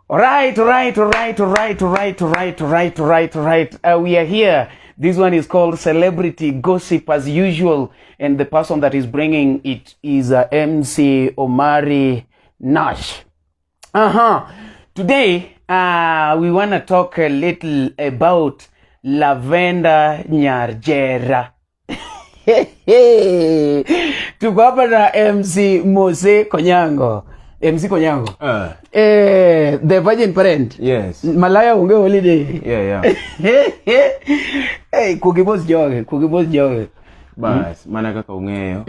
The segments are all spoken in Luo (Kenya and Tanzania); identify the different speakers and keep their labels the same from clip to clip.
Speaker 1: Right, right, right, right, right, right, right, right, right. We are here. This one is called Celebrity Gossip as usual. And the person that is bringing it is MC Omari Nash. Today, we want to talk a little about Lavender Nyarjera. Tuko hapa na MC Mose Konyango. MC Konyango. The Virgin Parent.
Speaker 2: Yes.
Speaker 1: Malaya onge holiday.
Speaker 2: Yeah.
Speaker 1: Hey, kukibos joge, kukibos joge.
Speaker 2: Bas, mana kaka ung'eyo,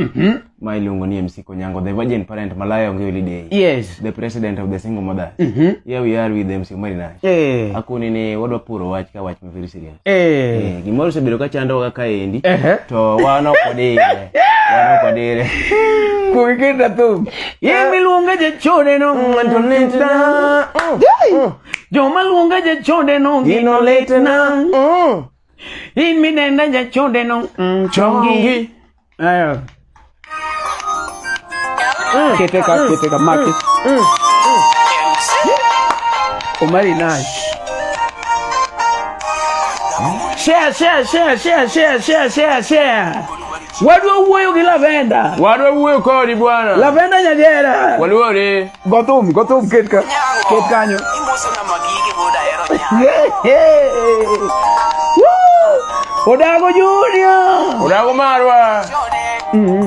Speaker 2: ma iluongo ni MC Konyango, the Virgin Parent, Malaya onge holiday.
Speaker 1: Yes.
Speaker 2: The president of the single mothers. Here we are with MC Omari Nash. Akoni ni wadwa puro wach ka wach ma very serious. Gimoro osebedo ka chandowa kaendi, to wan ok wadire. Wan ok wadire.
Speaker 1: Kukiketa thum. In miluonga jachode no.
Speaker 2: To litna.
Speaker 1: Joma luonga jachode no.
Speaker 2: Gino litna.
Speaker 1: In minena jachode no. Chongi. Ayo. Kete ka, kete ka, maki. Omari Nash. Share, share, share, share, share, share, share, share. Wadwa wuoyo gi Lavender.
Speaker 2: Wadwa wuoyo kodi bwana.
Speaker 1: Lavender Nyajera.
Speaker 2: Waluore.
Speaker 1: Go thum, go thum, ket ka. Ket kanyo. Woo! Odago Junior.
Speaker 2: Odago marwa.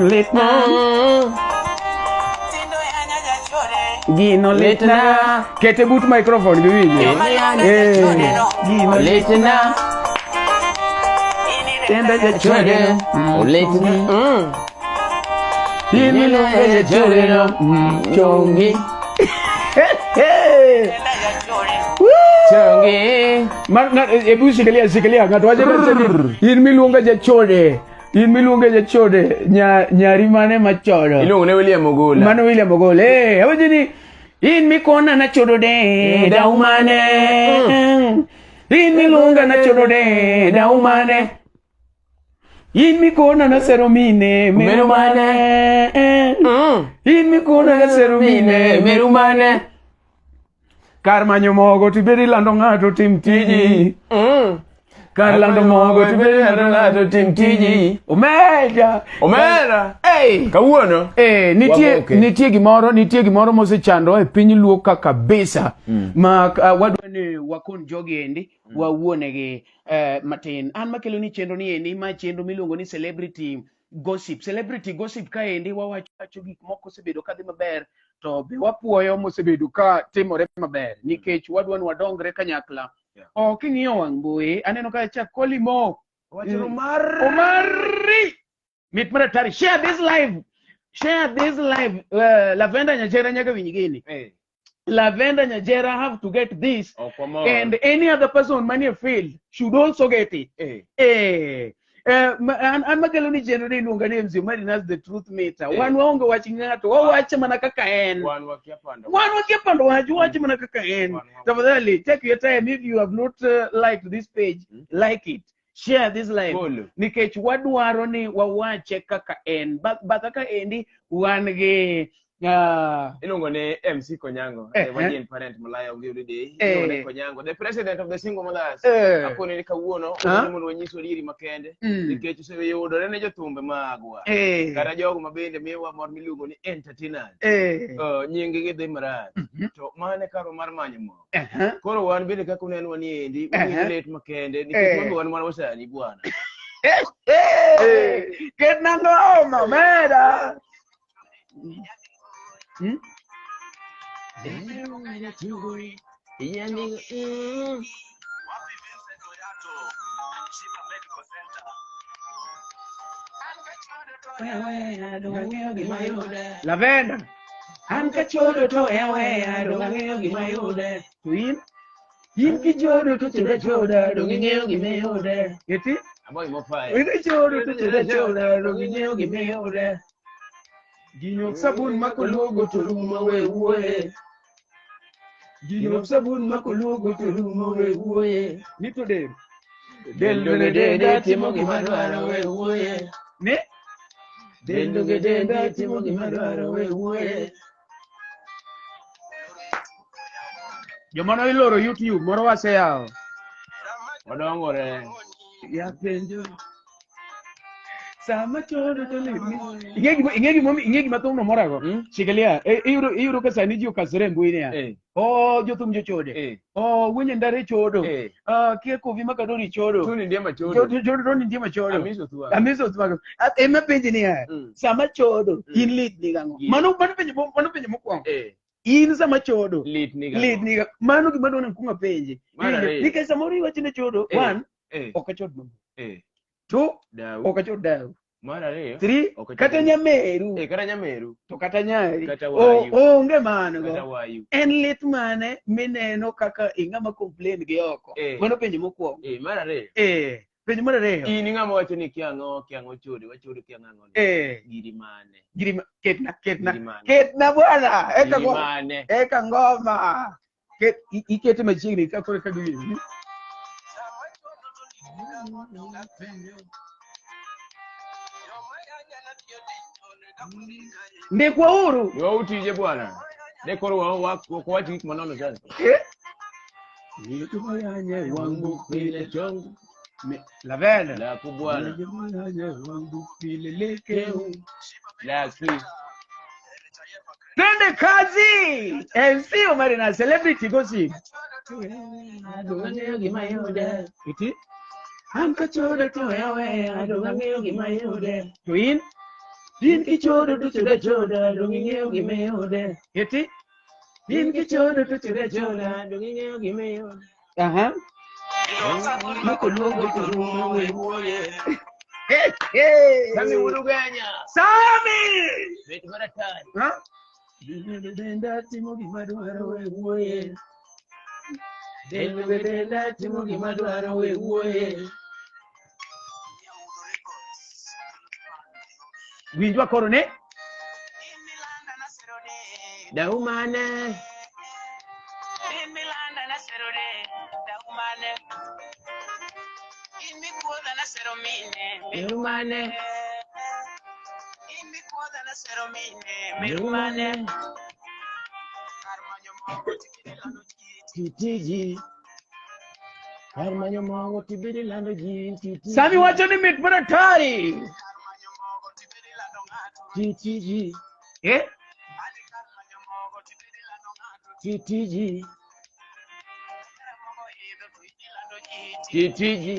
Speaker 1: Litna. Gino litna. Kete but microphone giwinje. Gino
Speaker 2: litna.
Speaker 1: Tenda jachode.
Speaker 2: Litna.
Speaker 1: Gino jachode no. Chongi.
Speaker 2: Chongi.
Speaker 1: Ebu shikilia, shikilia. Ng'ato wacho ni in miluonga jachode. In miluonga jachode. Nyari mane machodo.
Speaker 2: Iluongo ne William Ogola.
Speaker 1: Mano William Ogola. Awacho ni in mikona nachodo de dau mane. In miluonga nachodo de dau mane. In mikona nasero mine meru mane. In mikona nasero mine meru mane. Kar manyo mogo tibed ilando ng'ato tim tiji. Kar lando mogo tibed ilando ng'ato tim tiji. Omera.
Speaker 2: Omera.
Speaker 1: Hey.
Speaker 2: Kawuono.
Speaker 1: Nitie, nitie gimoro, nitie gimoro mosechandwa e piny Luo ka kabisa. Ma wadwa ni wakon jogi endi, wawuonegi matin. An makelo ni chenro ni endi, ma chenro miluongo ni Celebrity Gossip. Celebrity Gossip ka endi wawacho gik moko osebedo kadhi maber, to be wapuoyo mosebedo ka timore maber, nikech wadwa ni wadongre kanyakla. Ok ing'iyo wang' mbui, aneno ka chak kolimo.
Speaker 2: Wacho Omar.
Speaker 1: Omari! Mit mar atari. Share this live. Share this live. Lavender Nyajera nyaka winj gini. Lavender Nyajera have to get this.
Speaker 2: Ok wamor.
Speaker 1: And any other person manie field should also get it. An makelo ni chenro ni iluonga ni MC Omari Nash the Truth Meter. Wan waonge wach ng'ato, wawache mana kaka en.
Speaker 2: Wan wakia pando.
Speaker 1: Wan wakia pando wach, wawache mana kaka en.
Speaker 2: Wan wakia.
Speaker 1: Tafadhali, take your time. If you have not liked this page, like it. Share this live.
Speaker 2: Follow.
Speaker 1: Nikech wadwaro ni wawache kaka en. Batha ka endi wan gi
Speaker 2: Iluongo ni MC Konyango, the Virgin Parent Malaya onge holiday. Iluongo ni Konyango, the president of the single mothers. Akoni ni kawuono, wadwaro mondo wanyis adieri makende, nikech oseyudore ne jothumbe magwa. Kata jogo ma bende miyowa mor miluongo ni entertainers. Nying gi dhi marach. To mano e karwa mar manyo mor. Koro wan bende kaka unenwa ni endi, wawinjo lit makende, nikech wan be wan mana wasani bwana.
Speaker 1: Ketna ngoma, omera. Lavender. An kachodo to ewe, dong ang'eyo gima yude. To in? In kichodo to choda choda, dong ing'eyo gima yude. Eti?
Speaker 2: Aboy mofaya.
Speaker 1: In kichodo to choda choda, dong ing'eyo gima yude. Gino sabun makoluogo to rumo we wuoye. Gino sabun makoluogo to rumo we wuoye. Ni to del. Del donge denda timo gima dwaro we wuoye. Ne? Del donge denda timo gima dwaro we wuoye. Joma noiloro YouTube moro waseyawo.
Speaker 2: Odongore.
Speaker 1: Ya penjo. Sama chodo to litni. Ing'e gima thumno morago?
Speaker 2: Mm?
Speaker 1: Shikilia. E, iyudo ka sani ji okasore e mbui niya.
Speaker 2: Eh.
Speaker 1: Oh, jothum jochode.
Speaker 2: Eh.
Speaker 1: Oh, winje ndare chodo.
Speaker 2: Eh.
Speaker 1: Ah, kia kovi makadori chodo.
Speaker 2: Tuni ndiye machodo.
Speaker 1: Chodo chodo toni ndiye machodo.
Speaker 2: Amiso thua.
Speaker 1: Amiso thwago. Ema penji niya.
Speaker 2: Mm.
Speaker 1: Sama chodo
Speaker 2: Mm.
Speaker 1: in lit ni gang'o?
Speaker 2: Yeah.
Speaker 1: Mano penjo mokwongo.
Speaker 2: Eh.
Speaker 1: In sama chodo
Speaker 2: Lit ni
Speaker 1: lit ni gang'o? Mano gima dwaro ni kuong apenji.
Speaker 2: Mar
Speaker 1: Iwinjo?
Speaker 2: ariyo.
Speaker 1: Nikech samoro iwacho ni chodo,
Speaker 2: Eh.
Speaker 1: one,
Speaker 2: Eh.
Speaker 1: ok achod mama.
Speaker 2: Eh.
Speaker 1: Two,
Speaker 2: Dau.
Speaker 1: ok achod dau.
Speaker 2: Mar ariyo.
Speaker 1: Three,
Speaker 2: Ok achod
Speaker 1: kata
Speaker 2: dau.
Speaker 1: nyameru
Speaker 2: Eh, kata nyameru.
Speaker 1: to kata nyari.
Speaker 2: Kata wayu.
Speaker 1: Onge mano
Speaker 2: Kata
Speaker 1: go.
Speaker 2: wayu.
Speaker 1: En lit mane mineno kaka ing'ama complain gi oko?
Speaker 2: Eh.
Speaker 1: Mano penjo mokwongo.
Speaker 2: Eh, mar ariyo.
Speaker 1: Eh, penjo mar ariyo.
Speaker 2: In ing'ama wacho ni kia ang'o, kia ang'o chode, wachodo kia ang'o.
Speaker 1: Eh,
Speaker 2: Giri mane.
Speaker 1: giri ketna, ketna.
Speaker 2: Giri mane.
Speaker 1: Ketna bwana, eka
Speaker 2: Giri
Speaker 1: go.
Speaker 2: mane.
Speaker 1: Eka ngoma. Ket ikete machiegni ka koro ka giwinjo. Ndikwauru.
Speaker 2: Weuru tije bwana. Ne koro wa ok wach gik manono sana.
Speaker 1: Eh?
Speaker 2: Wangu pile chongu.
Speaker 1: Lavenda.
Speaker 2: Lako bwana.
Speaker 1: Wangu pile lekeu.
Speaker 2: Laki.
Speaker 1: Twende kazi. MC Omari na celebrity gossip. Iti?
Speaker 2: An kachodo to yawe, adong ang'eyo gima yude.
Speaker 1: To in?
Speaker 2: In kichodo to chodo choda, dong ing'eyo gima yude.
Speaker 1: Iti?
Speaker 2: In kichodo to chodo choda, dong ing'eyo gima yude.
Speaker 1: Aha.
Speaker 2: Moko luongo to rumo we wuoye.
Speaker 1: Hey, hey.
Speaker 2: Sami Wuruganya.
Speaker 1: Sami!
Speaker 2: Bet maratari.
Speaker 1: Ha?
Speaker 2: Denda timo gima dwaro we wuoye. Denda timo gima dwaro we wuoye.
Speaker 1: Winjwa koro ne?
Speaker 2: Daumane. Merumane. Merumane. Titiji. Kar manyo mogo tibedi lando ji. Titiji.
Speaker 1: Sami wacho ni mit maratari.
Speaker 2: Titiji.
Speaker 1: Eh?
Speaker 2: Titiji. Titiji.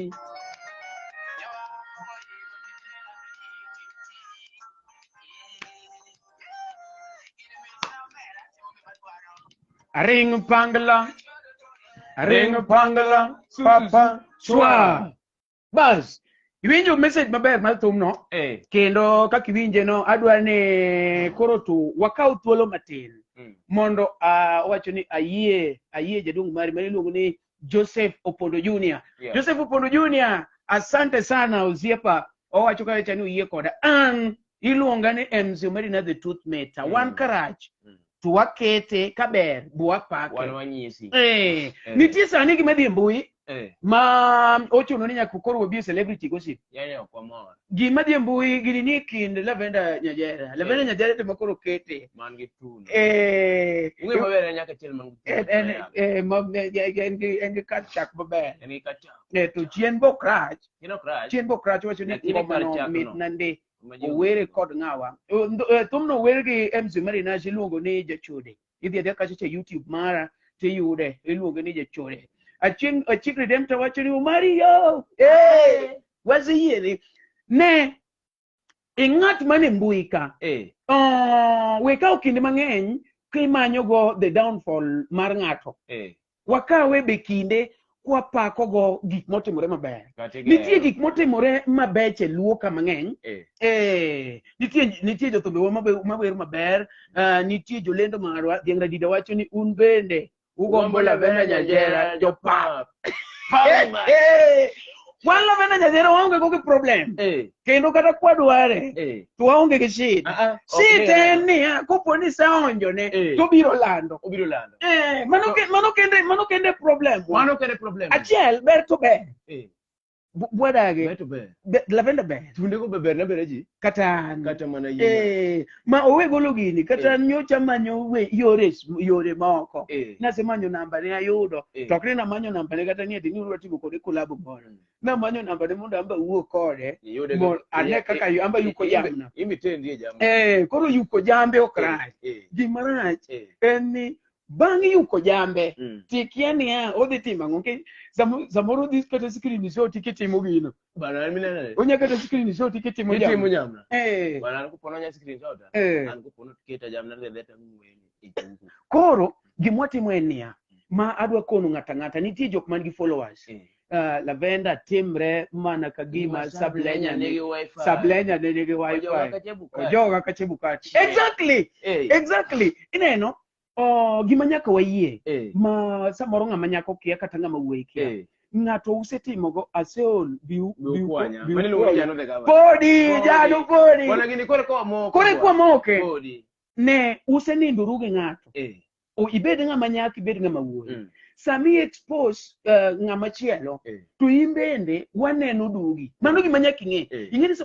Speaker 1: Ring pangla. Ring pangla. Papa. Chwa. Bas. Iwinjo message maber mar thumno.
Speaker 2: Eh.
Speaker 1: Kendo kaka iwinje no adwa ni koro to wakaw thuolo matin mondo awacho ni ayie jaduong' mari ma iluongo ni Joseph Opondo Junior.
Speaker 2: Yeah.
Speaker 1: Joseph Opondo Junior, asante sana osiepa. Owacho kacha ni oyie koda. An iluonga ni MC Omari na the Truth Matter. Wan karach to wakete kaber bu wapake.
Speaker 2: Wan wanyisi.
Speaker 1: Eh,
Speaker 2: Eh.
Speaker 1: nitie sani gima dhi e mbui
Speaker 2: Eh.
Speaker 1: ma ochuno ni nyaka koro wabi e celebrity gossip.
Speaker 2: Yani ok wamor.
Speaker 1: Gima dhi e mbui gini ni e kind Lavenda Nyajera. Lavenda
Speaker 2: Eh.
Speaker 1: Nyajera to makoro kete.
Speaker 2: Man gi tuno.
Speaker 1: Eh,
Speaker 2: Ung'e maber en nyaka achiel man gi tuno.
Speaker 1: en eh, en gi kar chak maber.
Speaker 2: En gi kata.
Speaker 1: Eh, to chien bok rach.
Speaker 2: Chien ok rach.
Speaker 1: Chien bok rach wacho ni
Speaker 2: Lakini kar
Speaker 1: ngomano
Speaker 2: chak
Speaker 1: mit
Speaker 2: no.
Speaker 1: nande.
Speaker 2: Ma ji
Speaker 1: Owere
Speaker 2: ong'eyo.
Speaker 1: kod ng'awa. Thumno ower gi MC Marinash iluongo ni Jachode. Idhi adhiya kacha cha YouTube mara tiyude iluonge ni Jachode. Achieng Achik Redemptor wacho ni Omari yo. Eh, waseyieni. Ne ing'at mane mbui ka.
Speaker 2: Eh.
Speaker 1: Oh, we kawo kinde mang'eny kimanyogo the downfall mar ng'ato.
Speaker 2: Eh.
Speaker 1: Wakawe be kinde kwapakogo gik motimore maber.
Speaker 2: Kata igero.
Speaker 1: Nitie gik motimore mabeche luo ka mang'eny.
Speaker 2: Eh.
Speaker 1: Eh, nitie jothumbewa mawer maber, nitie jolendo marwa, Dhiang' Radida wacho ni un bende ugombo Lavenda Nyajera jopap.
Speaker 2: Pap.
Speaker 1: Eh, wan Lavenda Nyajera waonge go gi problem.
Speaker 2: Eh.
Speaker 1: Kendo kata kwadware
Speaker 2: Eh.
Speaker 1: to waonge gi shida.
Speaker 2: Ah, ah, ok
Speaker 1: Shida
Speaker 2: ni-
Speaker 1: en niya, kopo ni iseonjone
Speaker 2: Eh.
Speaker 1: to obiro lando.
Speaker 2: Obiro lando.
Speaker 1: Eh, mano kende problem.
Speaker 2: Mano kende problem.
Speaker 1: Achiel ber to ber.
Speaker 2: Eh.
Speaker 1: Bwadage.
Speaker 2: Beto ber.
Speaker 1: Lavenda ber.
Speaker 2: Tunde go be ber na bere ji.
Speaker 1: Kata an.
Speaker 2: Kata mana yie.
Speaker 1: Eh, ma owe golo gini kata nyocha manyo we, yore yore moko. Nasemanyo namba ne ayudo. To ok ni namanyo namba ne kata ni ati ni udwa timo kode collab moro. Namanyo namba ne mondo amba wuo kode.
Speaker 2: Iyude
Speaker 1: Mo ane kaka amba yuko jamna.
Speaker 2: Imitendi e jamna.
Speaker 1: Eh, koro yuko jambe ok rach. Gima rach en ni bang' yuko jambe tikia niya odhi timo ang'o Nikech samoro odhi kata screenshot kitimo gino.
Speaker 2: Bana an mineno ne.
Speaker 1: Onya kata screenshot kitimo
Speaker 2: Itimo
Speaker 1: jamna.
Speaker 2: jamna. Bana an kopono nya screenshot. An kopono keta jamna dhi adhiya tang'weni e chuku.
Speaker 1: Koro gima watimo en niya, ma adwa kono ng'ato ang'ata nitie jok man gi followers. Lavenda timre mana ka gima Sablenya
Speaker 2: nigi wifi.
Speaker 1: Sablenya ne nigi wifi.
Speaker 2: Ojoga ka Chebukati.
Speaker 1: Ojoga ka Chebukati. Exactly. Exactly. Ineno gima nyaka wayie ma samoro ng'ama nyako kia kata ng'ama wuoyi kia. Ng'ato usetimogo aseol biu
Speaker 2: Biu kwanya.
Speaker 1: biu
Speaker 2: Mano iluongo ni
Speaker 1: kwanya.
Speaker 2: jano the governor.
Speaker 1: Podi
Speaker 2: Podi.
Speaker 1: jano podi.
Speaker 2: Bwana gini kore kwa moke.
Speaker 1: Kore kwa moke.
Speaker 2: Podi.
Speaker 1: Ne usenindoru gi ng'ato. O ibed ng'ama nyako ibed ng'ama wuoyi. Sami expose ng'ama chielo to in bende waneno dugi. Mano gima nyaka ing'e. Ing'e ni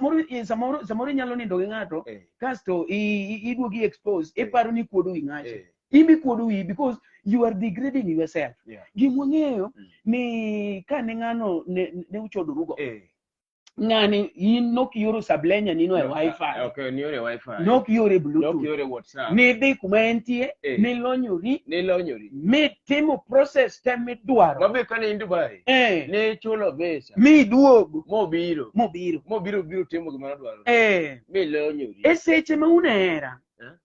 Speaker 1: samoro inyalo nindo gi ng'ato kasto iduogi expose iparo ni ikuodo wi ng'acha. In be ikuodo wiyi because you are degrading yourself. Gima wang'eyo ni kane ng'ano ne uchodorugo. Ng'ani in nok ioro Sablenya nino e wifi.
Speaker 2: Okay, niore wifi.
Speaker 1: Nok iore
Speaker 2: Nok
Speaker 1: Bluetooth.
Speaker 2: iore WhatsApp.
Speaker 1: Nidhi kuma entie, nilonyori,
Speaker 2: Nilonyori.
Speaker 1: mitimo process te midwaro.
Speaker 2: Mabe kane in Dubai. Ne chulo visa.
Speaker 1: Miduogo.
Speaker 2: Mobiro.
Speaker 1: Mobiro.
Speaker 2: Mobiro biro timo gima nodwaro. Milonyori.
Speaker 1: E seche ma un e hera,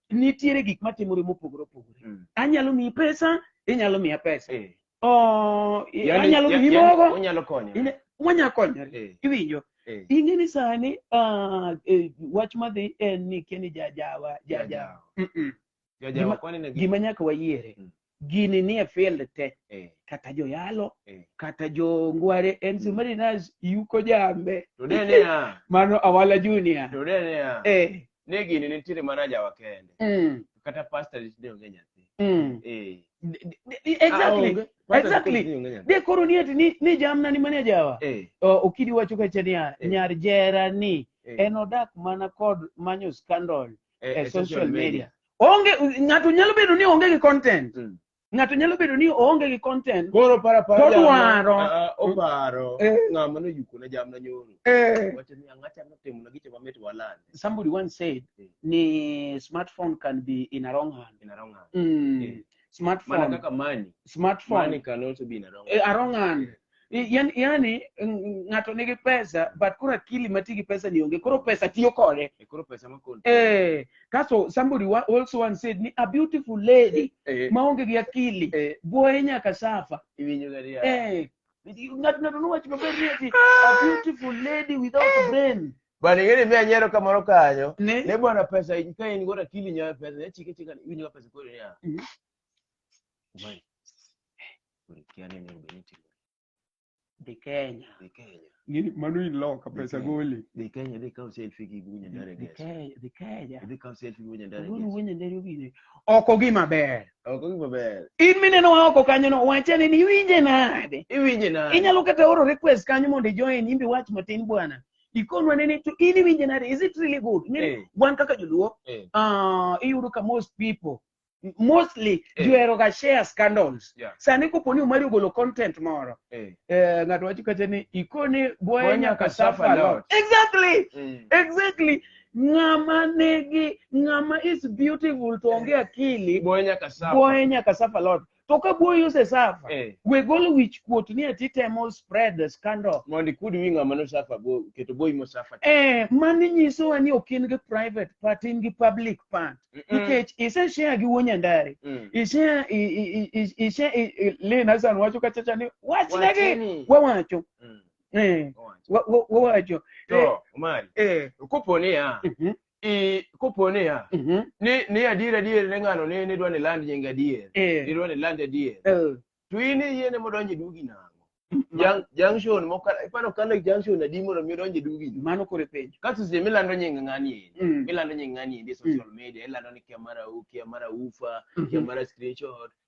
Speaker 1: nitiere gik matimore mopogore opogore. Anyalo miyi pesa, inyalo miya pesa. Anyalo miyi mogo.
Speaker 2: Unyalo konyo.
Speaker 1: Wanyalo konyore. Iwinjo? Ing'e ni sani wach madhi en ni kia ni jajawa, jajawa.
Speaker 2: Jajawa, kwani ne
Speaker 1: Gima nyaka wayiere. Gini nie field te. Kata joyalo, kata jongware, en Marinas yuko jambe.
Speaker 2: To ne niya.
Speaker 1: Mano Awala Junior.
Speaker 2: To ne niya. Ne gini nitiere mana jawa kende. Kata pastor ne onge nyathi.
Speaker 1: Exactly. Exactly. De koro ni ati ni jamna ni mane jawa. Okidi wacho kacha niya, nyar jera ni en odak mana kod manyo scandal e social media. Onge ng'ato nyalo bedo ni onge gi content. Ng'ato nyalo bedo ni oonge gi content.
Speaker 2: Koro para para.
Speaker 1: To dwaro.
Speaker 2: Oparo. Ng'ama noyuko na jamna nyoro. Wacho ni ang'acha notimo na giche mamit walande.
Speaker 1: Somebody once said ni smartphone can be in a wrong hand.
Speaker 2: In a wrong hand.
Speaker 1: Smartphone.
Speaker 2: Mana kaka money.
Speaker 1: Smartphone.
Speaker 2: Money can also be in a wrong
Speaker 1: hand. A wrong hand. Yani ng'ato nigi pesa but koro akili mati gi pesa ni onge koro pesa tiyo kode.
Speaker 2: Koro pesa ma kon.
Speaker 1: Kaso somebody also once said ni a beautiful lady maonge gi akili buoye nyaka safa.
Speaker 2: Iwinjo ga dia.
Speaker 1: Ng'ato nowacho maber ni ati a beautiful lady without brain.
Speaker 2: Bwana ingeni mi anyiero kamoro kanyo. Ne bwana pesa ka in godo akili nyayo pesa ne chike chika iwinjo ga pesa koro niya. Umari. Koro kia ni onego bed ni itimo.
Speaker 1: Dhi Kenya.
Speaker 2: Dhi Kenya.
Speaker 1: Ng'eni mano in loka pesa goli.
Speaker 2: Dhi Kenya dhi kaw selfie gi Wuo Nyandare
Speaker 1: Dhi
Speaker 2: Geso.
Speaker 1: Kenya, dhi Kenya.
Speaker 2: Dhi kaw selfie gi Wuo Nyandare
Speaker 1: Wuo
Speaker 2: Geso.
Speaker 1: Wuo Nyandare ogine. Oko gima ber.
Speaker 2: Oko gima ber.
Speaker 1: In mineno wa oko kanyo no wache ni iwinje nade?
Speaker 2: Iwinje nade?
Speaker 1: Inyalo kata oro request kanyo mondo ijoin imbi wach matin bwana. Ikonwa nene to in iwinje nade? Is it really good? Ng'eni wan kaka joluo, iyudo ka most people mostly johero ga share scandals. Sani kopo ni Omari ogolo content moro. Ng'ato wacho kacha ni ikoni boye nyaka suffer a lot. Exactly. Exactly. Ng'ama nigi, ng'ama is beautiful to onge akili.
Speaker 2: Boye nyaka suffer.
Speaker 1: Boye nyaka suffer a lot. To ka boye ose suffer, we golo wich kuot ni ati temo spread the scandal.
Speaker 2: Mondo ikud wi ng'ama no suffer bo, keto boyi mo suffer.
Speaker 1: Mani nyisowa ni ok in gi private part, in gi public part. Nikech ise share gi Wuo Nyandare. Ise, ise, Lynn Hassan wacho kacha cha ni, wachnegi!
Speaker 2: Wachni.
Speaker 1: Wawacho. Wawacho.
Speaker 2: To, Omari. Kopo niya, kopo niya, ni adier adier ne ng'ano ne dwa ni land nying adier. Ni dwa ni land adier. To in iyiene modonjo e dugi nang'o? Junction mokalo, iparo kalo junction adi mondo mi odonj e dugi?
Speaker 1: Mano koro e penjo.
Speaker 2: Kasto seche milando nying ng'ani endi, milando nying ng'ani endi e social media, ilando ni kia mara u, kia mara ufa, kia mara screenshot,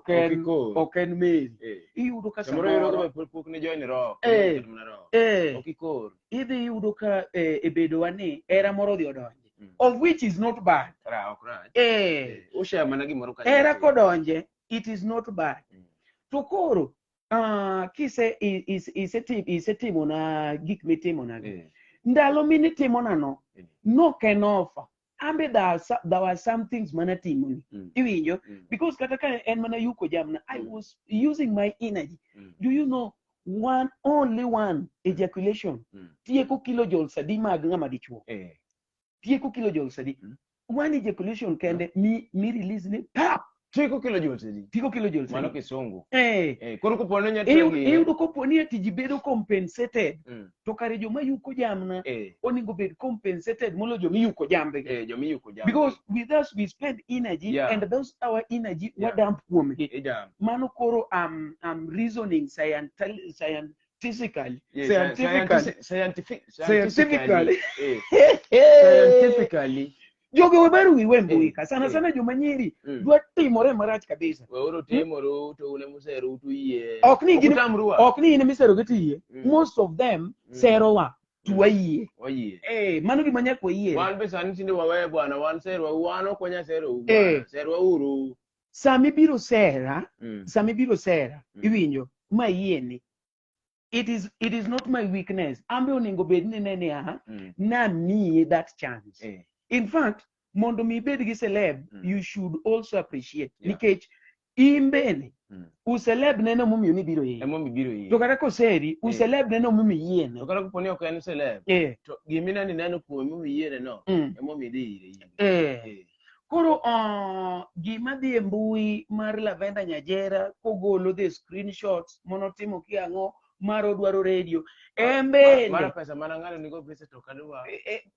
Speaker 1: ok en
Speaker 2: ikor.
Speaker 1: ok en Mary.
Speaker 2: Eh.
Speaker 1: Iyudo ka
Speaker 2: Samoro iyudo
Speaker 1: samoro
Speaker 2: ka pok pok ne join roho.
Speaker 1: Eh.
Speaker 2: Kata mana roho.
Speaker 1: eh,
Speaker 2: Ok ikor.
Speaker 1: idhi yudo ka e bedowa ni hera moro odhi odonje.
Speaker 2: Mm.
Speaker 1: Of which is not bad.
Speaker 2: Ra ok rach.
Speaker 1: Eh,
Speaker 2: Eh, Ushare mana gimoro kanyo.
Speaker 1: hera kodonje, it is not bad.
Speaker 2: Mm.
Speaker 1: To koro kise isetimona gik mitimona gi.
Speaker 2: Eh.
Speaker 1: Ndalo minitimona no,
Speaker 2: Eh.
Speaker 1: nok en offer. Ambe there were some things manatimoni.
Speaker 2: Mm.
Speaker 1: Iwinjo?
Speaker 2: Mm.
Speaker 1: Because kata ka en mana yuko jamna, I
Speaker 2: Mm.
Speaker 1: was using my energy.
Speaker 2: Mm.
Speaker 1: Do you know one only one ejaculation
Speaker 2: Mm.
Speaker 1: tieko kilojoules adi mag ng'ama dichuo?
Speaker 2: Eh.
Speaker 1: Tieko kilojoules adi?
Speaker 2: Mm.
Speaker 1: One ejaculation kende mi release ni pap
Speaker 2: Tieko kilojoules adi.
Speaker 1: tieko kilojoules
Speaker 2: Mano
Speaker 1: adi.
Speaker 2: kisungu.
Speaker 1: Eh.
Speaker 2: Eh, koro kopo ni
Speaker 1: Iyudo kopo ni ati ji bedo compensated
Speaker 2: Mm.
Speaker 1: to kare joma yuko jamna
Speaker 2: Eh.
Speaker 1: onego bed compensated molo joma iyuko jambegi.
Speaker 2: Eh, joma iyuko jamni.
Speaker 1: Because with us we spend energy
Speaker 2: Yeah.
Speaker 1: and those our energy
Speaker 2: Yeah.
Speaker 1: wadamp kuomgi.
Speaker 2: Idam.
Speaker 1: Mano koro I'm reasoning scientifically.
Speaker 2: Yeah,
Speaker 1: Scientifically.
Speaker 2: Scientific.
Speaker 1: Scientifically.
Speaker 2: Eh. Scientifically.
Speaker 1: Jogi we ber wiwe mbui ka sana
Speaker 2: Eh.
Speaker 1: sana joma nyiri
Speaker 2: Mm.
Speaker 1: dwa timore marach kabisa.
Speaker 2: Weuru timoru to un emuseru to yie.
Speaker 1: Ok ni gin
Speaker 2: Okutamrua.
Speaker 1: ok ni in emiserogi to yie.
Speaker 2: Mm.
Speaker 1: Most of them
Speaker 2: Mm.
Speaker 1: serowa to wayie.
Speaker 2: Wayie.
Speaker 1: Eh, mano gima nyaka wayie.
Speaker 2: Wan be sani tinde wawe bwana, wan serwa, wan ok wanyal serou
Speaker 1: Eh.
Speaker 2: bwana. Serwa uru.
Speaker 1: Sama ibiro sera,
Speaker 2: Mm.
Speaker 1: sama ibiro sera,
Speaker 2: Mm.
Speaker 1: iwinjo, ma yieni. It is not my weakness. Ambe onego bed ni ne niya,
Speaker 2: Mm.
Speaker 1: namiyi that chance.
Speaker 2: Eh.
Speaker 1: In fact, mondo mi ibed gi celeb,
Speaker 2: Mm.
Speaker 1: you should also appreciate.
Speaker 2: Yeah.
Speaker 1: Nikech in bende,
Speaker 2: Mm.
Speaker 1: uceleb neno momiyo nibiro yie.
Speaker 2: Emomiyo ibiro yie.
Speaker 1: To kata koseri, uceleb neno momiyo iyiene.
Speaker 2: To kata kopo ni ok en celeb,
Speaker 1: Eh.
Speaker 2: to gimineno ineno kuome momiyo iyiene no,
Speaker 1: Mm.
Speaker 2: emomiyo idhi ire in.
Speaker 1: Eh.
Speaker 2: Eh.
Speaker 1: Koro gima dhi e mbui mar Lavenda Nyajera kogolo the screenshots monotimo ki ang'o mar odwaro radio. En bende
Speaker 2: Mara pesa mana ng'ano nigo pesa to ok adwa.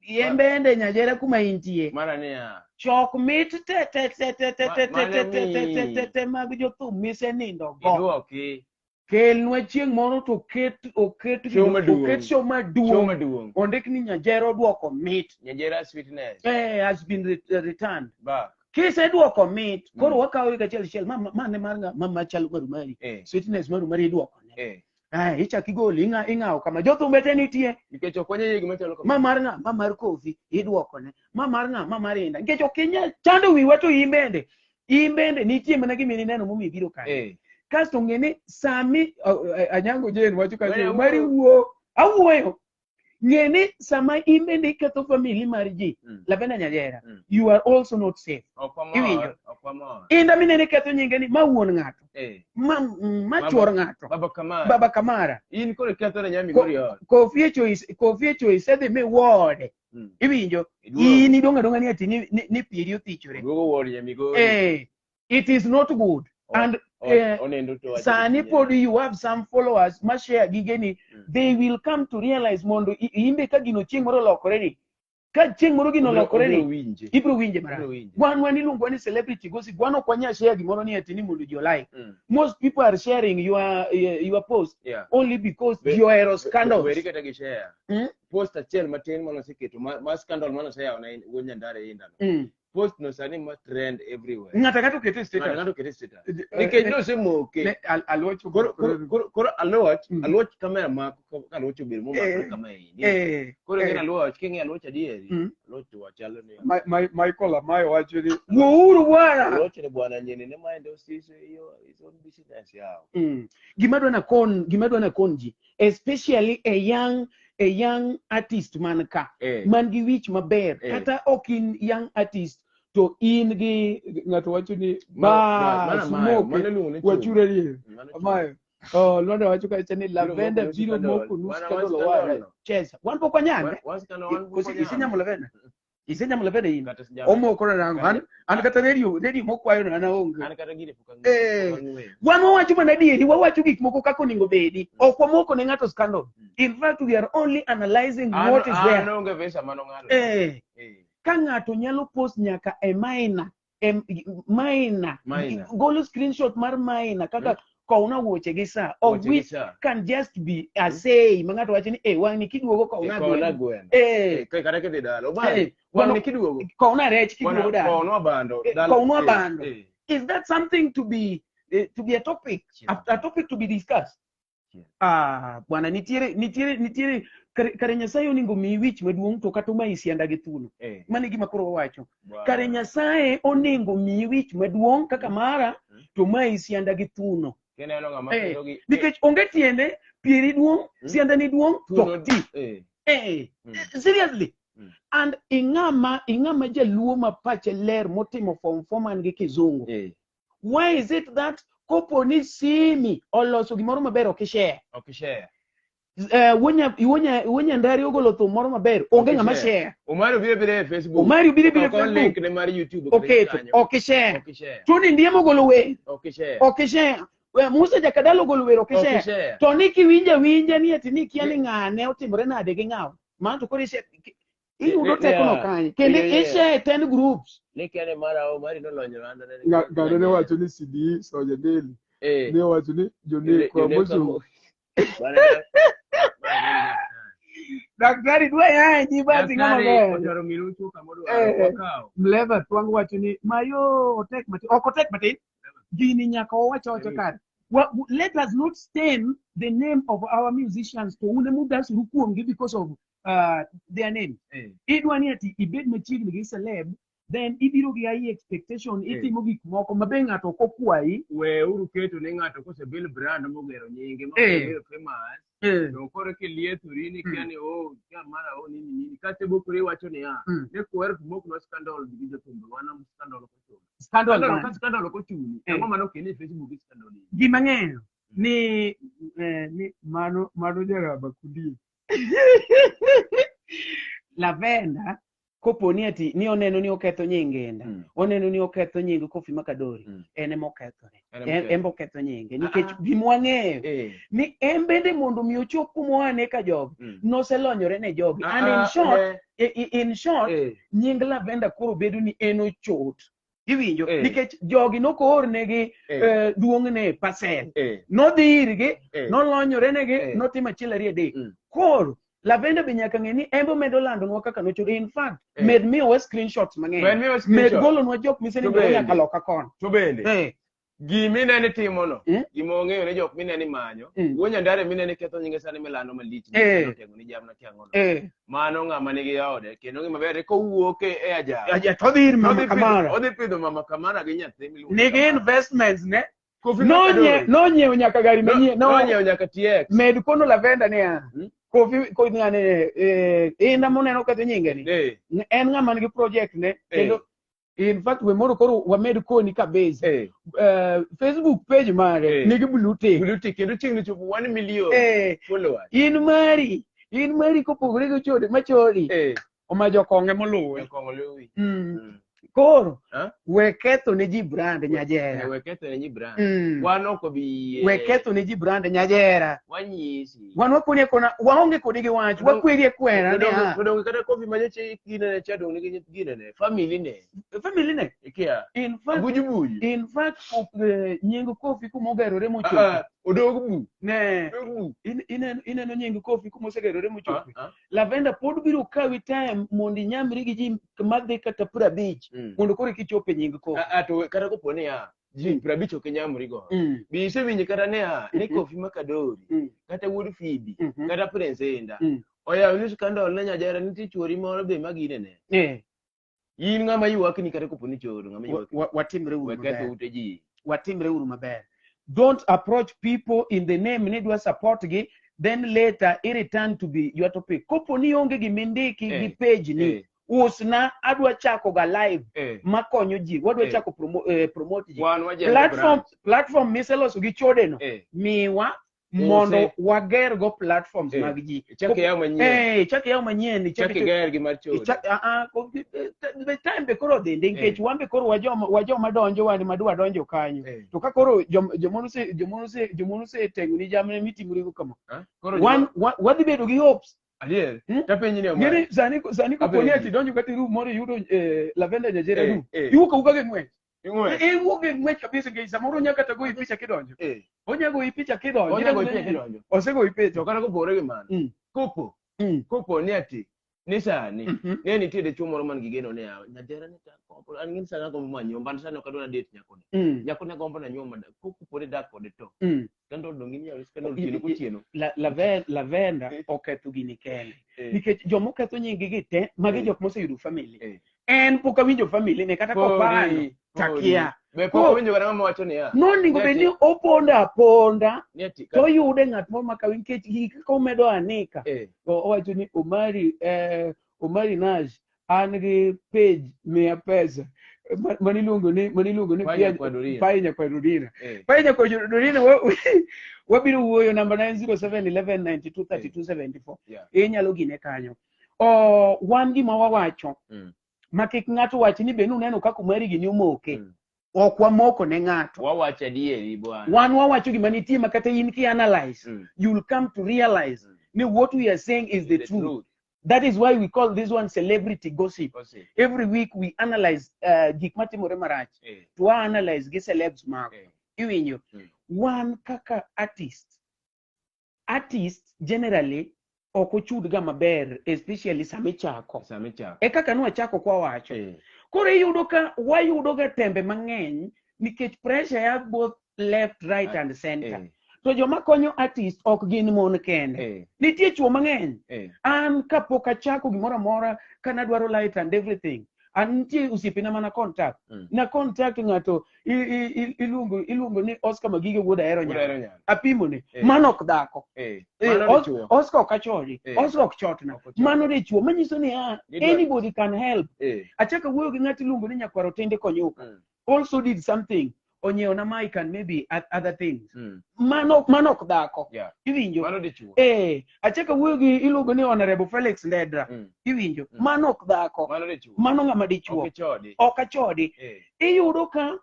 Speaker 1: En bende Nyajera kuma intie.
Speaker 2: Mara niya.
Speaker 1: Chok mit te te te te te te te te te te te te te mag jothum misenindo go.
Speaker 2: Idwoki.
Speaker 1: Kelnwa chieng' moro to oket oket
Speaker 2: Show maduong'.
Speaker 1: oket show
Speaker 2: Show
Speaker 1: maduong'.
Speaker 2: maduong'.
Speaker 1: Ondik ni Nyajera odwoko mit.
Speaker 2: Nyajera sweetness.
Speaker 1: Has been returned.
Speaker 2: Back.
Speaker 1: Kisedwoko mit, koro
Speaker 2: Mm.
Speaker 1: wakawo gi kachiel achiel, ma ne mar ng'a, ma machalo maru mari.
Speaker 2: Eh.
Speaker 1: Sweetness maru mari idwoko ne.
Speaker 2: Eh.
Speaker 1: Ai, ichak igolo, ing'awo kama. Jothumbe te nitie.
Speaker 2: Nikech ok wanyal yie gima chalo
Speaker 1: Ma
Speaker 2: kama.
Speaker 1: mar ng'a, ma mar Kofi, idwoko ne. Ma mar ng'a, ma mar Inda. Nikech ok inyal chando wiwa to in bende. In bende nitie mana gima ineno momiyo ibiro kanyo.
Speaker 2: Eh.
Speaker 1: Kasto ng'e ni sami, Anyango Jane wacho kacho,
Speaker 2: Wewe
Speaker 1: mari wuo, awuoyo. Ng'e ni sama in bende iketho family mar ji,
Speaker 2: Mm.
Speaker 1: Lavenda Nyajera,
Speaker 2: Mm.
Speaker 1: you are also not safe.
Speaker 2: Ok wamor.
Speaker 1: Iwinjo.
Speaker 2: Ok wamor.
Speaker 1: Inda minene ketho nyinge ni ma wuon ng'ato,
Speaker 2: Eh.
Speaker 1: ma
Speaker 2: Baba-
Speaker 1: chuor ng'ato,
Speaker 2: Baba Kamara.
Speaker 1: Baba Kamara.
Speaker 2: In koro iketho ne Nyamigori ot.
Speaker 1: Kofi Echo isedhi miwuode.
Speaker 2: Mm.
Speaker 1: Iwinjo.
Speaker 2: Iduogo.
Speaker 1: In idong' adong'a ni ati ni pieri othichore.
Speaker 2: Iduogo wuod Nyamigori.
Speaker 1: It is not good. And
Speaker 2: Onendo to wacho
Speaker 1: sani
Speaker 2: ni
Speaker 1: pod you have some followers ma share gigeni,
Speaker 2: Mm.
Speaker 1: they will come to realize mondo imbe ka gino chieng' moro olokore ni, ka chieng' moro gino olokore
Speaker 2: Ibiro
Speaker 1: ni,
Speaker 2: winje.
Speaker 1: ibiro winje marach.
Speaker 2: Ibiro winje.
Speaker 1: Wan iluongo ni celebrity gossip, wan ok wanyal share gimoro ni ati ni mondo ji olike.
Speaker 2: Mm.
Speaker 1: Most people are sharing your post
Speaker 2: Yeah.
Speaker 1: only because ji ohero scandals.
Speaker 2: Weri kata gi share.
Speaker 1: Mm?
Speaker 2: Post achiel matin mane oseketo ma scandal mane oseyawo ne wuod Nyandare Inda no.
Speaker 1: Mm.
Speaker 2: Post no sani ma trend everywhere.
Speaker 1: Ng'ato ang'ato okete e
Speaker 2: Ng'ato
Speaker 1: status.
Speaker 2: ang'ato okete status.
Speaker 1: Eh,
Speaker 2: Nikech
Speaker 1: eh,
Speaker 2: nosemoke.
Speaker 1: ne, aluoch
Speaker 2: Koro aluoch, aluoch kamera mako ka aluoch obedo momakore kama endi. Koro ing'e aluoch, king'iyo aluoch adieri, aluoch to wachalo ni
Speaker 1: Michael Amayo wacho ni wuouru bwana.
Speaker 2: Aluoch ni bwana nyini ne mind his his own business yawo.
Speaker 1: Gima dwa nakon ji, especially a young artist man ka man gi wich maber, kata ok in young artist to in gi ng'ato wacho ni bas
Speaker 2: Mano
Speaker 1: moke
Speaker 2: iluongo ni chuma.
Speaker 1: wachure rier.
Speaker 2: Mano chuma.
Speaker 1: Amayo. Oh, Lwanda wacho kacha ni
Speaker 2: Biro
Speaker 1: Lavenda
Speaker 2: moko nus
Speaker 1: biro
Speaker 2: scandal.
Speaker 1: moko nus
Speaker 2: Bwana,
Speaker 1: scandal
Speaker 2: wan
Speaker 1: owara.
Speaker 2: scandal no.
Speaker 1: Chesa. Wan pok wanyame.
Speaker 2: Wan scandal, wan pok
Speaker 1: Kosi
Speaker 2: wanyame.
Speaker 1: isenyamo Lavenda? Isenyamo Lavenda in?
Speaker 2: Kata sijame.
Speaker 1: Omoko na nango. An kata radio mokwayo na an aonge.
Speaker 2: An kata gini pok ang'eyo. Pok ang'eyo.
Speaker 1: Wan wawacho mana adieri, wawacho gik moko kaka onego bedi. Ok wamoko ne ng'ato scandal. In fact, we are only analyzing what is there.
Speaker 2: An onge visa manong'ado.
Speaker 1: Ka ng'ato nyalo post nyaka e minor, minor,
Speaker 2: Minor.
Speaker 1: golo screenshot mar minor kaka kowna wuoche gi sa, of
Speaker 2: Wuoche gi
Speaker 1: which
Speaker 2: sa.
Speaker 1: can just be a say ma ng'ato wacho ni eh wang'ni kiduogo kowna
Speaker 2: Kowna
Speaker 1: gweno.
Speaker 2: gweno. Kata kidhi dala. Obang. Wang'ni kiduogo.
Speaker 1: Kowna rech kiduogo dala.
Speaker 2: Kownwa bando. Dala.
Speaker 1: Kownwa bando. Is that something to be a topic, a topic to be discussed? Ah, bwana, nitiere kare Nyasaye onego miyi wich maduong' to kata omayi sianda gi thuno. Mano e gima koro wawacho.
Speaker 2: Bwana.
Speaker 1: Kare Nyasaye onego miyi wich maduong' kaka mara to mayi sianda gi thuno.
Speaker 2: Kineno ng'ama pidho gi
Speaker 1: Nikech onge tiende pieri duong', sianda ni duong' to
Speaker 2: thuno
Speaker 1: ok ti. Seriously. And ing'ama jaluo ma pache ler motimo form four man gi kizungu. Why is it that kopo ni Simi oloso gimoro maber ok ishare?
Speaker 2: Ok ishare.
Speaker 1: Wuonya Ndari ogolo thum moro maber, onge ng'ama share.
Speaker 2: Omari obiro biro e Facebook.
Speaker 1: Omari obiro biro e
Speaker 2: Okawo
Speaker 1: Facebook.
Speaker 2: link ne mar YouTube.
Speaker 1: Oketo,
Speaker 2: kanyo.
Speaker 1: ok ishare.
Speaker 2: Ok ishare.
Speaker 1: Tony Ndiema ogolo wer,
Speaker 2: Ok ishare.
Speaker 1: ok ishare. Musa Jakadalo ogolo wer, ok
Speaker 2: Ok
Speaker 1: ishare.
Speaker 2: ishare.
Speaker 1: To ni kiwinja winja ni ati ni kia ni ng'ane otimore nade gi ng'awa. Mano to koro ishare. Iyudo teko no kanye? Kendo ishare 10 groups.
Speaker 2: Ni kia ni mara Omari nolonyo randa ne.
Speaker 3: Ng'ano ne wacho ni CDE soja deli. Ne wacho ni jonekwa mozungu.
Speaker 2: Bwana.
Speaker 1: Daktari dwa yanyi basi ng'ama
Speaker 2: Daktari
Speaker 1: ber.
Speaker 2: otero miruchu kamodwaro wakawo.
Speaker 1: Mleva twang wacho ni mayo otek matin. Ok otek matin. Gini nyaka wawach awacha kare. Let us not stain the name of our musicians to une mudasuru kuomgi because of their name. Idwa ni ati ibed machiegni gi celeb, then ibiro gi high expectation, itimo gik moko ma be ng'ato ok okwayi.
Speaker 2: Weuru keto ni ng'ato kose build brand mogero nyinge mobedo famous to koro kiliethori ni kia ni o kia mara o nini nini kasto bokori iwacho niya ne kuhero to moknwa scandal gi jothumbe wan scandal ok ochuno.
Speaker 1: Scandal
Speaker 2: Scandal
Speaker 1: man.
Speaker 2: ka scandal ok ochuni ang'o mane okeli e Facebook gi scandal ni?
Speaker 1: Gima ng'eyo ni ni
Speaker 3: Mano jaraba kudie.
Speaker 1: Lavenda kopo ni ati ni oneno ni oketho nying Indah, oneno ni oketho nying Kofi Makadori, en ema okethore.
Speaker 2: En ema
Speaker 1: En
Speaker 2: oketho.
Speaker 1: ema oketho nyinge nikech gima wang'eyo ni en bende mondo mi ochop kuma oane ka jogi noselonyore ne jogi. And in short, in short, nying Lavenda koro bedo ni en ochot. Iwinjo? Nikech jogi nokoornegi duong'ne parcel. Nodhi irgi, nolonyore negi, notimo achiel ariyo adek. Koro Lavenda be nyaka ng'e ni en be omedo landonwa kaka nochodo. In fact, med miyowa screenshots mang'eny.
Speaker 2: Med miyowa
Speaker 1: Med
Speaker 2: screenshot.
Speaker 1: golonwa jok miseneno
Speaker 2: To bende.
Speaker 1: nyaka loka kono.
Speaker 2: To bende giminene timono gima ong'eyo ni jok minene manyo wuo Nyandare minene ketho nyinge sani milando malich ni otego ni jamna kiang'ono mano ng'ama nigi ode kendo gima ber ni kowuok e ajara
Speaker 1: Aja, to odhi ir Mama Kamara.
Speaker 2: Odhi pidho Mama Kamara gi nyathi miluongo ni
Speaker 1: Nigi
Speaker 2: Kamara.
Speaker 1: investments ne.
Speaker 2: Kofi
Speaker 1: Nonye
Speaker 2: Makadori.
Speaker 1: Nonyiewo nyaka gari manyien. No,
Speaker 2: Nonyiewo nyaka TX.
Speaker 1: Med kono Lavenda niya. Kofi ko ng'ane Indah moneno ketho nyinge ni. En ng'ama nigi project ne kendo in fact we moro koro wamed koni kabisa. Facebook page mare nigi blue tick.
Speaker 2: Blue tick kendo chiegni chopo 1 million followers.
Speaker 1: In mari kopogore gi chode machodi. Oma jokong'e moluwe.
Speaker 2: Jokong'o luwi.
Speaker 1: Koro
Speaker 2: Huh?
Speaker 1: we ketho ne ji brand nyajera.
Speaker 2: We ketho ne ji brand. Wan ok obi yie.
Speaker 1: We ketho ne ji brand nyajera.
Speaker 2: Wanyisi.
Speaker 1: Wan wakoni kona waonge kodi gi wach, wakweri akwera
Speaker 2: To
Speaker 1: ni ah.
Speaker 2: donge kata Kofi manyocha ginene cha dong nigi ginene family ne.
Speaker 1: Family ne.
Speaker 2: Ikia.
Speaker 1: In fact,
Speaker 2: Buju buju.
Speaker 1: In fact, nying Kofi kumogerore mochopo.
Speaker 2: Ah, Odog bu.
Speaker 1: Ne.
Speaker 2: Odog bu.
Speaker 1: Ineno nying Kofi kuma osegerore mochopo.
Speaker 2: Ah, ah.
Speaker 1: Lavenda pod biro kawi time mondo inyamri gi ji madhi kata 50 mondo koro kichop e nying Kofi.
Speaker 2: Ah, ah, to kata kopo niya ji 50 ok inyamri go. Bi isewinjo kata niya ni Kofi Makadori kata wuod Fibi kata Prince Indah oyawo ni scandal ne Nyajera nitie chuori moro be maginene. In ng'ama ywakni kata kopo ni choro ng'ama ywakni.
Speaker 1: Watimre uru
Speaker 2: We ketho
Speaker 1: maber.
Speaker 2: ute ji.
Speaker 1: Watimre uru maber. Don't approach people in the name ni dwa support gi then later i return to be your topic. Kopo ni onge gimindiki gi page ni usna adwa chako ga live makonyo ji wadwa chako promote ji
Speaker 2: Wan wajembe
Speaker 1: platform
Speaker 2: branch.
Speaker 1: platform miseloso gi chode no miwa mondo wager go platforms mag ji.
Speaker 2: Ichak iyaw manyien.
Speaker 1: Ichak iyaw manyien,
Speaker 2: Ichak iger gi mar chode.
Speaker 1: Ichak ah ah the time be koro dhinde nikech wan be koro wajoma donjo wan madwa donjo kanyo. To ka koro jomoro se teng'o ni jamni mitimorigo kama.
Speaker 2: Ah, koro
Speaker 1: Wan wadhi bedo gi hopes.
Speaker 2: Adier. Tapenji ni Omar.
Speaker 1: Ng'eni sani kopo ni
Speaker 2: Apenji.
Speaker 1: ati donjo kata i room moro iyudo Lavenda Nyajera room.
Speaker 2: Iwuok
Speaker 1: awuoka gi ng'wech.
Speaker 2: Ing'wech.
Speaker 1: Iwuok gi ng'wech kabisa nikech samoro onya kata goyi picha kidonjo. Onya goyi picha kidonjo.
Speaker 2: Onya goyi picha kidonjo.
Speaker 1: Osegoyi picha.
Speaker 2: To kata kopogore gi mano. Kopo ni ati ni sani ne nitie dichuo moro man gi geno ni yawa Nyajera ni ta gombo an gi sani agombo manyo nyuomba an sani ok adwa na date nyakoni. Nyakoni agombo na nyuom kopo ni dak kode to. Scandal donge inyalo scandal otieno kotieno.
Speaker 1: Lavenda oketho gini kende. Nikech joma oketho nying gi te, magi jok moseyudo family. En pok awinjo family ne kata kopando,
Speaker 2: Podi,
Speaker 1: takia.
Speaker 2: Be pok awinjo kata ng'ama wacho niya.
Speaker 1: Nonego bed ni
Speaker 2: Ni ati-
Speaker 1: opondo aponda,
Speaker 2: ni ati
Speaker 1: to oyude ng'at moro makawi nikech gigi kaka omedo anika. Owacho ni Omari Nash, an gi page miya pesa. Maniluongo ni
Speaker 2: Pai
Speaker 1: Pia-
Speaker 2: Nyakwar Dorina.
Speaker 1: Pai Nyakwar Dorina. Pai Nyakwar Dorina wabiro wuoyo namba 907 11 92 32 74. Inyalo gine kanyo. O, wan gima wawacho ma kik ng'ato wach ni be nuneno kaka Omari gini omoke. Ok wamoko ne ng'ato.
Speaker 2: Wawacho adieri bwana.
Speaker 1: Wan wawacho gima nitie ma kata in ki analyze, you'll come to realize ni what we are saying is the
Speaker 2: The
Speaker 1: truth.
Speaker 2: truth.
Speaker 1: That is why we call this one celebrity gossip.
Speaker 2: Gossip.
Speaker 1: Every week we analyze gik matimore marach. To wa analyze gi celebs mago. Iwinjo. Wan kaka artist. Artist generally ok ochud ga maber especially sama ichako.
Speaker 2: Sama ichako.
Speaker 1: E kaka nwachako kwa wacho. Koro iyudo ka wayudo ga tembe mang'eny nikech pressure ya both left, right and center. To joma konyo artist ok gin mon kende. Nitie chuo mang'eny. An kapok achako gimoro amora ka nadwaro light and everything. An nitie osiepena mana contact. Na contact ng'ato iluongo ni Oscar Magige wuod Ahero
Speaker 2: Wuod
Speaker 1: Nyalo.
Speaker 2: Ahero Nyalo.
Speaker 1: Apimone. Mano ok dhako.
Speaker 2: Mano dichuo.
Speaker 1: Oscar ok achori. Oscar ok chotna.
Speaker 2: Ok ochotna.
Speaker 1: Mano dichuo. Manyiso ni
Speaker 2: Nidwaro-
Speaker 1: anybody can help. Achako wuoyo gi ng'ato iluongo ni Nyakwar Otende Konyuka. Also did something. Onyiewo na mic and maybe other things. Mano ok dhako. Iwinjo?
Speaker 2: Mano dichuo.
Speaker 1: Achako wuoyo gi iluongo ni Honorable Felix Ndedra. Iwinjo? Mano ok dhako.
Speaker 2: Mano dichuo.
Speaker 1: Mano ng'ama dichuo.
Speaker 2: Ok ichodi.
Speaker 1: Ok achodi. Iyudo ka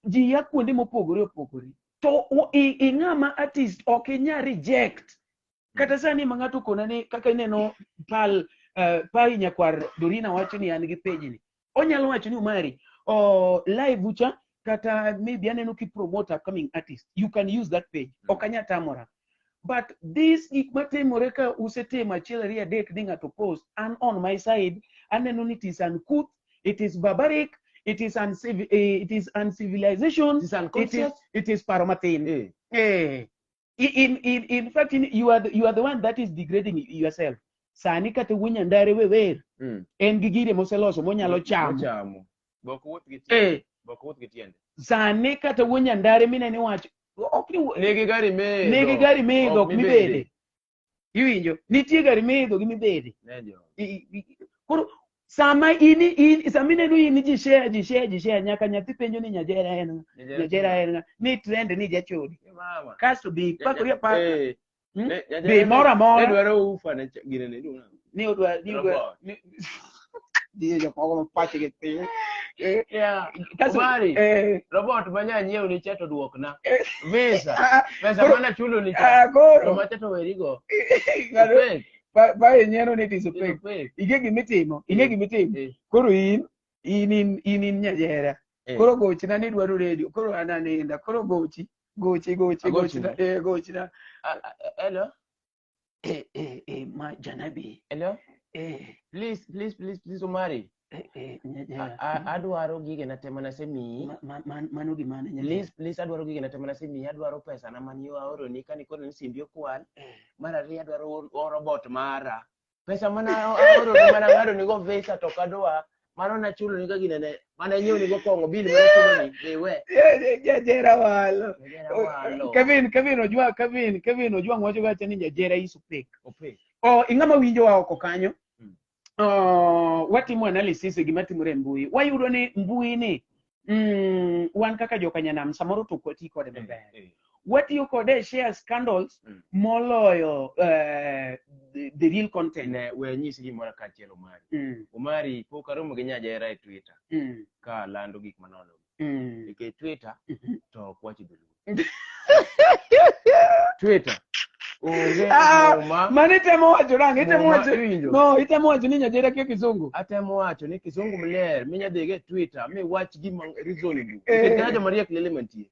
Speaker 1: ji ya kuonde mopogore opogore. To i ng'ama artist ok inyal reject. Kata sani ma ng'ato kona ni kaka ineno Pai Nyakwar Dorina wacho ni an gi page ni. Onyalo wacho ni Omari, oh, live ucha kata maybe aneno ki promote upcoming artist. You can use that page. Ok anyal tamora. But this gik matimore ka usetimo achiel ariyo adek ni ng'ato post, an on my side, aneno ni it is uncouth, it is barbaric, it is it is uncivilization,
Speaker 2: It is unconscious.
Speaker 1: it is paro matin. In fact, you are the one that is degrading yourself. Sani kata wuon Nyandare we wer, en gi gire moseloso monyalo chamo.
Speaker 2: Mochamo. Bok wuoth gi tiende. Bok wuoth gi tiende.
Speaker 1: Sani kata wuon Nyandare minene wacho, ok ni
Speaker 2: Nigi gari miidho.
Speaker 1: Nigi gari miidho,
Speaker 2: Ok
Speaker 1: ok mibede. Iwinjo? Nitie gari miidho gi mibede.
Speaker 2: Ne jo.
Speaker 1: Koro sama in, in, sama ineno in ji share, ji share, ji share, nyaka nyathi penjo ni Nyajera en ng'a? Nyajera en ng'a? Ni trend ni jachodi.
Speaker 2: Ni mama.
Speaker 1: Kasto be ipakori apaka.
Speaker 2: Nyajera
Speaker 1: Be moro amora.
Speaker 2: Ne dwaro ufa ne gine ne iluongo nang'o?
Speaker 1: Ni odwa, ni odwa,
Speaker 2: Robot.
Speaker 1: ni Nitie jok moko ma pachgi tin. Kasto,
Speaker 2: Omari, robot ma nya nyiewo ni cha to duokna. Visa. Pesa mana chulo ni cha.
Speaker 1: Koro.
Speaker 2: To macha to werigo.
Speaker 1: Ng'ado,
Speaker 2: Fake.
Speaker 1: pa e nyiero ni it is a
Speaker 2: It is
Speaker 1: fake.
Speaker 2: fake.
Speaker 1: Ing'e gima itimo, ing'e gima itimo. Koro in, in, in, in Nyajera. Koro gochna ni idwaro radio, koro an aninda, koro gochi. Gochi gochi
Speaker 2: Agochi
Speaker 1: gochi
Speaker 2: na.
Speaker 1: na. Eh, gochi na.
Speaker 2: Hello.
Speaker 1: Eh, eh, eh, ma janabi.
Speaker 2: Hello.
Speaker 1: Eh,
Speaker 2: Please, please, please, please Omari.
Speaker 1: eh, eh, nyajera.
Speaker 2: Adwaro gigena te mana asemiyi.
Speaker 1: Mano gima ne nyajera.
Speaker 2: Please, please adwaro gigena te mana asemiyi. Adwaro pesa na mane aoroni kane koro ni simbi okwal. Mar ariyo adwaro robot mara. Pesa mana aoroni mana ng'ado nigo visa to ok adwa. Mano nachulo ni ka ginene. Mana nyiewo nigo kong'o bill mana chulo ni be we.
Speaker 1: Nyajera walo.
Speaker 2: Nyajera walo.
Speaker 1: Kevin, Kevin Ojwang, Kevin, Kevin Ojwang wacho gacha ni nyajera iso pek.
Speaker 2: Opek.
Speaker 1: Oh, ing'ama winjo wa oko kanyo. Oh, watimo analysis e gima timore e mbui. Wayudo ni mbui ni wan kaka jokanyanam samoro to ok wati kode maber. Watiyo kode e share scandals moloyo the real content.
Speaker 2: Ne, we anyisi gimoro kaachiel Omari. Omari pok aromo gi nyajera e Twitter ka lando gik manono. Nikech Twitter to ok wach dholuo. Twitter onge muma.
Speaker 1: Mano itemo wacho nang'o? Itemo
Speaker 2: Muma
Speaker 1: wacho
Speaker 2: iwinjo.
Speaker 1: No, itemo wacho ni nyajera kia kizungu.
Speaker 2: Atemo wacho ni kizungu maler minya dhigo e Twitter miwach gima reasonable. Nikech kata joma riek lele mantie.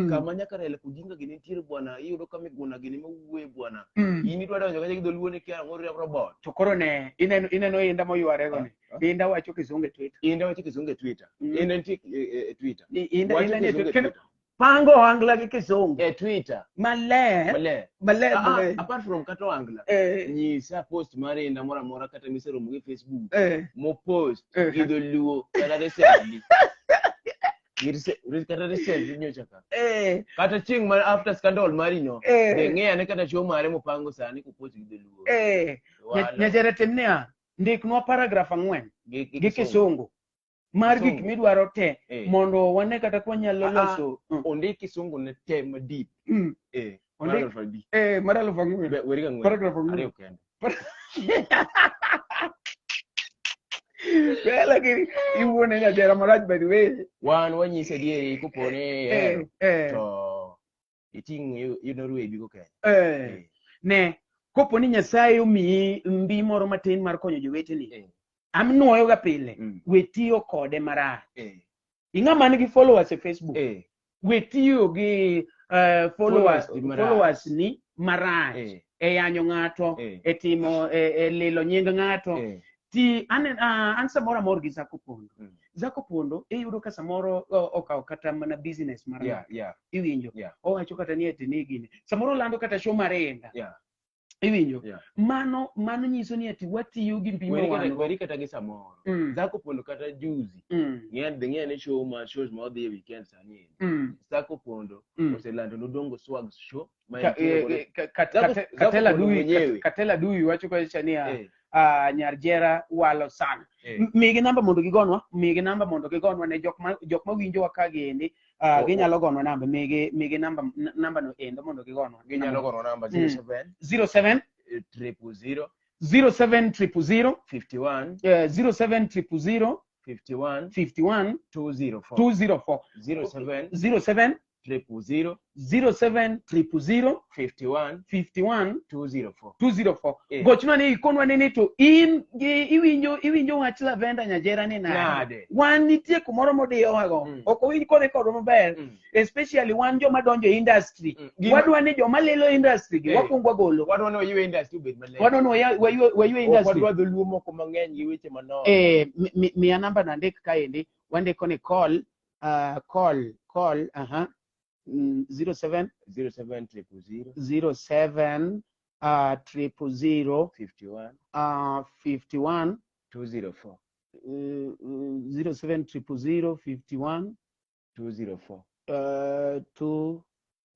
Speaker 2: Kama nyaka Raila Odinga gini nitiere bwana, iyudo ka Miguna gini mawuoye bwana. In idwa donjo kacha gi dholuo ni kia ang'o robot.
Speaker 1: To koro ne ineno Inda moyware go ni. Inda wacho kizungu e Twitter.
Speaker 2: Inda wacho kizungu e Twitter. Inda nitie e Twitter.
Speaker 1: Inda
Speaker 2: Wacho
Speaker 1: Inda ni e
Speaker 2: kizungu e
Speaker 1: Twitter. Kendo
Speaker 2: Twitter.
Speaker 1: pango ohangla gi kizungu.
Speaker 2: E Twitter.
Speaker 1: Maler.
Speaker 2: Maler.
Speaker 1: Maler, maler.
Speaker 2: Apart from kata ohangla. Nyisa post mar Inda moro amora kata miseromo gi Facebook. Mopost gi dholuo kata recently. Kata recently nyocha ka. Kata chieng' mar after scandal mari no. Be ng'eya ne kata show mare mopango sani kopost gi dholuo. Walo.
Speaker 1: Nyajere tim niya, ndiknwa paragraph 4
Speaker 2: Gi
Speaker 1: gi kisungu mar gik
Speaker 2: Kisungu.
Speaker 1: midwaro te mondo wane kata kwa nyalo loso.
Speaker 2: Ondik kisungu ne te ma deep.
Speaker 1: Ondik
Speaker 2: Mar aluf abich.
Speaker 1: Mar aluf ang'wen.
Speaker 2: Be, weri gang'wen.
Speaker 1: Paragraph ang'wen.
Speaker 2: Ariyo kende.
Speaker 1: Be, lakini iwuone nyajera marach by the way.
Speaker 2: Wan wanyise adieri kopo ni ihero, to iting' Norway bigo Kenya.
Speaker 1: Ne, kopo ni Nyasaye omiyi mbi moro matin mar konyo joweteni, amnuoyo ga pile, we tiyo kode marach. Ing'ama nigi followers e Facebook, we tiyo gi
Speaker 2: Followers ni marach.
Speaker 1: followers ni marach. E yanyo ng'ato, e timo, e lilo nying ng'ato. Ti, an samoro amor gi Zako Pondo. Zako Pondo iyudo ka samoro okawo kata mana business mar ng'ato. Iwinjo. Owacho kata ni ati ni gini. Samoro olando kata show mar Inda. Iwinjo. Mano nyiso ni ati watiyo gi mbi
Speaker 2: Weri
Speaker 1: ma wan go.
Speaker 2: weri kata gi samoro. Zako Pondo kata juzi. Ng'e dhi ng'e ni show ma shows ma odhi e weekend sani. Zako Pondo oselando nodongo swag show ma entiere godo. Zako
Speaker 1: Katela
Speaker 2: Pondo
Speaker 1: Dui,
Speaker 2: mwenyewe.
Speaker 1: Katela Dui wacho kacha niya, nyar Jera walo sana. Migi namba mondo gigonwa, migi namba mondo gigonwa ne jok ma winjowa ka giendi, ginyalo gonwa namba, migi namba no endo mondo gigonwa.
Speaker 2: Ginyalo gonwa namba zero seven.
Speaker 1: Zero seven.
Speaker 2: Triple zero.
Speaker 1: Zero seven triple zero.
Speaker 2: 51.
Speaker 1: Zero seven triple zero.
Speaker 2: 51.
Speaker 1: 51.
Speaker 2: 204.
Speaker 1: 204.
Speaker 2: Zero seven.
Speaker 1: Zero seven.
Speaker 2: Triple zero.
Speaker 1: Zero seven triple zero.
Speaker 2: 51.
Speaker 1: 51.
Speaker 2: 204.
Speaker 1: 204. Gochna ni ikonwa ni to in gi iwinjo wach Lavenda Nyajera ni nade?
Speaker 2: Nade?
Speaker 1: Wan nitie kumoro modiyowago. Ok owinj kode kodwa maber. Especially wan joma donjo e industry. Wadwa ni joma lilo industry gi, wakwongo wagolo.
Speaker 2: Wadwa ni waywe industry obed maler.
Speaker 1: Wadwa ni waywe
Speaker 2: Ok
Speaker 1: industry.
Speaker 2: wadwa dholuo moko mang'eny gi weche manono.
Speaker 1: Miya namba no andik kaendi. Wandiko ni call, call, aha. Zero seven.
Speaker 2: Zero seven triple zero.
Speaker 1: Zero seven, triple zero.
Speaker 2: 51.
Speaker 1: 51.
Speaker 2: 204.
Speaker 1: Zero seven triple zero 51.
Speaker 2: 204.
Speaker 1: 2,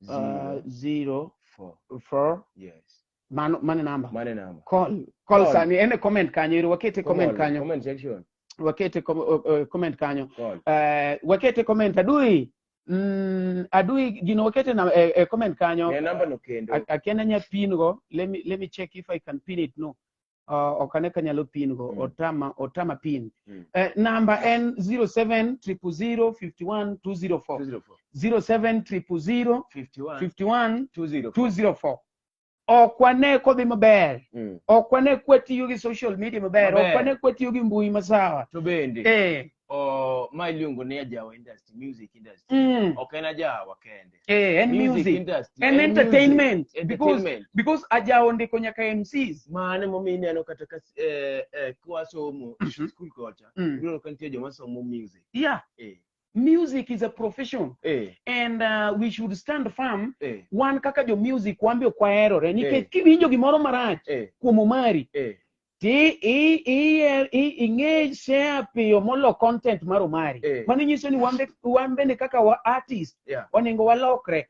Speaker 2: Zero.
Speaker 1: zero
Speaker 2: 4.
Speaker 1: 4.
Speaker 2: Yes.
Speaker 1: Mano, mano namba.
Speaker 2: Mano namba.
Speaker 1: Call, call
Speaker 2: Call.
Speaker 1: sani, ene comment kanyo, ero wakete
Speaker 2: Come
Speaker 1: comment
Speaker 2: on,
Speaker 1: kanyo.
Speaker 2: Comment section.
Speaker 1: Wakete comment kanyo.
Speaker 2: Call.
Speaker 1: Wakete comment adui. Adui gino wakete na comment kanyo.
Speaker 2: Ne namba no kendo.
Speaker 1: Akiana nya pin go. Let me check if I can pin it. No. Ok ane kanyalo pin go. Otama pin. Namba en zero seven triple zero 51 204.
Speaker 2: 204.
Speaker 1: Zero seven triple zero
Speaker 2: 51.
Speaker 1: 51
Speaker 2: 204.
Speaker 1: 204. Ok wane kodhi maber. Ok wane kwatiyo gi social media maber. Ok
Speaker 2: Maber.
Speaker 1: wane kwatiyo gi mbui masawa.
Speaker 2: To bende. Oh, ma iluongo ni ajawa industry, music industry. Ok en ajawa kende.
Speaker 1: Eh, en music,
Speaker 2: industry.
Speaker 1: en
Speaker 2: en
Speaker 1: entertainment.
Speaker 2: music,
Speaker 1: Because
Speaker 2: entertainment.
Speaker 1: because ajawa ondiko nyaka MCs.
Speaker 2: Mano emomiyo ineno kata ka kwasomo school kocha, ibiro yudo ka nitie joma somo music.
Speaker 1: Yeah. Music is a profession and we should stand firm. Wan kaka jo music wan be ok waherore nikech kiwinjo gimoro marach kuom Omari ti ing'e share piyo molo content mar Omari. Mano nyiso ni wan bende kaka wa artist onego walokre.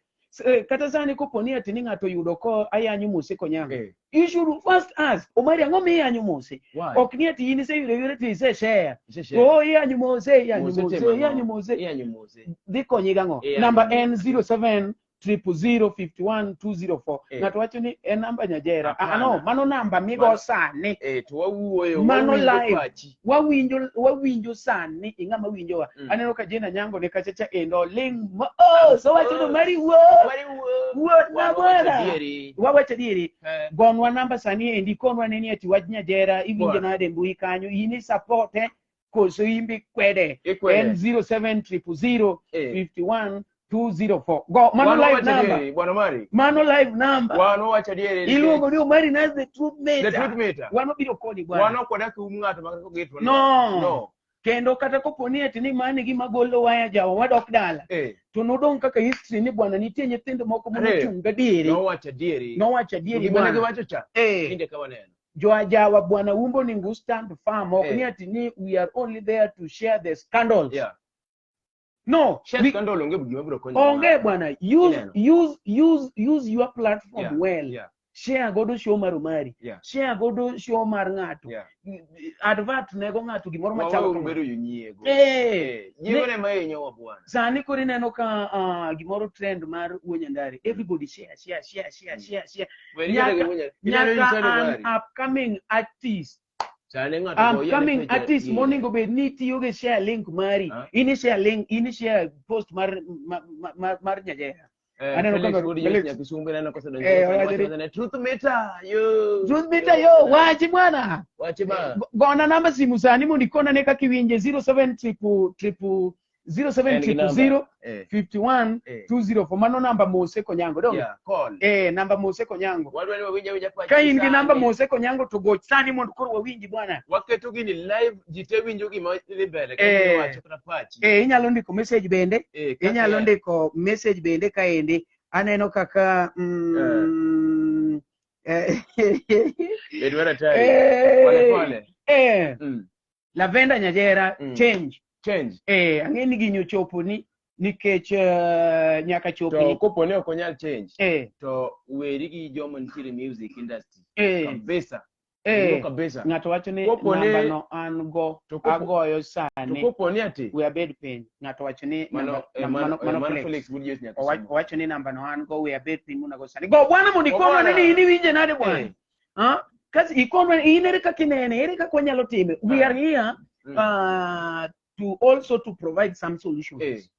Speaker 1: Kata sani kopo ni ati ni ng'ato oyudo ko ayanyo Mose Konyango, you should first ask Omari ang'o miyanyo Mose.
Speaker 2: Why?
Speaker 1: Ok ni ati in iseyudo yore to ise share.
Speaker 2: Ise share.
Speaker 1: Oh, iyanyo Mose, iyanyo
Speaker 2: Mose
Speaker 1: Mose,
Speaker 2: timo ang'o?
Speaker 1: iyanyo Mose.
Speaker 2: Iyanyo Mose.
Speaker 1: Dhi konyi gang'o?
Speaker 2: Iyanyo
Speaker 1: Namba
Speaker 2: Mose.
Speaker 1: en 07 000 51 204. Ng'ato wacho ni en namba Nyajera.
Speaker 2: Hapana.
Speaker 1: No, mano namba migo
Speaker 2: Mano-
Speaker 1: sani.
Speaker 2: To wawuoyo,
Speaker 1: Mano
Speaker 2: wawinjo
Speaker 1: live.
Speaker 2: pachi.
Speaker 1: Wawinjo sani ing'ama winjowa. Aneno ka Jane Anyango ne kacha cha endo ling ma oh, so wacho ni Mari wuo.
Speaker 2: Mari wuo.
Speaker 1: Wuo na
Speaker 2: Wan wawacho
Speaker 1: bwana.
Speaker 2: adieri.
Speaker 1: Wawacho adieri. Gonwa namba sani endi konwa ne ni ati wach Nyajera iwinjo
Speaker 2: Bwana.
Speaker 1: nade mbui kanyo in i-supporte koso in be kwede.
Speaker 2: Ikwede.
Speaker 1: En 07 000 51 204. Go, mano
Speaker 2: Wan
Speaker 1: live
Speaker 2: wawacho
Speaker 1: number.
Speaker 2: adieri, Bwana Mari.
Speaker 1: Mano live number.
Speaker 2: Wan wawacho adieri nikech
Speaker 1: Iluongo ni Omari Nas the truth meter.
Speaker 2: The truth meter.
Speaker 1: Wan wabiro koni bwana.
Speaker 2: Wan ok wadak um ng'ato ma kaka gitwa.
Speaker 1: No.
Speaker 2: No.
Speaker 1: Kendo kata kopo ni ati ni mane gima golo waya jawa wadok dala. To nodong' kaka history ni bwana nitie nyithindo moko
Speaker 2: Ariyo.
Speaker 1: monochung' gadieri.
Speaker 2: Nowacho adieri.
Speaker 1: Nowacho adieri
Speaker 2: Gima ne
Speaker 1: bwana.
Speaker 2: giwacho cha. Kinde ka waneno.
Speaker 1: Jo ajawa bwana umbo ni ngu stand firm. Ok ni ati ni we are only there to share the scandals. No,
Speaker 2: Share scandal onge gima biro konyo.
Speaker 1: Onge bwana. Use
Speaker 2: Ineno.
Speaker 1: use your platform well. Share godo show mar Omari. Share godo show mar ng'ato. Advert nego ng'ato gimoro machalo
Speaker 2: Waweuru
Speaker 1: kama.
Speaker 2: bedo jonyiego. Nyiego ne ma hinyowa bwana.
Speaker 1: Sani koro ineno ka gimoro trend mar Wuo Nyandari. Everybody share, share, share, share, share, share.
Speaker 2: Weri
Speaker 1: Nyaka
Speaker 2: kata gi Wuo Nyandari. Ineno
Speaker 1: nyaka
Speaker 2: Nyandari
Speaker 1: an
Speaker 2: mari.
Speaker 1: upcoming artist.
Speaker 2: Sani ng'ato go yiene
Speaker 1: Upcoming
Speaker 2: page
Speaker 1: artist
Speaker 2: gine.
Speaker 1: monego bed ni itiyo gi share link mari. In share link, in share post mar Nyajera. Aneno
Speaker 2: Felix
Speaker 1: kaka
Speaker 2: Wuod
Speaker 1: Felix.
Speaker 2: Yesu Nyakisumbe neno kosedonjo e
Speaker 1: Owacho
Speaker 2: wacho ni truth meter yo.
Speaker 1: Truth meter yo, wachi bwana.
Speaker 2: Wachi ba.
Speaker 1: Gona namba simu sani mondo ikona ne kaka iwinje zero seven triple triple zero seven
Speaker 2: En gi
Speaker 1: triple
Speaker 2: namba.
Speaker 1: zero 51 204. Mano namba Mose Konyango, donge?
Speaker 2: Yeah, call.
Speaker 1: Namba Mose Konyango.
Speaker 2: Wadwa ni wawinj awinja pachi
Speaker 1: Ka in gi namba
Speaker 2: sani.
Speaker 1: Mose Konyango to goch sani mondo koro wawinji bwana.
Speaker 2: Waketo gini live, ji te winjo gima dhi mbele, kendo wacho kata pachi.
Speaker 1: Inyalo ndiko message bende.
Speaker 2: Kaka
Speaker 1: Inyalo
Speaker 2: en.
Speaker 1: ndiko message bende kaendi. Aneno kaka,
Speaker 2: Bed mar atari. Pole pole.
Speaker 1: Lavenda Nyajera, change.
Speaker 2: Change.
Speaker 1: Ang'e ni gini ochopo ni nikech nyaka chopi.
Speaker 2: To kopo ni ok onyal change. To weri gi joma nitiere music industry. Kabisa. Werigo kabisa.
Speaker 1: Ng'ato wacho ni
Speaker 2: Kopo ni
Speaker 1: namba no an go,
Speaker 2: To kopo
Speaker 1: agoyo sani.
Speaker 2: To kopo ni ati?
Speaker 1: We abed piny. Ng'ato wacho ni
Speaker 2: Mano,
Speaker 1: namba, mano, mano
Speaker 2: mano
Speaker 1: Felix.
Speaker 2: Felix Wood Yesu nyaka somo.
Speaker 1: Owacho ni namba no an go, we abed piny mondo ago sani. Go bwana mondo
Speaker 2: Go
Speaker 1: ikonwa
Speaker 2: bwana.
Speaker 1: ni in iwinje nade bwana? Ha? Kasi ikonwa in ere kaka inene, ere kaka wanyalo time. We are here, to also to provide some solutions.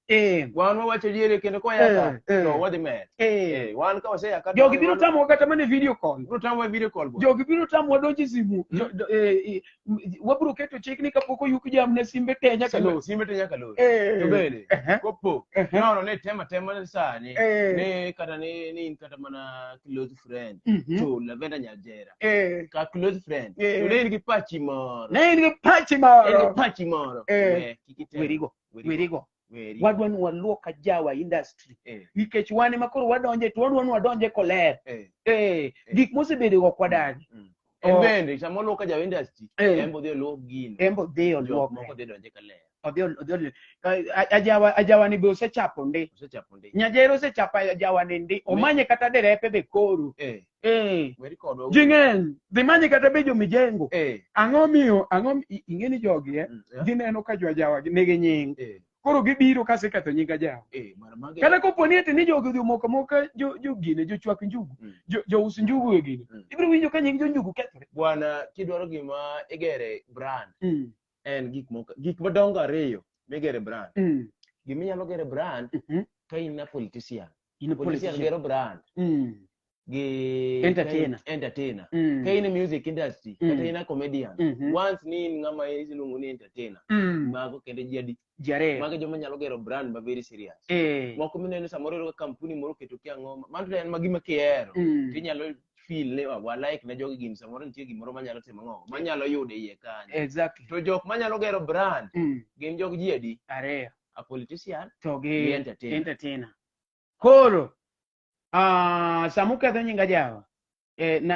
Speaker 2: Wan wawacho diere kendo kwa yaka, to wadhi mer. Wan ka waseyaka to
Speaker 1: Jogi biro
Speaker 2: wan-
Speaker 1: tamowa kata mana e video call.
Speaker 2: Biro tamowa e video call bwana.
Speaker 1: Jogi biro tamowa donjo e simu. Wabiro keto chik ni kapok oyuk jamna simbe te nyaka lor.
Speaker 2: Simbe te nyaka lor. To bende, kopo, nono ni tema tema sani, ni kata ni, ni in kata mana close friend, to Lavenda Nyajera. Ka close friend, to ne in gi pachi moro.
Speaker 1: Ne in gi pachi moro.
Speaker 2: In gi pachi moro. We, kik item.
Speaker 1: Werigo.
Speaker 2: Werigo.
Speaker 1: Werigo.
Speaker 2: Werigo.
Speaker 1: Wadwa ni waluok ajawa industry. Nikech wan ema koro wadonje, to wadwa ni wadonje koler. Gik mosebedo go ok wadagi.
Speaker 2: En bende, sama oluok ajawa industry, en bo dhi oluok gino.
Speaker 1: En bo dhi
Speaker 2: Jok
Speaker 1: oluok.
Speaker 2: moko dhi donje kaler.
Speaker 1: Odhi odhi odhi. Ajawa ni be osechapo ndi.
Speaker 2: Osechapo ndi.
Speaker 1: Nyajero osechapo ajawa ni ndi. Omanye kata derepe be koro.
Speaker 2: Weri kodwa.
Speaker 1: Ji ng'eny. Dhi manye kata be jomijengo. Ang'o miyo, ang'o ing'e ni jogi, gineno ka jo ajawa nigi nying. Koro gibiro kaseketho nying ajawa.
Speaker 2: Mara mage.
Speaker 1: Kata kopo ni ati ni jogi odhi omoko amoka jo gine, jochwak njugu, jous njugu e gine. Ibiro winjo ka nying jo njugu kethore.
Speaker 2: Bwana, kidwaro gima igere brand, en gik moko, gik madongo ariyo migere brand. Gima inyalo gere brand, ka in a politician.
Speaker 1: In a
Speaker 2: Politician
Speaker 1: politician.
Speaker 2: gero brand. Gi
Speaker 1: Entertainer.
Speaker 2: Entertainer. Ka in e music industry, kata in a comedian, once ni in ng'ama iluongo ni entertainer, mago kende ji adi?
Speaker 1: Ji ariyo.
Speaker 2: Mago joma nyalo gero brand ma very serious. Moko mineno samoro iyudo ka kampuni moro oketo kia ang'o, mano to en ma gima kihero, tinyalo feel ni wa like ne jogi gini, samoro nitie gimoro manyalo timo ang'o, manyalo yudo e iye kanyo. To jok manyalo gero brand gin jog ji adi?
Speaker 1: Ariyo.
Speaker 2: A politician
Speaker 1: to
Speaker 2: gi
Speaker 1: gi
Speaker 2: entertainer.
Speaker 1: Entertainer. Koro sama uketho nyinga jawa,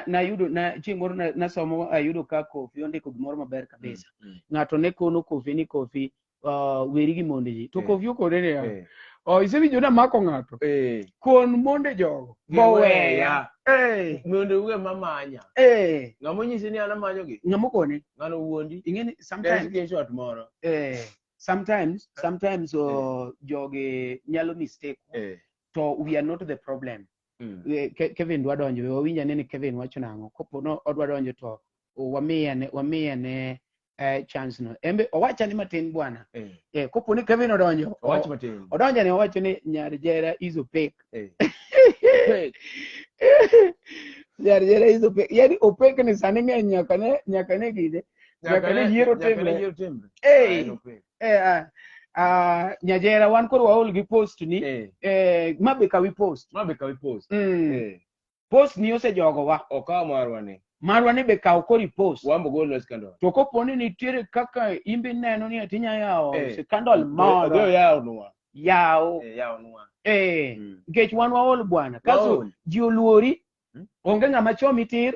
Speaker 1: nayudo na chieng' moro nasomo ayudo ka Kofi ondiko gimoro maber kabisa. Ng'ato ne kono Kofi ni Kofi weri gi monde ji.
Speaker 3: To
Speaker 2: Eh.
Speaker 3: Kofi okone niya,
Speaker 2: Eh.
Speaker 3: oh, isewinjo namako ng'ato.
Speaker 2: Eh.
Speaker 3: Kon monde jogo.
Speaker 2: Giweya.
Speaker 3: Boweya. Eh.
Speaker 2: Mondo uwe mamanya.
Speaker 1: Eh.
Speaker 2: Ng'ama onyisi ni an amanyogi?
Speaker 1: Ng'ama okone?
Speaker 2: Ng'ano wuondi.
Speaker 1: Ing'e ni
Speaker 2: En
Speaker 1: sometimes
Speaker 2: screenshot moro.
Speaker 1: Sometimes jogi nyalo mistake to we are not the problem. Kevin dwa donjo, we wawinj ane ni Kevin wacho nang'o. Kopo no odwa donjo to wamiye ne chance no. Embe owacha ni matin bwana. Kopo ni Kevin odonjo,
Speaker 2: Owach matin.
Speaker 1: Odonjo ne owacho ni nyar jera is opaque.
Speaker 2: Opaque.
Speaker 1: Nyar jera is opaque. Yani opaque ni sani ng'eny nyaka ne gine. Nyaka ne yiero
Speaker 2: Nyaka ne
Speaker 1: timre.
Speaker 2: yiero timre.
Speaker 1: Eh.
Speaker 2: Ah, en opaque.
Speaker 1: Nyajera wan koro waol gi post ni. Ma be kawi post.
Speaker 2: Ma be kawi post.
Speaker 1: Post ni osejogowa.
Speaker 2: Okaw marwa ni.
Speaker 1: Marwa ni be kaw kori post.
Speaker 2: Wambo golnwa scandal.
Speaker 1: To kopo ni nitiere kaka imbe neno ni ati inya yawo scandal moro.
Speaker 2: Odhi oyawnwa.
Speaker 1: Yaw.
Speaker 2: Yawnwa.
Speaker 1: Nikech wan waol bwana. Kaso
Speaker 2: Waol.
Speaker 1: ji oluori. Onge ng'ama chomi tir.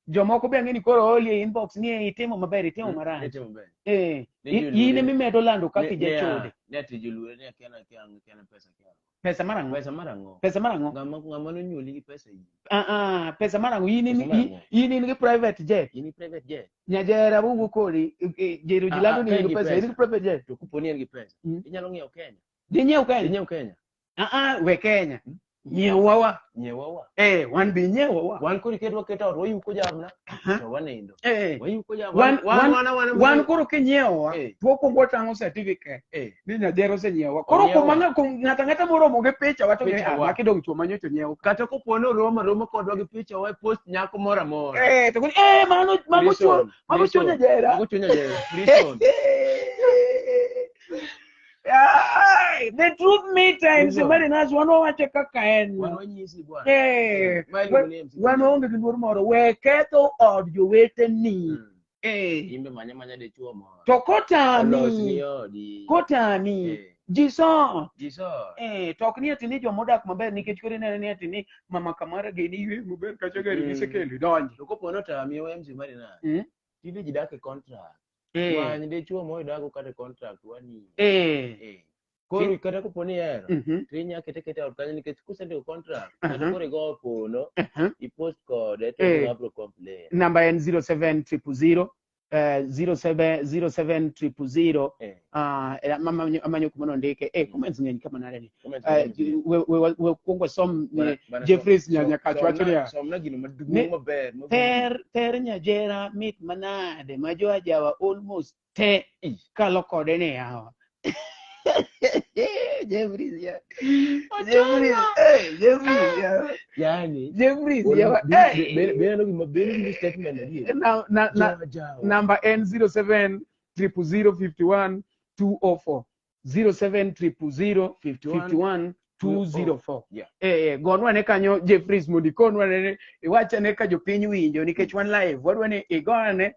Speaker 1: Jomoko be ang'e ni koro ooli e inbox ni itimo maber, itimo marach.
Speaker 2: Itimo maber.
Speaker 1: Ne
Speaker 2: Ni ji
Speaker 1: in
Speaker 2: oluori.
Speaker 1: emimedo lando kaka
Speaker 2: Ne
Speaker 1: ijachode.
Speaker 2: Ne ati ji oluori ni akia akia akia pesa kia.
Speaker 1: Pesa mar ang'o?
Speaker 2: Pesa mar ang'o?
Speaker 1: Pesa mar ang'o?
Speaker 2: Ng'ama nonyuoli gi pesa in.
Speaker 1: Ah, ah, pesa mar ang'o? In
Speaker 2: Pesa mar ang'o?
Speaker 1: in gi private jet.
Speaker 2: In gi private jet.
Speaker 1: Nyajera wugo kodi jero ji
Speaker 2: Ah,
Speaker 1: lando
Speaker 2: ah,
Speaker 1: ni
Speaker 2: ka
Speaker 1: in
Speaker 2: in
Speaker 1: gi
Speaker 2: gi
Speaker 1: pesa, in gi
Speaker 2: pesa.
Speaker 1: private jet.
Speaker 2: To kopo ni en gi pesa.
Speaker 1: Mm.
Speaker 2: Inyalo ng'iewo Kenya.
Speaker 1: Dinyiew Kenya?
Speaker 2: Dinyiew Kenya.
Speaker 1: Ah, ah, we Kenya. Nyiewawa.
Speaker 2: Nyiewawa.
Speaker 1: Wan be nyiewawa.
Speaker 2: Wan koro iketwa keta ot wayuko jamna to wanindo.
Speaker 1: Eh.
Speaker 2: Wayuko jamna.
Speaker 1: Wan koro kinyiewowa, to wakwongo watang'o certificate ni Nyajera osenyiewowa. Koro
Speaker 2: Onyiewa.
Speaker 1: kuom ng'ato ang'ata moromo gi picha wa to
Speaker 2: Picha
Speaker 1: ah,
Speaker 2: wa.
Speaker 1: maki dong' chuo manyocha onyiew.
Speaker 2: Kata kopo ni oroma roma kodwa gi picha wa e post nyako moro amora.
Speaker 1: To koro, mano chuo,
Speaker 2: Prison,
Speaker 1: mago chuo
Speaker 2: prison.
Speaker 1: Nyajera.
Speaker 2: Mago chuo Nyajera. Prison.
Speaker 1: Ay, the truth me times
Speaker 2: Prison.
Speaker 1: Marinas wan wawacho kaka en.
Speaker 2: Wan wanyisi bwana.
Speaker 1: Eh,
Speaker 2: Ma iluongo ni MC
Speaker 1: wan waonge gi luor moro. We ketho od joweteni.
Speaker 2: Imbe manya manya dichuo moro.
Speaker 1: To kotami,
Speaker 2: Olosni odi.
Speaker 1: kotami, ji so.
Speaker 2: Ji so.
Speaker 1: To ok ni ati ni jomodak maber nikech koro ineno ni ati ni mama kamara gini yweyo maber kacha gari gisekelo idonji.
Speaker 2: To kopo ni otami wa MC Marinas. Tinde ji dak e contract.
Speaker 1: Eh.
Speaker 2: Many dichuo modago kata e contract wani.
Speaker 1: Eh.
Speaker 2: Koro kata kopo ni ihero,
Speaker 1: Mhm.
Speaker 2: to inya kete kete ot kanyo nikech kusendiko contract,
Speaker 1: Mhm.
Speaker 2: kata koro igo pono,
Speaker 1: Mhm.
Speaker 2: i post kode to
Speaker 1: Eh.
Speaker 2: ng'ama biro complain.
Speaker 1: Namba en 07 000 07 07 000
Speaker 2: Eh.
Speaker 1: Amanyo kuma nondike comments ng'eny kama nade ni
Speaker 2: Comments
Speaker 1: Eh,
Speaker 2: ng'eny.
Speaker 1: we kuongo wasom
Speaker 2: Bana,
Speaker 3: Jeffries Nyanyakach wacho niya.
Speaker 2: Somna gino maduong'
Speaker 1: Ne-
Speaker 2: maber. Maber.
Speaker 1: Ter nyajera mit manade ma jo ajawa almost te
Speaker 2: Ih.
Speaker 1: kalo kode ni yawa. Jeffries ya Jeffries, Jeffries ya
Speaker 2: Yani,
Speaker 1: Jeffries ya
Speaker 2: be gima be gima statement adier.
Speaker 3: Na
Speaker 2: Jawa.
Speaker 3: namba en 07 000 51 204, 07 000
Speaker 2: 51
Speaker 1: 51 204.
Speaker 2: Yeah.
Speaker 1: Gonwa ne kanyo Jeffries mondo ikonwa ne iwach ane ka jopiny winjo nikech wan live wadwa ni igone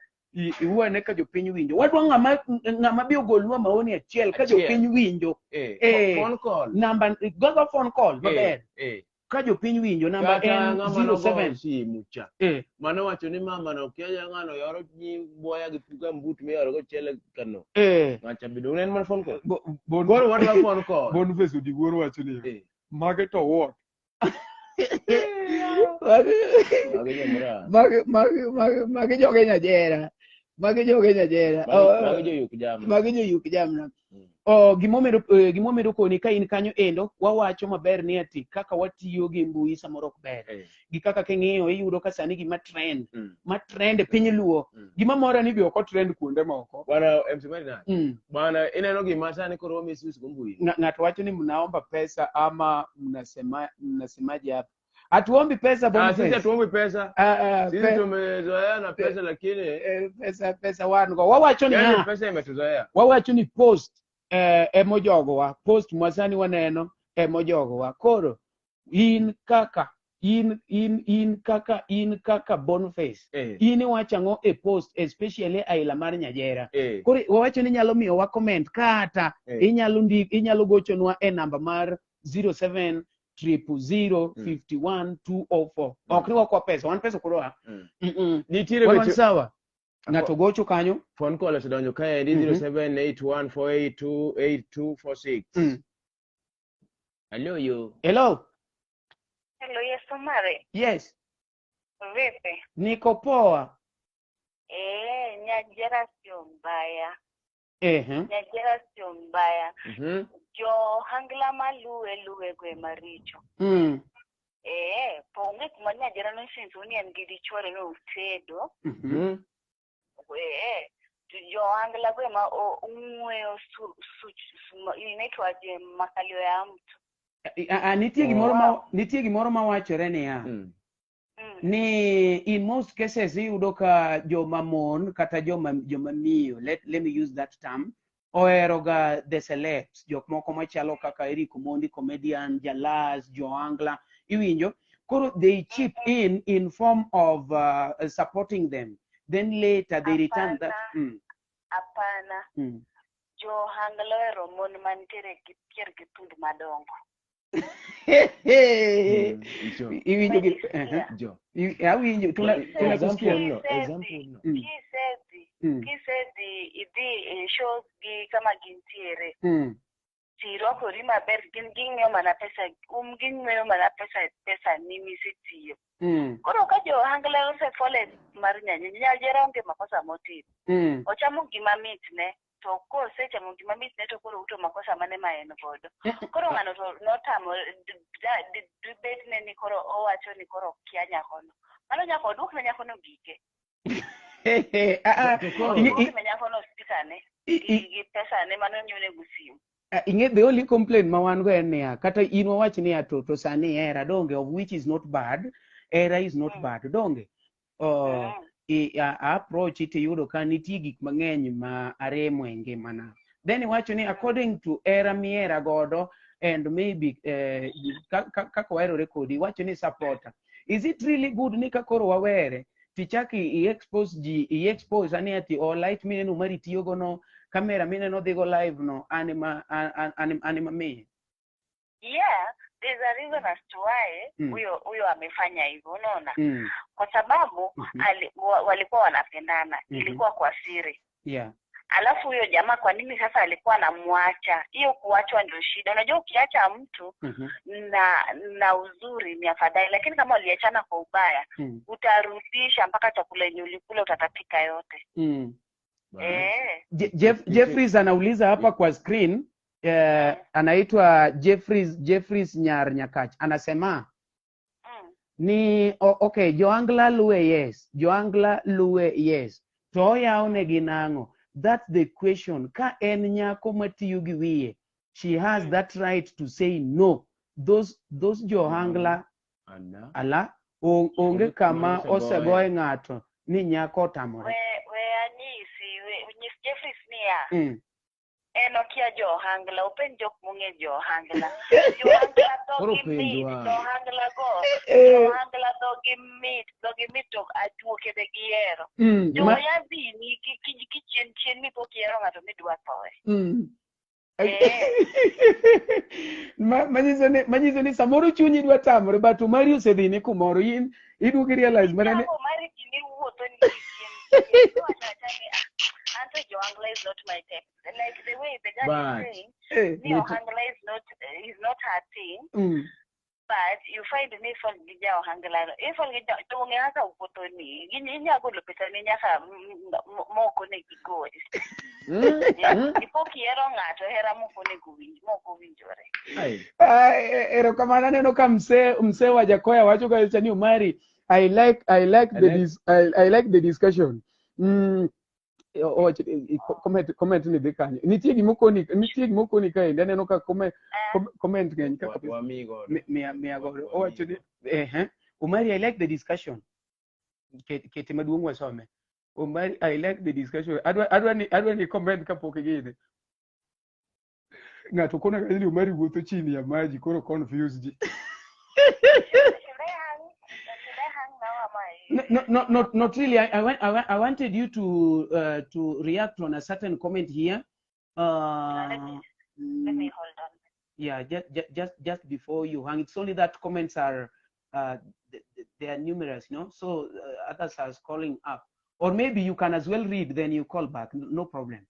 Speaker 1: iwuo ane ka jopiny winjo wadwa ng'ama bi ogolnwa maoni achiel ka
Speaker 2: Achiel.
Speaker 1: jopiny winjo.
Speaker 2: Eh, phone call.
Speaker 1: Namba gogo phone call maber
Speaker 2: Eh.
Speaker 1: ka jopiny winjo namba
Speaker 2: Kata
Speaker 1: en
Speaker 2: ng'ama nogo
Speaker 1: 07
Speaker 2: simu cha.
Speaker 1: Eh.
Speaker 2: Mano wacho ni mama no kia ng'ano yoro nyi boya gi puga mbut miyoro go chele kano.
Speaker 1: Eh.
Speaker 2: Ng'acha bedo en mana phone call.
Speaker 3: Bon
Speaker 2: Koro wadwa phone call.
Speaker 3: Boniface Odiguor wacho niya,
Speaker 2: Eh.
Speaker 3: mage to what?
Speaker 1: Magi
Speaker 2: Magi jomra.
Speaker 1: magi joge nyajera, magi joge nyajera.
Speaker 2: Magi magi joyuk jamna.
Speaker 1: Magi joyuk jamna.
Speaker 2: Mm.
Speaker 1: Oh, gimomedo koni ka in kanyo endo wawacho maber ni ati kaka watiyo gi mbui samoro ok ber
Speaker 2: Eh.
Speaker 1: gi kaka king'iyo iyudo ka sani gima trend ma trend e piny luo gima
Speaker 3: Gima mora ni be ok otrend kuonde moko.
Speaker 2: Bwana MC Marina. Bwana ineno gima sani koro wa misuse go mbui.
Speaker 1: Ng'ato wacho ni mnaomba pesa ama mnasema mnasemaje hapa? Hatuombi pesa
Speaker 2: Ah, sisi
Speaker 1: Boniface.
Speaker 2: hatuombi pesa.
Speaker 1: Ah, ah,
Speaker 2: Sisi tumezoea na pesa lakini
Speaker 1: pesa pesa wan go. Wawacho ni
Speaker 2: yani
Speaker 1: ha.
Speaker 2: pesa imetuzoea.
Speaker 1: Wawacho ni post emojogowa. Post mwasani waneno emojogowa. Koro in kaka in in in kaka in kaka Boniface. In iwacho ang'o e post especially aila mar Nyajera. Koro wawacho ni nyalo miyo wa comment kata inyalo ndik inyalo gochonwa e namba mar 07 000 51 204. Ok ni wakwa pesa, wan pesa koro
Speaker 2: Nitiere
Speaker 1: Wan
Speaker 2: weche
Speaker 1: sawa. Ng'ato gocho kanyo.
Speaker 2: Phone call osedonjo kaendi 0781482846. Hello yo.
Speaker 1: Hello.
Speaker 4: Hello, yes, Omari.
Speaker 1: Yes.
Speaker 4: Vipi?
Speaker 1: Niko poa.
Speaker 4: Nyajera sio mbaya. Nyajera sio mbaya. Jo hangla maluwe luwe gwe maricho. Po onge kuma Nyajera no since ni en gi dichuo no otedo. Jo hangla gwe ma ong'weyo inaitwaje makalio ya mtu.
Speaker 1: Nitie gimoro ma nitie gimoro ma wachore niya. Ni in most cases iyudo ka joma mon kata joma miyo, let me use that term, ohero ga the celebs, jok moko machalo kaka Eric Omondi, comedian, Jalas, Joangla, iwinjo. Koro they chip in form of supporting them, then later they return that.
Speaker 4: Hapana. Johangla ohero mon mantiere gi pier gi thund madongo.
Speaker 1: Iwinjo gi
Speaker 2: Jo.
Speaker 1: Awinjo tunakusikia.
Speaker 2: Example no.
Speaker 4: Kisedhi idhi e shows gi kama gintiere. Tirwakori maber, gin ging'iyo mana pesa, ging'iyo mana pesa ni misetiyo. Koro ka jo ohangla osefole mar Nyajera onge makosa motimo. Ochamo gima mitne, to kosechamo gima mitne to koro uto makosa mane ma en godo. Koro ng'ano to notamo dibetne ni koro owacho ni koro kia nyakono. Mano nyako oduokne nyakono gike. Oduokne nyakono spikane gi pesane mano nyiewo simu.
Speaker 1: Ing'e the only complaint ma wan go en niya, kata in wawach niya to sani hera donge, of which is not bad, hera is not bad donge. Approach it iyudo ka nitie gik mang'eny ma aremo e ngimana. Then iwacho ni according to hera mihera godo and maybe kaka waherore kodi, iwacho ni supporter. Is it really good ni ka koro wawere tichak i expose ji, i expose ani ati o light mineno mari tiyogo no, camera mineno dhigo live no, anima miye.
Speaker 4: Yeah, there's a reason as to why huyo amefanya hivyo, unaona? Kwa sababu walikuwa wanapendana, ilikuwa kwa siri.
Speaker 1: Yeah.
Speaker 4: Alafu huyo jamaa kwa nini sasa alikuwa anamwacha? Hiyo kuachwa ndio shida. Unajua ukiacha mtu na uzuri ni afadhali, lakini kama uliachana kwa ubaya, utarudisha mpaka chakula yenye ulikula utatapika yote.
Speaker 1: Jeffries anauliza hapa kwa screen, anaitwa Jeffries Nyar Nyakach, anasema ni okay, Joangla luwe yes, Joangla luwe yes, to oyawne gi nang'o? That's the question. Ka en nyako matiyo gi wiye, she has that right to say no. Those Johangla ala onge kama osegoye ng'ato ni nyako otamore.
Speaker 4: We anyisi, nyis Jeffries niya. En okia jo ohangla, openj jok mong'e jo ohangla. Jo ohangla dhogi mit, jo ohangla go. Jo ohangla dhogi mit, to ajuoke be gihero. Jo yadhini kichien chien mipok ihero ng'ato midwa thoe.
Speaker 1: Manyiso ni samoro chunyi dwa tamore, but Omari osedhini kumoro, in iduogi realize mana ni
Speaker 4: Omari gini wuotho ni chien. Anto Joangla is not my type. Like the way the guy is saying, Ohangla is not her thing. But you find me fall gija Ohangla. If fall gija to nge haka upoto ni. Ginya golo pesa ni nyaka moko ne gigol. Ipo kiero ng'ato hera moko ne gowinj, moko winjore.
Speaker 1: Erokamano aneno ka mse wa Jakoya wacho ka ni Omari, I like the discussion. Comment ni dhi kanyo. Nitie gimokoni kaendi, aneno ka comment ng'eny kaka miya godo. Owacho ni Omari, I like the discussion. Kete maduong' wasome. Omari, I like the discussion. Adwa ni comment kapok igine. Ng'ato kona ka ni Omari wuotho chini ya maji, koro confuse ji.
Speaker 4: Should I hang? Should I hang now? Am I?
Speaker 1: No, not really. I wanted you to react on a certain comment here.
Speaker 4: Let me hold on.
Speaker 1: Yeah, just before you hang. It's only that comments are they are numerous. So others are calling up, or maybe you can as well read, then you call back. No problem.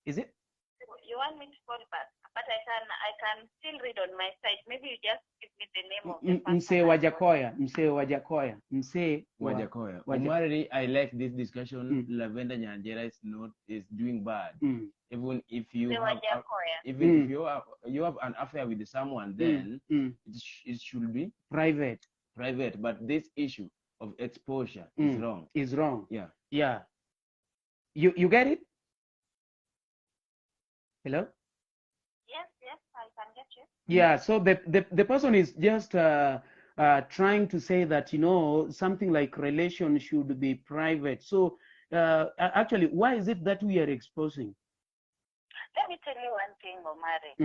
Speaker 1: Is it?
Speaker 4: You want me to call back? But I can still read on my side. Maybe you just give me the name of the person.
Speaker 1: Msee
Speaker 4: and
Speaker 1: Wajakoya, Msee Wajakoya, Msee
Speaker 2: Wajakoya.
Speaker 1: Waja-
Speaker 2: Omari, I like this discussion. Lavender Nyanjera is not is doing bad. Even if you
Speaker 4: Msee
Speaker 2: have
Speaker 4: Wajakoya.
Speaker 2: Even if you have an affair with someone, then it should be
Speaker 1: private.
Speaker 2: Private. But this issue of exposure is wrong.
Speaker 1: Is wrong.
Speaker 2: Yeah.
Speaker 1: Yeah. You get it? Hello?
Speaker 4: Yes, I can get you.
Speaker 1: Yeah, so the person is just trying to say that, something like relation should be private. So actually, why is it that we are exposing?
Speaker 4: Let me tell you one thing, Omari.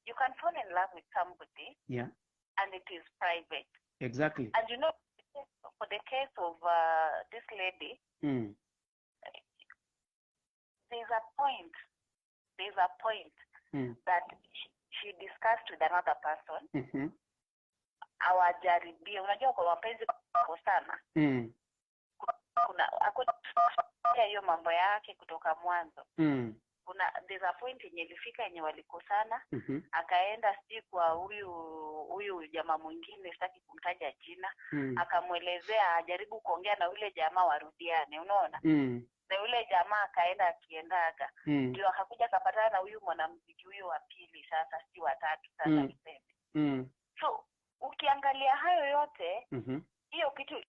Speaker 4: You can fall in love with somebody and it is private. And for the case of this lady, there's a point that she discussed with another person. Awajaribie. Unajua kwa mapenzi sana. Kuna hakuna hiyo mambo yake kutoka mwanzo. Kuna there's a point yenye ilifika yenye walikosana, akaenda sijui kwa huyu jamaa mwingine, sitaki kumtaja jina, akamwelezea ajaribu kuongea na yule jamaa warudiane, unaona? Na yule jamaa akaenda akiendaga, ndio akakuja akapatana na huyu mwanamuziki huyo wa pili, sasa si watatu sasa tuseme. So ukiangalia hayo yote, hiyo kitu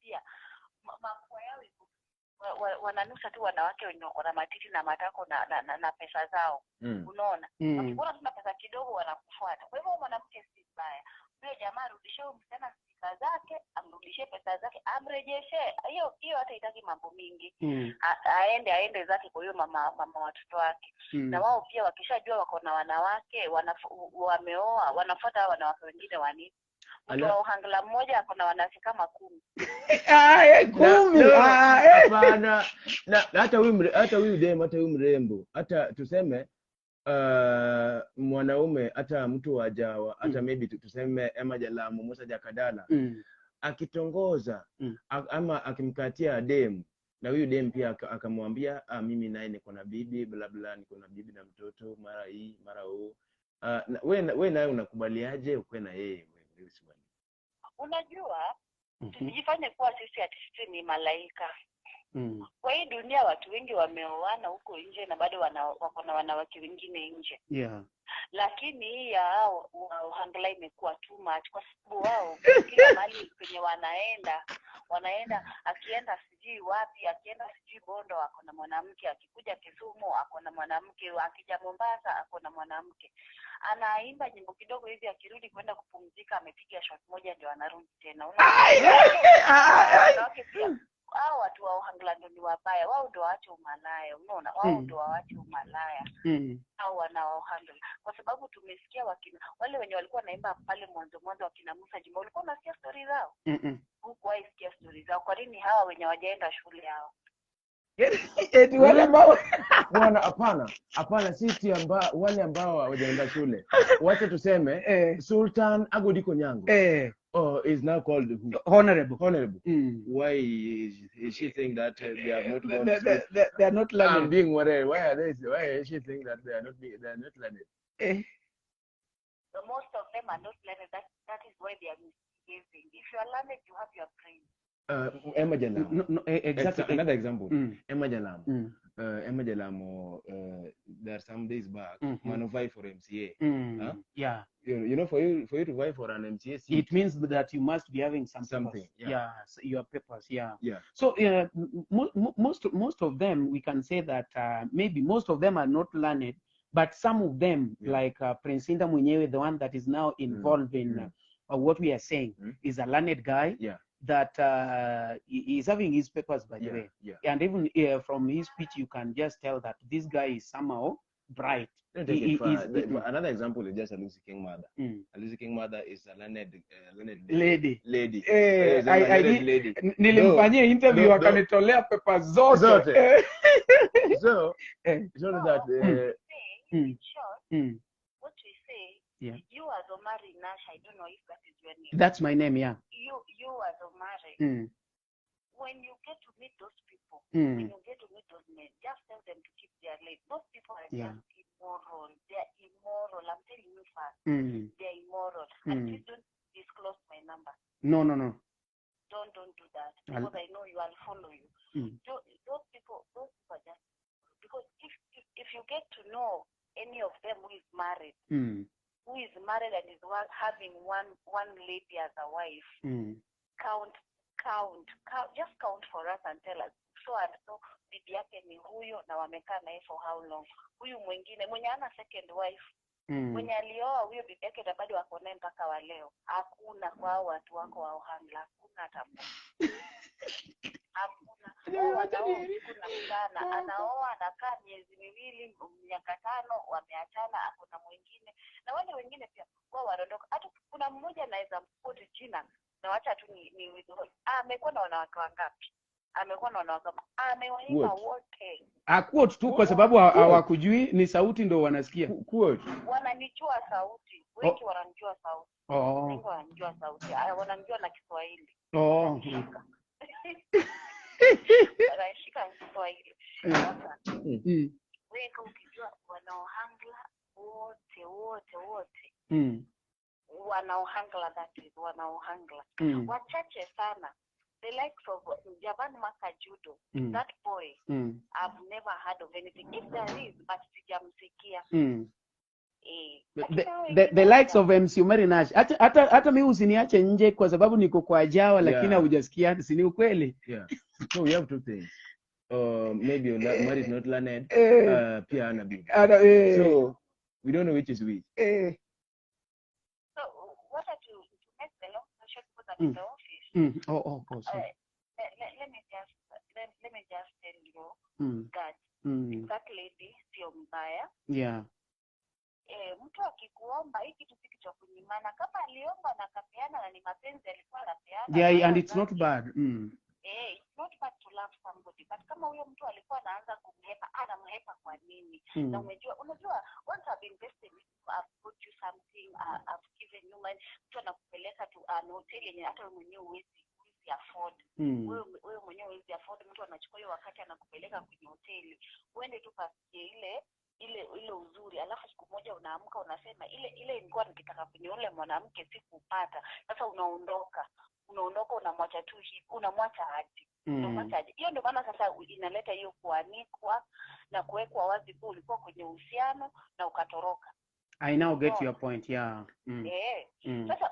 Speaker 4: pia mapua yao iko wananusa tu wanawake wenye wako na matiti na matako na pesa zao, unaona? Wakikuona tuna pesa kidogo wanakufuata. Kwa hivyo huyu mwanamke si mbaya. Huyo jamaa arudishie huyu msichana spika zake, amrudishie pesa zake, amrejeshe hiyo hiyo, hata itaki mambo mingi. Aende zake kwa huyo mama watoto wake. Na wao pia wakishajua wako na wanawake wameoa, wanafuata hao wanawake wengine wa nini? Mtu wa uhangla mmoja ako na wanawake kama 10.
Speaker 1: Ah, 10.
Speaker 2: No,
Speaker 1: Ah, eh.
Speaker 2: hapana. Na hata huyu dem, hata huyu mrembo, hata tuseme mwanaume, hata mtu wa Jawa, hata maybe tuseme Emma Jalamu, Musa Jakadala, akitongoza ama akimkatia dem na huyu dem pia akamwambia, "Ah, mimi naye niko na bibi, bla bla, niko na bibi na mtoto," mara hii mara huu, we naye unakubaliaje ukwe na yeye? Wewe swali.
Speaker 4: Unajua, tusijifanye kuwa sisi ati sisi ni malaika kwa hii dunia. Watu wengi wameoana huko nje na bado wako na wanawake wengine nje, lakini hii ya hao wa uhangla imekuwa too much kwa sababu wao kila mahali penye wanaenda wanaenda, akienda sijui wapi, akienda sijui Bondo ako na mwanamke, akikuja Kisumu ako na mwanamke, akija Mombasa ako na mwanamke. Anaimba nyimbo kidogo hivi, akirudi kwenda kupumzika amepiga shot moja ndio anarudi tena. Unaona?
Speaker 1: Ai, ai, ai, ai.
Speaker 4: Wanawake pia Hao watu wa Ohangla ndo ni wabaya, wao ndo waache umalaya, unaona, wao ndo waache umalaya. Hao wana Ohangla, kwa sababu tumesikia wakina wale wenye walikuwa naimba pale mwanzo wakina Musa Juma, walikuwa unasikia story zao? Hukuwahi sikia story zao. Kwa nini hawa wenye hawajaenda shule hao?
Speaker 1: Eti wale ambao
Speaker 2: bwana, hapana, sisi ambao wale ambao hawajaenda shule. Wacha tuseme Sultan Agodi Konyango is now called who?
Speaker 1: Honorable.
Speaker 2: Honorable. Why is she saying that they have not gone?
Speaker 1: They are not learned.
Speaker 2: I'm being worried. Why is she saying that they are not learned?
Speaker 4: Most of them are not learned. That is why they are misbehaving. If you are learned, you have your brain.
Speaker 2: Emma Jalamo.
Speaker 1: No, exactly.
Speaker 2: Another example. Emma Jalamo. Emma Jalamo, there are some days back, man vie for MCA. Huh?
Speaker 1: Yeah.
Speaker 2: You know, for you to vie for an MCA seat,
Speaker 1: it means that you must be having
Speaker 2: something.
Speaker 1: Yeah. Yeah, so your papers. Yeah.
Speaker 2: Yeah.
Speaker 1: So most of them, we can say that maybe most of them are not learned, but some of them, like Prince Inda Mwenyewe, the one that is now involved in what we are saying, is a learned guy.
Speaker 2: Yeah.
Speaker 1: That he is having his papers, by the way.
Speaker 2: Yeah.
Speaker 1: And even from his speech, you can just tell that this guy is somehow bright.
Speaker 2: Another example is just Alusi King Mother. Alusi King Mother is a learned lady. Lady.
Speaker 1: Nilimfanyia interview akanitolea papers zote.
Speaker 2: So, it's not that.
Speaker 4: In short, what we say, you as Omari Nash, I don't know if that is your name.
Speaker 1: That's my name, yeah.
Speaker 4: You as Omari, when you get to meet those people, when you get to meet those men, just tell them to keep their leg. Those people are just immoral. They are immoral. I'm telling you first. They are immoral. And please don't disclose my number.
Speaker 1: No.
Speaker 4: Don't do that, because I know you, I'll follow you. Those people are just, because if you get to know any of them who is married, who is married and is having one lady as a wife, count, just count for us and tell us, so and so, bibi yake ni huyo na wamekaa naye for how long? Huyu mwingine mwenye ana second wife, mwenye alioa huyo bibi yake na bado wako naye mpaka wa leo. Hakuna kwa watu wako wa Ohangla, hakuna hata mmoja. Hakuna. Kuna anaoa anakaa miezi miwili, miaka 5, wameachana, hakuna mwingine. Na wale wengine pia wao wanaondoka. Hata kuna mmoja anaweza mkoti jina na wacha tu ni withhold. Amekuwa na wanawake wangapi? Amekuwa na wanawake, amewaimba wote.
Speaker 1: Quote tu kwa sababu hawakujui, ni sauti ndio wanasikia.
Speaker 2: Quote.
Speaker 4: Wananijua sauti. Wengi wananijua sauti. Wengi wananijua sauti. Wananijua na Kiswahili. Wanashika Kiswahili. Sasa wewe ukijua wanaohangla wote wanaohangla, that is wanaohangla. Wachache sana. The likes of Javan Makajudo, that boy, I've never heard of anything. If there is, but sijamsikia.
Speaker 1: The likes of MC Omari Nash. Hata mimi usiniache nje kwa sababu niko kwa Jawa, lakini hujasikia, si ni ukweli?
Speaker 2: Yeah. So we have two things. Maybe Omari is not learned. Pia ana bibi. So we don't know which is which.
Speaker 4: So what are to make the long story short, because I'm in the office.
Speaker 1: Sorry.
Speaker 4: Let me just tell you that that lady sio mbaya.
Speaker 1: Yeah.
Speaker 4: Mtu akikuomba hiki kitu si cha kunyimana, kama aliomba na akapeana na ni mapenzi alikuwa anapeana.
Speaker 1: Yeah, and it's not bad.
Speaker 4: It's not bad to love somebody, but kama huyo mtu alikuwa anaanza kumhepa, anamhepa kwa nini? Na unajua once I've invested, I've put you something, I've given you money, mtu anakupeleka tu an hotel yenye hata wewe mwenyewe huwezi afford. Wewe mwenyewe huwezi afford, mtu anachukua hiyo wakati anakupeleka kwenye hoteli. Uende tu pasikie ile uzuri, alafu siku moja unaamka unasema ile nilikuwa nikitaka kwenye ule mwanamke sikupata. Sasa unaondoka unamwacha tu hivi, unamwacha aje? Unamwacha aje? Hiyo ndio maana sasa inaleta hiyo kuanikwa na kuwekwa wazi kwa ulikuwa kwenye uhusiano na ukatoroka.
Speaker 1: I now get your point. Yeah.
Speaker 4: Sasa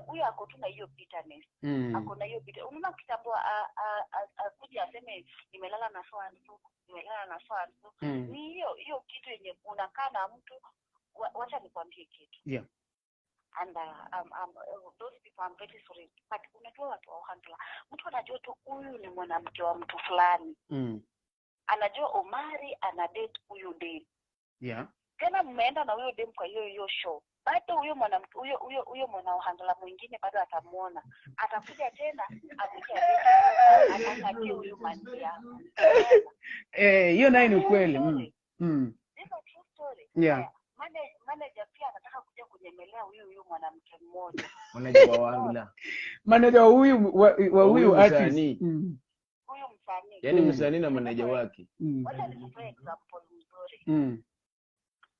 Speaker 4: huyu ako tu na hiyo bitterness. Ako na hiyo bitterness. Unaona kitambo akuja aseme nimelala na so and so, nimelala na so and so. Ni hiyo kitu yenye unakaa na mtu. Wacha nikwambie kitu.
Speaker 1: Yeah.
Speaker 4: And those people, I'm very sorry, but unajua watu wa Ohangla, mtu anajua tu huyu ni mwanamke wa mtu fulani. Anajua Omari ana date huyu dem. Tena mmeenda na huyo dem kwa hiyo hiyo show, bado huyo mwanamke, huyo mwana Ohangla mwingine bado atamuona, atakuja tena akuja atakatie huyu manzi yako.
Speaker 1: Eh, hiyo nayo ni ukweli.
Speaker 4: This is a true story. Manager pia anataka kuja kunyemelea huyu mwanamke mmoja.
Speaker 2: Manager wa Ohangla.
Speaker 1: Manager wa huyu wa huyu artist.
Speaker 4: Huyu msanii.
Speaker 2: Yaani msanii na manager wake.
Speaker 4: Wacha nikupe example mzuri.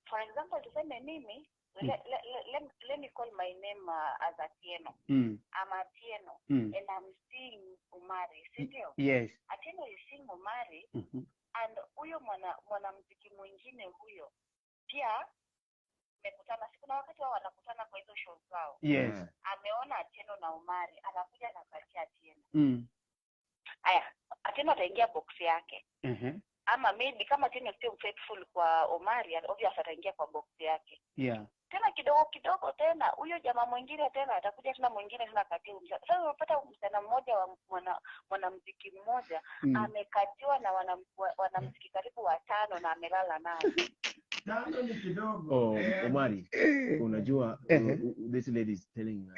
Speaker 4: For example, tuseme mimi, let me call my name as Atieno. I'm Atieno. And I'm seeing Omari, si ndio?
Speaker 1: Yes.
Speaker 4: Atieno is seeing Omari. And huyo mwanamuziki mwingine huyo pia amekutana, kuna wakati wao wanakutana kwa hizo show zao.
Speaker 1: Yes.
Speaker 4: Ameona Atieno na Omari, anakuja na kupatia Atieno. Aya, Atieno ataingia box yake. Ama maybe kama Atieno sio faithful kwa Omari, obviously ataingia kwa box yake. Tena kidogo kidogo tena huyo jamaa mwingine tena atakuja tena mwingine tena akatie msichana. Sasa unapata msichana mmoja wa mwanamuziki mmoja amekatiwa na wanamuziki karibu watano na amelala naye.
Speaker 3: Tano ni kidogo.
Speaker 2: Oh, Omari, unajua this lady is telling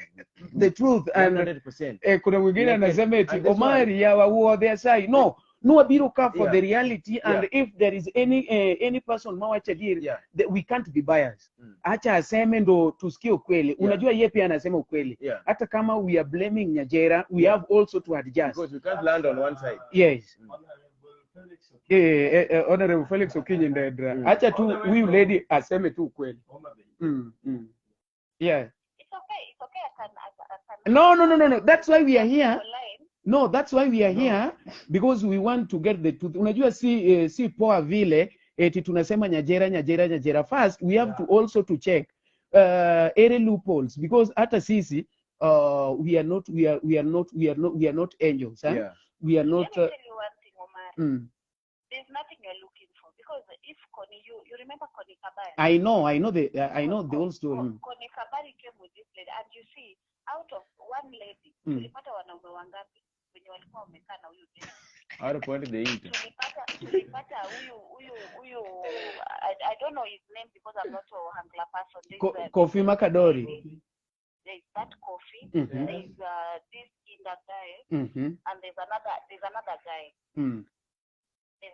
Speaker 1: the truth and
Speaker 2: 100%.
Speaker 1: Kuna mwingine anasema eti Omari ya wa their side. No. No abiro ka for the reality, and if there is any person mawacha deal, we can't be biased. Acha aseme ndo tusikie ukweli. Unajua yeye pia anasema ukweli. Hata kama we are blaming Nyajera, we have also to adjust.
Speaker 2: Because we can't land on one side.
Speaker 1: Yes. Honorable Felix Okinyi Ndedra. Acha tu huyu lady aseme tu ukweli. Yeah.
Speaker 4: It's okay. It's okay. I can.
Speaker 1: No. That's why we are here. No, that's why we are here, because we want to get the truth. Unajua si poa vile eti tunasema Nyajera. First, we have to also to check any loopholes, because hata sisi we are not angels. Huh?
Speaker 2: Yeah.
Speaker 1: We are not.
Speaker 4: Let me tell you one thing, Omar. There's nothing you're looking for, because if Connie, you remember Connie Kabari?
Speaker 1: I know the whole story.
Speaker 4: Connie Kabari came with this lady, and you see, out of one lady, tulipata wanaume wangapi wenye walikuwa wamekaa na huyu demu?
Speaker 2: Out point the inter.
Speaker 4: Tulipata huyu I don't know his name because I'm not a Ohangla person.
Speaker 1: Kofi Makadori.
Speaker 4: There's that Kofi. There's this Inda guy. And there's another guy. There's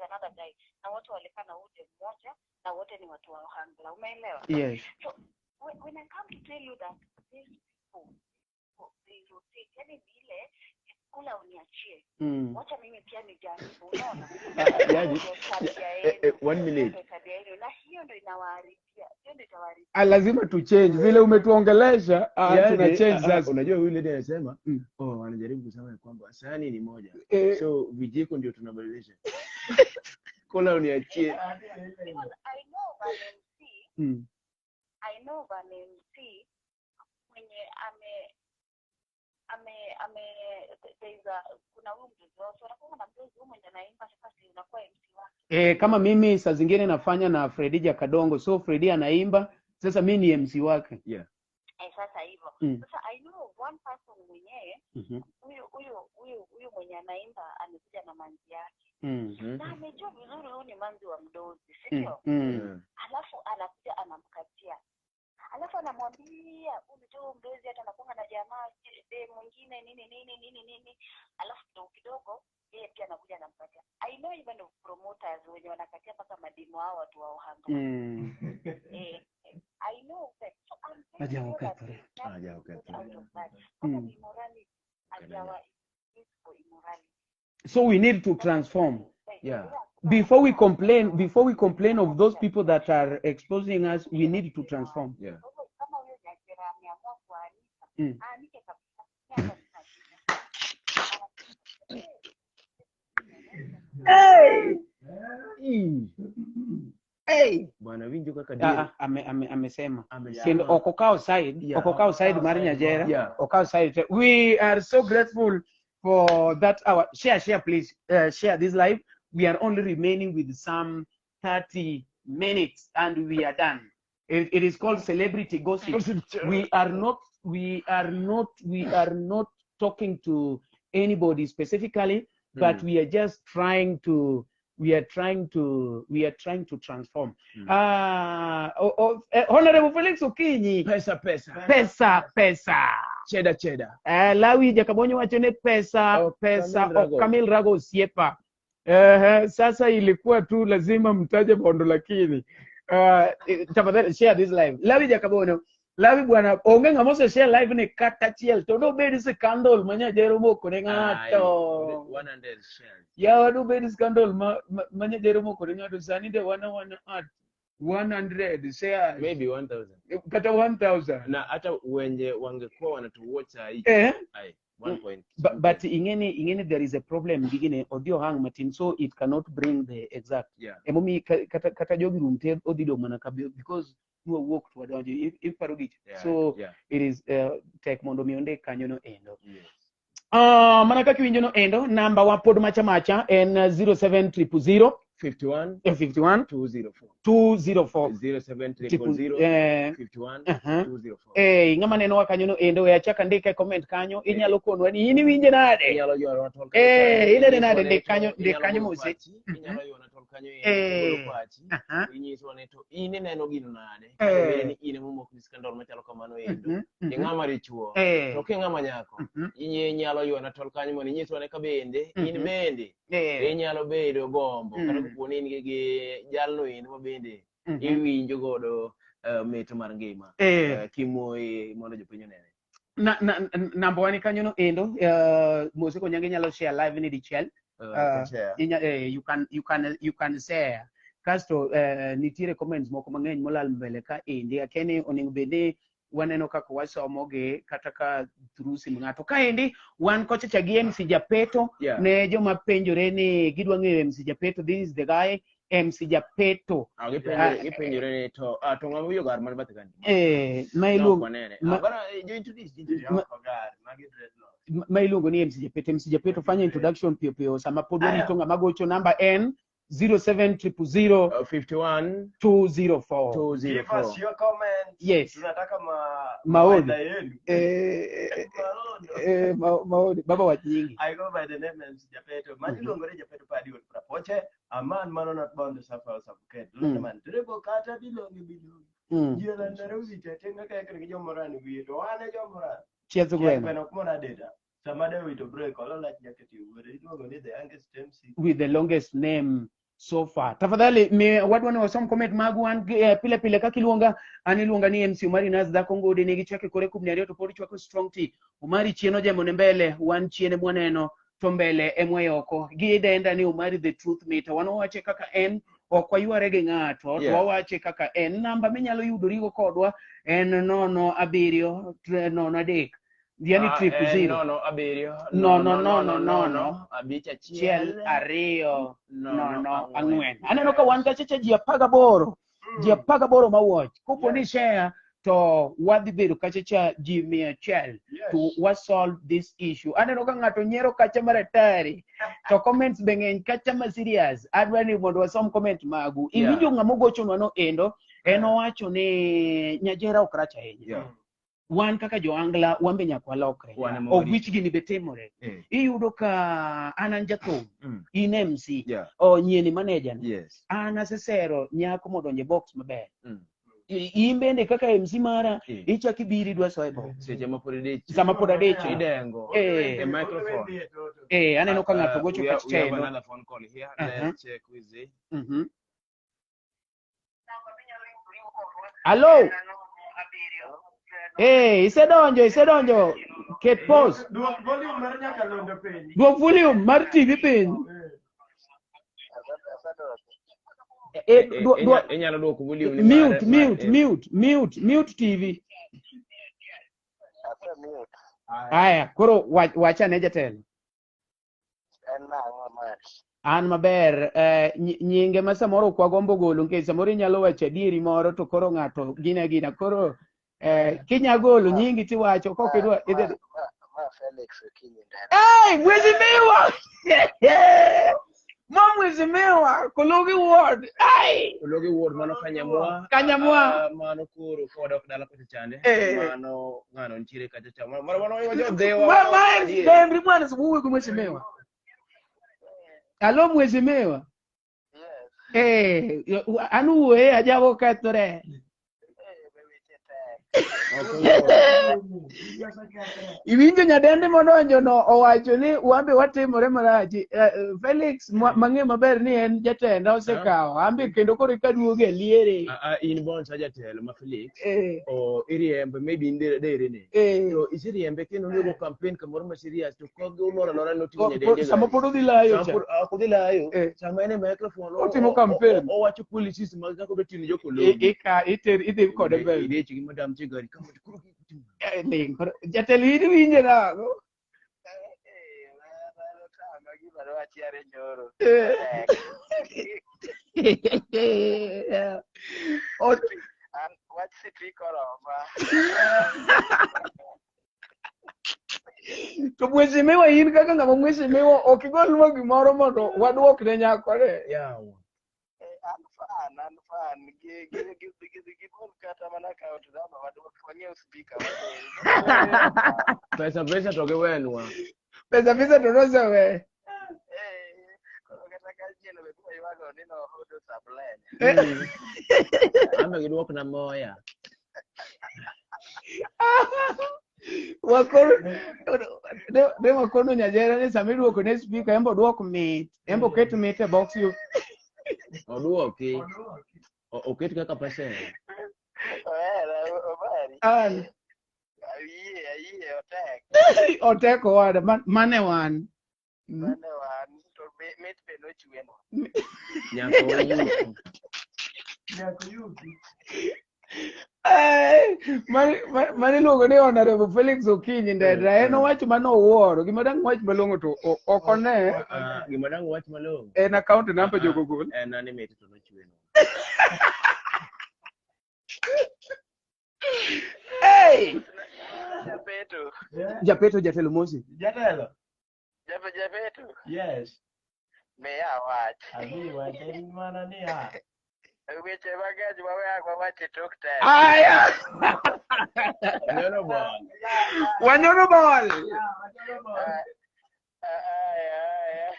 Speaker 4: another guy. Na wote walikaa na huyu demu mmoja, na wote ni watu wa Ohangla. Umeelewa?
Speaker 1: Yes.
Speaker 4: So when I come to tell you that these people, they rotate, yani vile kula uniachie. Wacha mimi pia nijaribu, unaona?
Speaker 2: Yaani, 1 minute.
Speaker 4: Na hiyo ndio inawaharibia. Hiyo ndio itawaharibia.
Speaker 1: Lazima tu change vile umetuongelesha, tuna change sasa.
Speaker 2: Unajua huyu lady anasema, anajaribu kusema kwamba sahani ni moja. So vijiko ndio tunabadilisha. Kula uniachie.
Speaker 4: Because I know an MC. I know an MC mwenye ame there's a kuna huyu mdozi wao, so anakuwa na mdozi huyu mwenye anaimba, sasa si unakuwa MC wake.
Speaker 1: Kama mimi saa zingine nafanya na Fredija Kadongo, so Fredi anaimba, sasa mimi ni MC wake.
Speaker 2: Yeah.
Speaker 4: Sasa hivyo. Sasa I know one person mwenyewe, huyu mwenye anaimba amekuja na manzi yake. Na amejua vizuri huyu ni manzi wa mdozi, si ndio? Alafu anakuja anamkatia. Alafu anamwambia unajua mdozi hata anakuwa na jamaa mwingine nini nini nini nini. Alafu kidogo kidogo yeye pia anakuja anampatia. I know even the promoters wenye wanakatia mpaka madimo hao watu wa Ohangla. I know that. So I'm very sure that out of that. Immorality, immorality.
Speaker 1: So we need to transform.
Speaker 2: Yeah.
Speaker 1: Before we complain of those people that are exposing us, we need to transform.
Speaker 2: Yeah.
Speaker 1: Hey! Hey!
Speaker 2: Bwana winjo kaka deal.
Speaker 1: Amesema. Kendo okokao side, okokao side mar Nyajera, okao side. We are so grateful for that hour. Share please. Share this live. We are only remaining with some 30 minutes and we are done. It is called celebrity gossip. We are not we are not we are not talking to anybody specifically, but we are just trying to we are trying to we are trying to transform. Honorable Felix Okinyi,
Speaker 2: Pesa pesa.
Speaker 1: Pesa pesa.
Speaker 2: Cheddar cheddar.
Speaker 1: Lawi Jakabonyo wacho ni pesa
Speaker 2: Ok
Speaker 1: pesa
Speaker 2: Kamil Rago.
Speaker 1: Ok Kamil Rago osiepa. Sasa ilikuwa tu lazima mtaje Bondo, lakini tafadhali share this live. Lawi Jakabonyo, Lawi bwana, onge ng'ama ose share live ni kata achiel to dobed scandal ma Nyajero moko ne ng'ato.
Speaker 2: 100 shares.
Speaker 1: Yawa, dobed scandal ma Nyajero moko ne ng'ato. Sani de wana at 100 shares.
Speaker 2: Maybe 1000.
Speaker 1: Kata 1000.
Speaker 2: Na hata wenye wangekuwa wanatuwatch saa hii. Ai, 1 point.
Speaker 1: But ingeni there is a problem gigine odhi ohang matin, so it cannot bring the exact. Emomi kata jogi rum te odhi dong' mana ka because nwawuok to wadonjo iparo gicha. So it is tek mondo mi ondik kanyo no endo. Mana kaka iwinjo no endo, namba wa pod macha macha en 07 000
Speaker 2: 51
Speaker 1: 51
Speaker 2: 204.
Speaker 1: 204.
Speaker 2: 07 000 51 204.
Speaker 1: Ng'ama nenowa kanyo no endo, we achak andike comment kanyo, inyalo konwa ni in iwinje nade?
Speaker 2: Inyalo ywara tol
Speaker 1: Inene nade? Ndik kanyo, ndik kanyo mose.
Speaker 2: Inyalo ywara tol kanyo, golo pachi. Inyiswa ni to in ineno gino nade? Kata ni in emomok gi scandal machalo kamano endo. Ing'ama dichuo. To king'ama nyako, inyalo ywara tol kanyo mondo inyiswa ni ka bende in bende inyalo bedo gombo kata kopo ni in gi jalno endo ma bende iwinjo godo mit mar ngima kimoye mondo jopiny onene.
Speaker 1: Na namba wani kanyo no endo, Mose Konyango inyalo share live ni dichiel. You can share. Kasto nitiere comments moko mang'eny molal mbele ka endi, akia onego bed ni waneno kaka wasomo gi kata ka through sim ng'ato. Kaendi wan kocha cha gi MC Japeto. Ne joma penjore ni gidwa ng'eyo MC Japeto, this is the guy, MC Japeto.
Speaker 2: Ah, gipenjore ni to to ng'ama wiyo gar man bathe kanyo.
Speaker 1: Ma
Speaker 2: No,
Speaker 1: iluongo
Speaker 2: wanene. Bana, jo introduce, introduce.
Speaker 1: Ma iluongo ni MC Japeto. MC Japeto, fanya introduction piyo piyo sama pod warito ng'ama gocho. Namba en 07 000
Speaker 2: 51
Speaker 1: 204.
Speaker 5: Give us
Speaker 2: 204.
Speaker 5: your comments.
Speaker 1: Yes.
Speaker 5: Tunataka
Speaker 1: Maoni.
Speaker 5: mawaidha yenu. Maono.
Speaker 1: Maoni baba wach nyingi.
Speaker 5: I go by the name MC Japeto. Mani luongo ni Japeto Padi Wuod Prapoche. A man mano not bound to suffer or suffocate. Man dribo kata bilongi bilongi. Ji olando Nairobi te tenga ka gi jomorani wiye to wan e jomorani.
Speaker 1: Chieth gweno.
Speaker 5: Gweno ok mora deda. Sama de wito break olo lach nyaka ti wuode. Iluongo ni the youngest MC.
Speaker 1: With the longest name so far. Tafadhali mi wadwa ni wasom comment magu wan pile pile kaka iluonga an iluonga ni MC Omari Nas dhako ngode nigi chwake kore kubni ariyo to pod chwako strong tea. Omari chien ojemo ne mbele, wan chien emwaneno to mbele emwayoko. Gidenda ni Omari the truth meter. Wan wawache kaka en, ok wayware gi ng'ato, to wawache kaka en. Namba minyalo yudorigo kodwa en 0 7 0 3, yani triple zero.
Speaker 2: 0 7
Speaker 1: 0 0 0
Speaker 2: 5
Speaker 1: 1
Speaker 2: 1
Speaker 1: 2
Speaker 2: 0
Speaker 1: 0
Speaker 2: 4.
Speaker 1: 4. Aneno ka wan kacha cha ji 18, ji 18 ma watch. Kopo ni share to wadhi bedo kacha cha ji 100 to wa solve this issue. Aneno ka ng'ato nyiero kacha maratari to comments be ng'eny kacha ma serious. Adwa ni mondo wasom comment magu. Iwinjo ng'ama ogochonwa no endo, en owacho ni Nyajera ok rach ahinya. Wan kaka joangla wan be nyaka walokre.
Speaker 2: Wan ema
Speaker 1: Of
Speaker 2: warito.
Speaker 1: which gini be timore. Iyudo ka an jathum, in MC, o nyieni manager ni. An asesero nyako modonjo e box maber. In bende kaka MC mara ichako ibiro idwa soyo e box.
Speaker 2: Seche ma pod idich.
Speaker 1: Sama pod adich.
Speaker 2: Idengo. E microphone.
Speaker 1: Aneno ka ng'ato gocho kacha
Speaker 2: We have
Speaker 1: endo.
Speaker 2: another phone call here. Let's check who is it.
Speaker 1: Hello. Isedonjo, isedonjo. Ket pause.
Speaker 5: Duok volume mar nyakalondo piny.
Speaker 1: Duok volume mar TV piny.
Speaker 2: Inyalo duoko volume ni
Speaker 1: Mute, mute, mute, mute, mute TV. Aya, koro wachane jatelo. An maber, nyinge ma samoro ok wagombo golo nikech samoro inyalo wacho adieri moro to koro ng'ato gina gina koro kinya golo nyingi tiwacho kok idwa idhi.
Speaker 6: Ma Felix Okinyi Ndera.
Speaker 1: Hey, mheshimiwa! Ma mheshimiwa! mheshimiwa Kologi Ward. Ai!
Speaker 2: Ologi Ward mano Kanyamwa.
Speaker 1: Kanyamwa.
Speaker 2: Ah, mano koro ka wadok dala kocha chande.
Speaker 1: Eh.
Speaker 2: Mano ng'ano nitiere kacha cha. Mano mano wacho dhewa.
Speaker 1: Ma ma Henry bwana sibuwe kwa mheshimiwa. Alo mheshimiwa.
Speaker 4: Yes.
Speaker 1: Eh, anu wuoye ajawo kethore.
Speaker 4: Eh, be weche tek.
Speaker 1: Iwinjo nyadendi modonjo no owacho ni wambe watimore marach. Felix mang'e maber ni en jatenda osekawo. Ambe kendo koro eka duogo e liere.
Speaker 2: Ah, ah, in bon sa jatelo ma Felix.
Speaker 1: Eh,
Speaker 2: O iriembe maybe in dere ne.
Speaker 1: eh.
Speaker 2: To iseriembe kendo onego campaign kamoro ma serious to kog uloro alora noting'o nyadendi.
Speaker 1: Sama pod odhi layo cha.
Speaker 2: Sama pod odhi layo.
Speaker 1: Eh.
Speaker 2: Sama en e microphone.
Speaker 1: Otimo campaign.
Speaker 2: Owacho policies mag kaka odwa tiyo ne jokologi.
Speaker 1: Ika iter idhi kode mbele.
Speaker 2: Idech gi madam Chigari kama koro
Speaker 1: Eh, ling. Koro Jatelo in iwinje nang'o?
Speaker 4: Eh, mano tama gima dwachi are nyoro.
Speaker 1: Eh.
Speaker 4: Tek. An wach sitrik oroma.
Speaker 1: To mheshimiwa in kaka ng'ama mheshimiwa ok igolnwa gimoro mondo waduok ne nyakore.
Speaker 2: Yawa.
Speaker 4: Eh, an fan, an fan. Gi gi gi gi gigol kata mana account number waduok wang'iew speaker water.
Speaker 2: Pesa pesa to giwenwa.
Speaker 1: Pesa pesa to nosewe.
Speaker 4: Eh, koro kata ka chien be kuma ywago ni nohodo sablenya.
Speaker 2: Ambe giduokna moya.
Speaker 1: Wakono ne wakono nyajera ni sama iduoko ne speaker embo duok mit embo ket mit e box yo
Speaker 2: Oduoki. Oket kaka percent.
Speaker 4: Ohera, Omari.
Speaker 1: an
Speaker 4: Ayie, ayie, otek.
Speaker 1: otek owada mane wan.
Speaker 4: Mane wan, to mit be nochwenwa.
Speaker 2: Nyaka wayuki.
Speaker 5: Nyaka oyuki.
Speaker 1: Mane iluongo ni Honorable Felix Okinyi Ndedra en owacho mane owuoro gima dang' wach malong'o to ok one
Speaker 2: Gima dang' wach malong'o.
Speaker 1: en account number jogo gol.
Speaker 2: En ani mit to nochwenwa.
Speaker 1: Hey!
Speaker 4: Japeto.
Speaker 5: Yeah.
Speaker 1: Japeto jatelo mosi.
Speaker 5: Jatelo.
Speaker 4: Japeto.
Speaker 5: Yes.
Speaker 4: Miya wach.
Speaker 5: Adhi wach en mana niya.
Speaker 4: Weche mang'eny wawe ang' wawach e tok time.
Speaker 1: Aya!
Speaker 2: Nyono bol.
Speaker 1: Wanyono bol.
Speaker 4: Aya,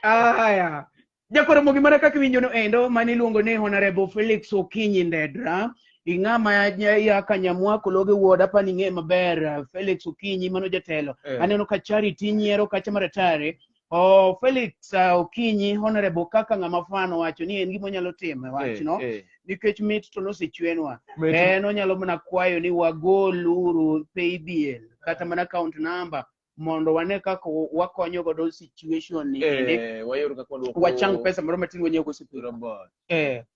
Speaker 4: aya.
Speaker 1: Aya. Jakoro mogi mana kaka iwinjo no endo mane iluongo ni Honorable Felix Okinyi Ndedra. Ing'ama ya Kanyamwa Kologe Ward apa ni ng'e maber Felix Okinyi mano jatelo. Aneno ka Charity nyiero kacha maratare. Oh, Felix Okinyi Honorable kaka ng'ama fano wacho ni en gima onyalo timo e wachno nikech mit to nosechwenwa. En onyalo mana kwayo ni wagoluru paybill kata mana account number mondo wane kaka wakonyo godo situation ni endi.
Speaker 2: Wayud kaka waduoko
Speaker 1: Wachang pesa moro matin wanyiew go sipika.
Speaker 2: robot.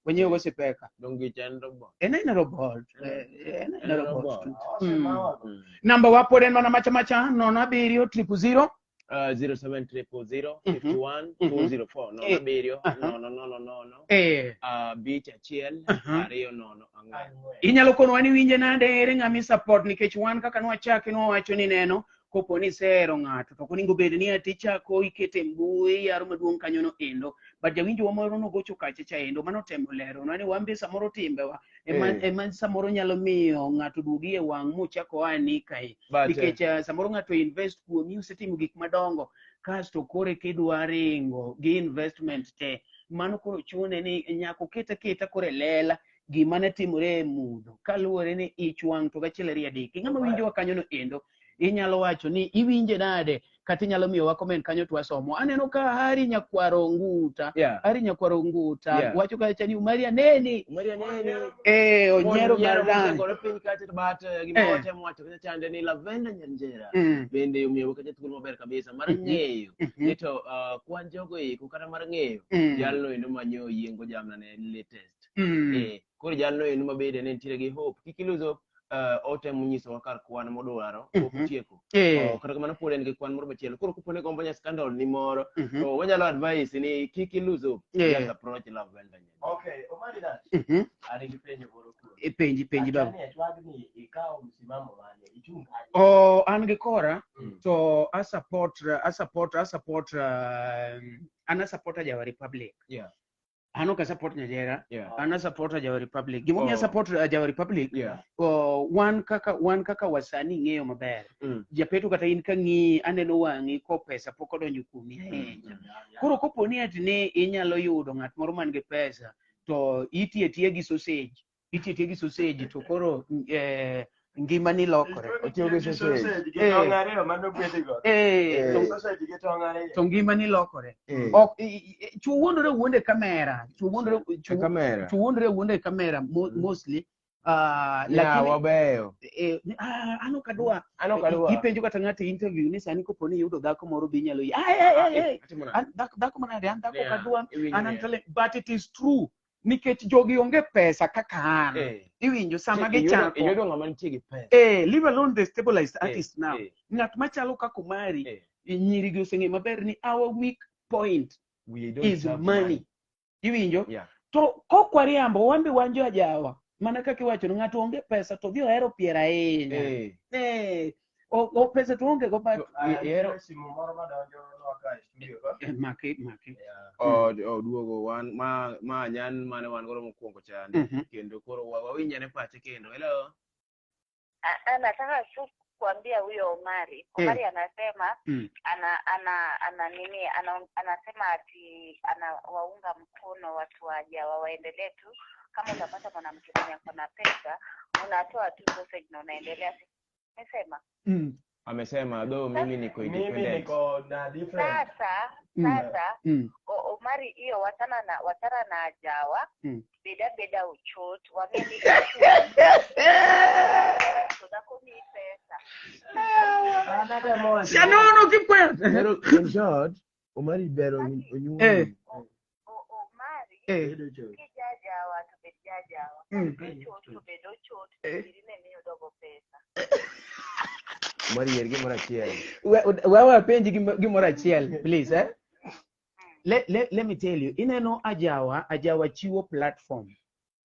Speaker 1: Wanyiew go sipeka.
Speaker 2: Dong gicha en robot.
Speaker 1: En aena robot. En aena
Speaker 2: En
Speaker 1: robot.
Speaker 2: robot.
Speaker 1: Mm. Namba wa pod en mana macha macha 0 7 000
Speaker 2: 07 000 51 204 nono abiriyo nono nono nono abich achiel ariyo nono ang'wen.
Speaker 1: Inyalo konowa ni winje nade ere ng'ama support nikech wan kaka nwachake nwawacho ni neno kopo ni isehero ng'ato to ok onego bed ni ati ichako ikete mbui yaro maduong' kanyo no endo but jawinjo wa moro nogocho kacha cha endo mano temo leronwa ni wan be samoro timbewa ema samoro nyalo miyo ng'ato duogi e wang' mochako oa ni kae nikech samoro ng'ato invest kuomi osetimo gik madongo kasto kore kidwa ringo gi investment te mano koro chune ni nyaka oket aketa koro e lela gima ne timore e mudho kaluwore ni ich wang' to gachiel ariyo adek ing'ama winjowa kanyo no endo inyalo wacho ni iwinje nade kata inyalo miyowa comment kanyo to wasomo aneno ka Hari Nyakwaro Nguta Hari Nyakwaro Nguta wacho kacha ni Umaria neni
Speaker 2: Umaria neni
Speaker 1: onyiero marach
Speaker 2: gore piny kacha to but gima watemo wacho kacha chande ni Lavenda Nyanjera bende omiyowa kacha thuolo maber kabisa mar ng'eyo ni to kwan jogo eko kata mar ng'eyo jalno endo manyo yiengo jamna ne latest koro jalno endo mabende ne nitiere gi hope kik ilose hope otemo nyisowa kar kwan modwaro pok otieko. Kata kamano pod en gi kwan moro machielo. Koro kopo ni gombo nya scandal ni moro, to wanyalo advise ni kik ilose hope. Just approach Lavenda Nyanjera.
Speaker 5: Okay, Omari Dash. An gi penjo moro kuomi.
Speaker 1: Penji baba.
Speaker 5: Achani achwagni ikawo msimamo mane, ichung' kanye?
Speaker 1: Oh, an gi kora to a support an a supporter Jawa Republic. An ok support Nyajera.
Speaker 2: Yeah.
Speaker 1: An a support Ajawa Republic. Gimomiyo
Speaker 2: Oh.
Speaker 1: oh. support Ajawa Republic,
Speaker 2: Yeah.
Speaker 1: wan kaka wasani ng'eyo maber. Japeto kata in kang'iyi aneno wang'i ko pesa pok odonjo kuomi ahinya. Koro kopo ni ati ni inyalo yudo ng'at moro man gi pesa to itiyo atiya gi sausage, itiyo atiya gi sausage to koro ngimani lokore.
Speaker 2: Otiyo gi sausage.
Speaker 5: Gi tong' ariyo manogwedhigo. Sausage gi tong' ariyo.
Speaker 1: To ngimani lokore. Ok chwo wuondore wuonde kamera, chwo wuondore
Speaker 2: E
Speaker 1: chwo
Speaker 2: kamera.
Speaker 1: chwo wuondore wuonde kamera mostly.
Speaker 2: Ya
Speaker 1: Lakini
Speaker 2: wabeyo.
Speaker 1: an ok adwa.
Speaker 2: An ok adwa.
Speaker 1: Ipenjo kata ng'ato e interview ni sani kopo ni iyudo dhako moro be inyalo yie. Ai, ai, ai, ai.
Speaker 2: Atimo nade?
Speaker 1: An dhako manade, an dhako ok adwa.
Speaker 2: Iwinjo
Speaker 1: An an
Speaker 2: niya.
Speaker 1: talent, but it is true nikech jogi onge pesa kaka an. Iwinjo sama gichako.
Speaker 2: Iyudo ng'ama nitie gi pesa.
Speaker 1: Leave alone the stabilized artist now. Ng'at machalo kaka Omari, nyiri gi oseng'eyo maber ni our weak point
Speaker 2: We don't
Speaker 1: is
Speaker 2: have
Speaker 1: money. Iwinjo?
Speaker 2: Yeah.
Speaker 1: To kok wariambo, wan be wan jo ajawa. Mana kaka iwacho ni ng'ato onge pesa to dhi ohero pier ahinya. O pesa to onge go but
Speaker 2: To- Ihero-
Speaker 5: Simu moro madonjo nwa ka e studio ka.
Speaker 1: Maki maki.
Speaker 5: Yeah.
Speaker 2: Oduogo wan ma nyan mane wan godo mokwongo chande. Kendo koro wawinjane pache kendo. Hello.
Speaker 4: Nataka tu kuambia huyo Omari. Omari anasema ana nini anasema ati anawaunga mkono watu wa Jawa waendelee tu. Kama utapata mwanamke mwenye ako na pesa, unatoa tu sausage na unaendelea. Nimesema
Speaker 2: Amesema though mimi niko
Speaker 5: Mimi
Speaker 2: independent.
Speaker 5: niko na different.
Speaker 4: Sasa sasa Omari hiyo wachana na Ajawa. Beda beda uchot wang'eni to dhako miyi pesa.
Speaker 5: An atemo wacho.
Speaker 1: Shanono kikwer.
Speaker 2: Pero in short, Omari ber onyuol.
Speaker 4: Omari
Speaker 1: Eh.
Speaker 5: Bedo chot.
Speaker 4: kijajawa to bed jajawa. Ochot to bed ochot. Irine miyudogo pesa.
Speaker 2: Omari yier gimoro achiel.
Speaker 1: We apenji gimoro achiel, please, eh? Let me tell you, ineno Ajawa, Ajawa chiwo platform.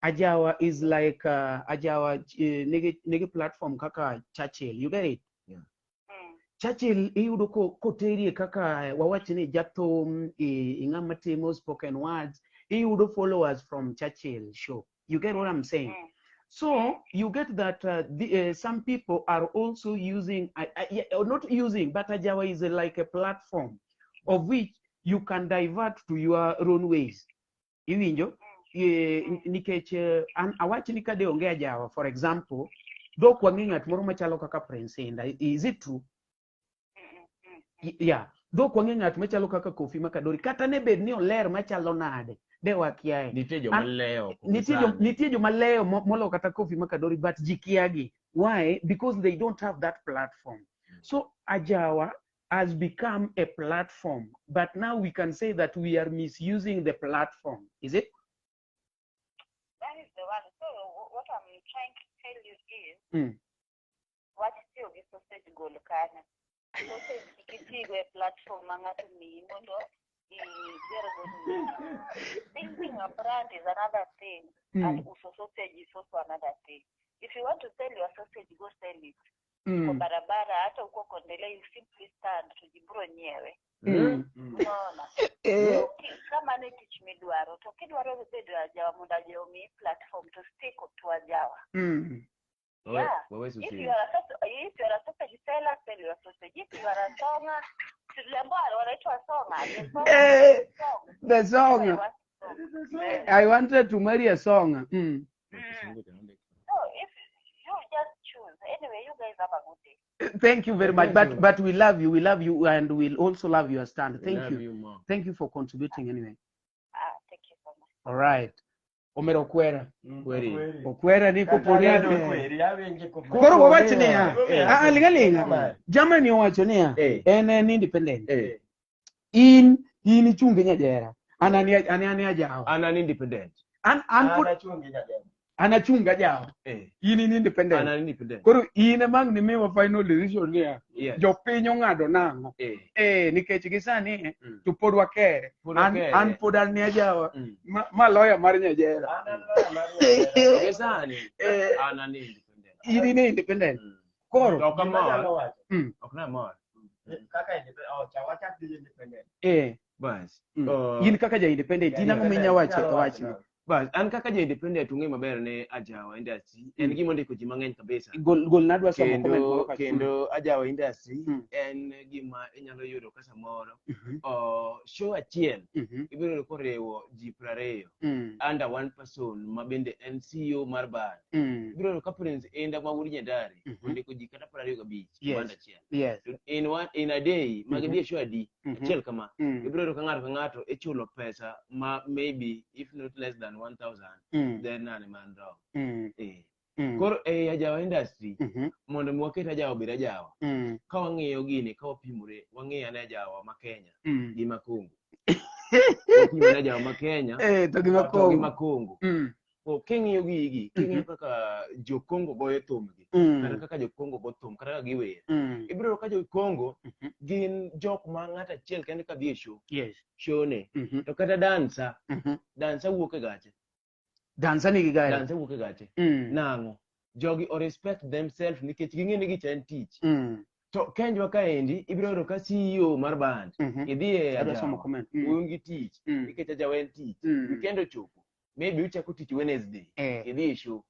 Speaker 1: Ajawa is like Ajawa nigi platform kaka Churchill, you get it?
Speaker 2: Yeah.
Speaker 4: Mm.
Speaker 1: Churchill iyudo koterie kaka wawach ni jathum, ing'ama timo spoken words, iyudo followers from Churchill show. You get what I'm saying?
Speaker 4: Mm.
Speaker 1: So you get that some people are also using, yeah, or not using, but Ajawa is like a platform of which you can divert to your own ways. Iwinjo? Nikech an awach ni kade onge Ajawa, for example, dok wang'e ng'at moro machalo kaka Prince Inda. Is it true?
Speaker 4: Mm.
Speaker 1: Yeah. Dhok wang'e ng'at machalo kaka Kofi Makadori, kata ne bed ni oler machalo nade, de wakiaye.
Speaker 2: Nitie joma lewo.
Speaker 1: Nitie joma leyo molo kata Kofi Makadori, but ji kiagi. Why? Because they don't have that platform. So Ajawa has become a platform, but now we can say that we are misusing the platform. Is it?
Speaker 4: That is the one. So what I'm trying to tell you is wach tiyo gi sausage gol kanyo. Sausage kik itigo e platform ma ng'ato miyi mondo iger go. Thinking a brand is another thing and uso sausage is also another thing. If you want to sell your sausage, go sell it. Kwa barabara hata huko Kondele you simply stand to ji biro nyiewe. Unaona? So, kama ne tich midwaro to kidwaro bedo ajawa mondo ajawa omiyi platform to stick to ajawa. Yeah.
Speaker 2: Wewe
Speaker 4: If
Speaker 2: susi.
Speaker 4: you are a sausage seller, sell your sausage. If you are a songer, tuliambiwa wanaitwa songer. The songer, song.
Speaker 1: The song.
Speaker 4: I want song.
Speaker 1: I wanted to marry a song.
Speaker 4: So if you just choose. Anyway, you guys have a good day.
Speaker 1: Thank you very much.
Speaker 2: Thank
Speaker 1: But
Speaker 2: you.
Speaker 1: but we love you. We love you and we'll also love your stand.
Speaker 2: We
Speaker 1: Thank
Speaker 2: love
Speaker 1: you.
Speaker 2: you more.
Speaker 1: Thank you for contributing anyway.
Speaker 4: Ah, thank you so much.
Speaker 1: All right. Omero Okwera.
Speaker 2: Kweri.
Speaker 1: Okwera ni
Speaker 5: Kata
Speaker 1: koponi
Speaker 5: aneno kweri, awinje koponi.
Speaker 1: Koro wawach niya.
Speaker 5: Eh.
Speaker 1: Ah, linga linga.
Speaker 5: Kamano.
Speaker 1: Germany owacho niya. En independent. In ichunge nyajera. An ani ajawa.
Speaker 2: An an independent.
Speaker 1: An pod
Speaker 5: An achungi nyajera.
Speaker 1: An achunga ajawa. In independent.
Speaker 2: An an independent.
Speaker 1: Koro in ema ang' nimiwa final decision niya.
Speaker 2: Yes.
Speaker 1: Jopiny ong'ado nang'o? Nikech gi sani to pod wakere.
Speaker 2: Pod
Speaker 1: An
Speaker 2: wakere.
Speaker 1: an pod an ni ajawa. Ma lawyer mar nyajera.
Speaker 5: An an lawyer mar nyajera.
Speaker 2: Gi sani an an independent.
Speaker 1: In independent. Koro.
Speaker 2: To ok
Speaker 5: Gima
Speaker 2: amor.
Speaker 5: anyalo wacho,
Speaker 2: Ok namor.
Speaker 5: kaka independent, oh, cha wachak gi independent.
Speaker 2: Bas.
Speaker 1: In kaka ja independent, in ang'o minya wacho e wachni?
Speaker 2: Bas, an kaka ja independent ung'e maber ne Ajawa industry en gima ondiko ji mang'eny kabisa.
Speaker 1: Gol golna adwa somo comment moro
Speaker 2: Kendo
Speaker 1: ka.
Speaker 2: kendo Ajawa industry en gima inyalo yudo ka samoro show achiel ibiro yudo koriwo ji 20 under one person ma bende en CEO mar band. Ibiro yudo ka Prince Indah ma wuod Nyandari ondiko ji kata 25 band achiel. To in a day ma gidhi e show adi achiel kama ibiro yudo ka ng'ato ka ng'ato ichulo pesa ma maybe if not less than 1000 then nane man wrong. Koro ei Ajawa industry mondo mi waket Ajawa obed Ajawa ka wang'iyo gini ka wapimore wang'iyo ane Ajawa ma Kenya gi ma Congo. Wapimo ane Ajawa ma Kenya
Speaker 1: To gi ma
Speaker 2: to gi
Speaker 1: Congo.
Speaker 2: ma Congo. King'iyo gigi, king'iyo kaka jo Congo goyo thumgi, kata kaka jo Congo go thum, kata kaka giwer. Ibiro yudo ka jo Congo gin jok ma ng'ato achiel kende ka dhi e show, show ne. To kata dansa, dansa wuok e gache.
Speaker 1: Dansa nigi gari.
Speaker 2: Dansa wuok e gache. Nang'o? Jogi o respect themselves nikech ging'e ni gicha en tich. To Kenjwa kaendi ibiro yudo ka CEO mar band idhi e
Speaker 1: Adwa somo
Speaker 2: Ajawa.
Speaker 1: comment.
Speaker 2: Un gi tich nikech Ajawa en tich. Weekend ochopo. Maybe uchako tich Wednesday. Idhi e show.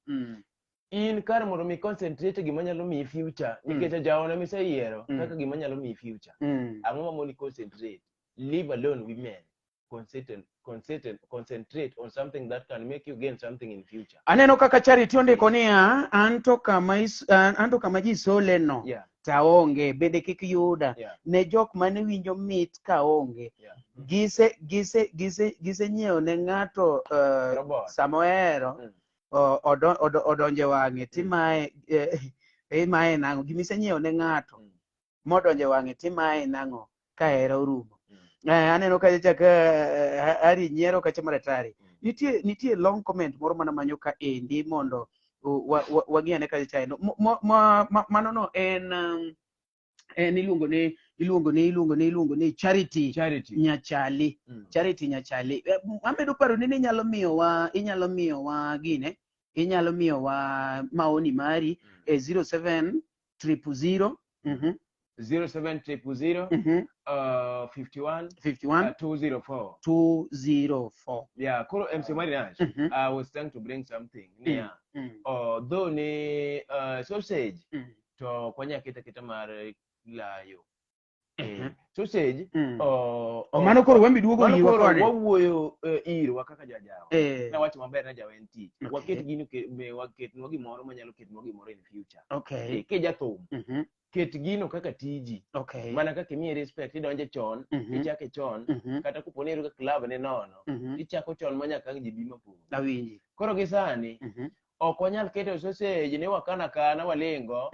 Speaker 2: In kar mondo mi concentrate gima nyalo miyi future nikech Ajawa na miseyiero kaka gima nyalo miyi future. Ang'o ma moni concentrate? Leave alone women. Concentrate on something that can make you gain something in future.
Speaker 1: Aneno kaka Charity ondiko niya, anto kama anto kama ji sole no taonge bende kik yuda. Ne jok mane winjo mit kaonge. Gise gise gise gise nyiewo ne ng'ato sama ohero odonje wang'e timaye imaye nang'o gimisenyiewo ne ng'ato modonje wang'e timaye nang'o ka hera orumo. Aneno kacha ka Ari nyiero kacha maratari. Nitie long comment moro mana manyo ka endi mondo wang'i ane kacha chae. Mano no en en iluongo ni Charity.
Speaker 2: Charity
Speaker 1: Nyachali. Charity Nyachali. Amedo paro ni inyalo miyowa inyalo miyowa gine inyalo miyowa maoni mari e 07 000
Speaker 2: 07 000 51
Speaker 1: 51
Speaker 2: 204
Speaker 1: 204.
Speaker 2: Yeah, koro MC Marinash, I was trying to bring something near. Though ni sausage to kwanya kita kita mar layo. Sausage
Speaker 1: Mano koro wembi duogo
Speaker 2: mano
Speaker 1: irwa
Speaker 2: koro
Speaker 1: koni.
Speaker 2: wawuoyo irwa kaka jajawa. Nawacho maber na jawa en tich. Waket gino me waketnwa gimoro manyalo ketnwa gimoro in future. Ke jathum. Ket gino kaka tiji. Mana kaka imiye respect idonje chon, ichake chon, kata kopo ni ka club ne nono, ichako chon ma nyaka ang' ji bi mapong'.
Speaker 1: Awinji.
Speaker 2: Koro gi sani, ok wanyal keto sausage ni wakana kana walingo,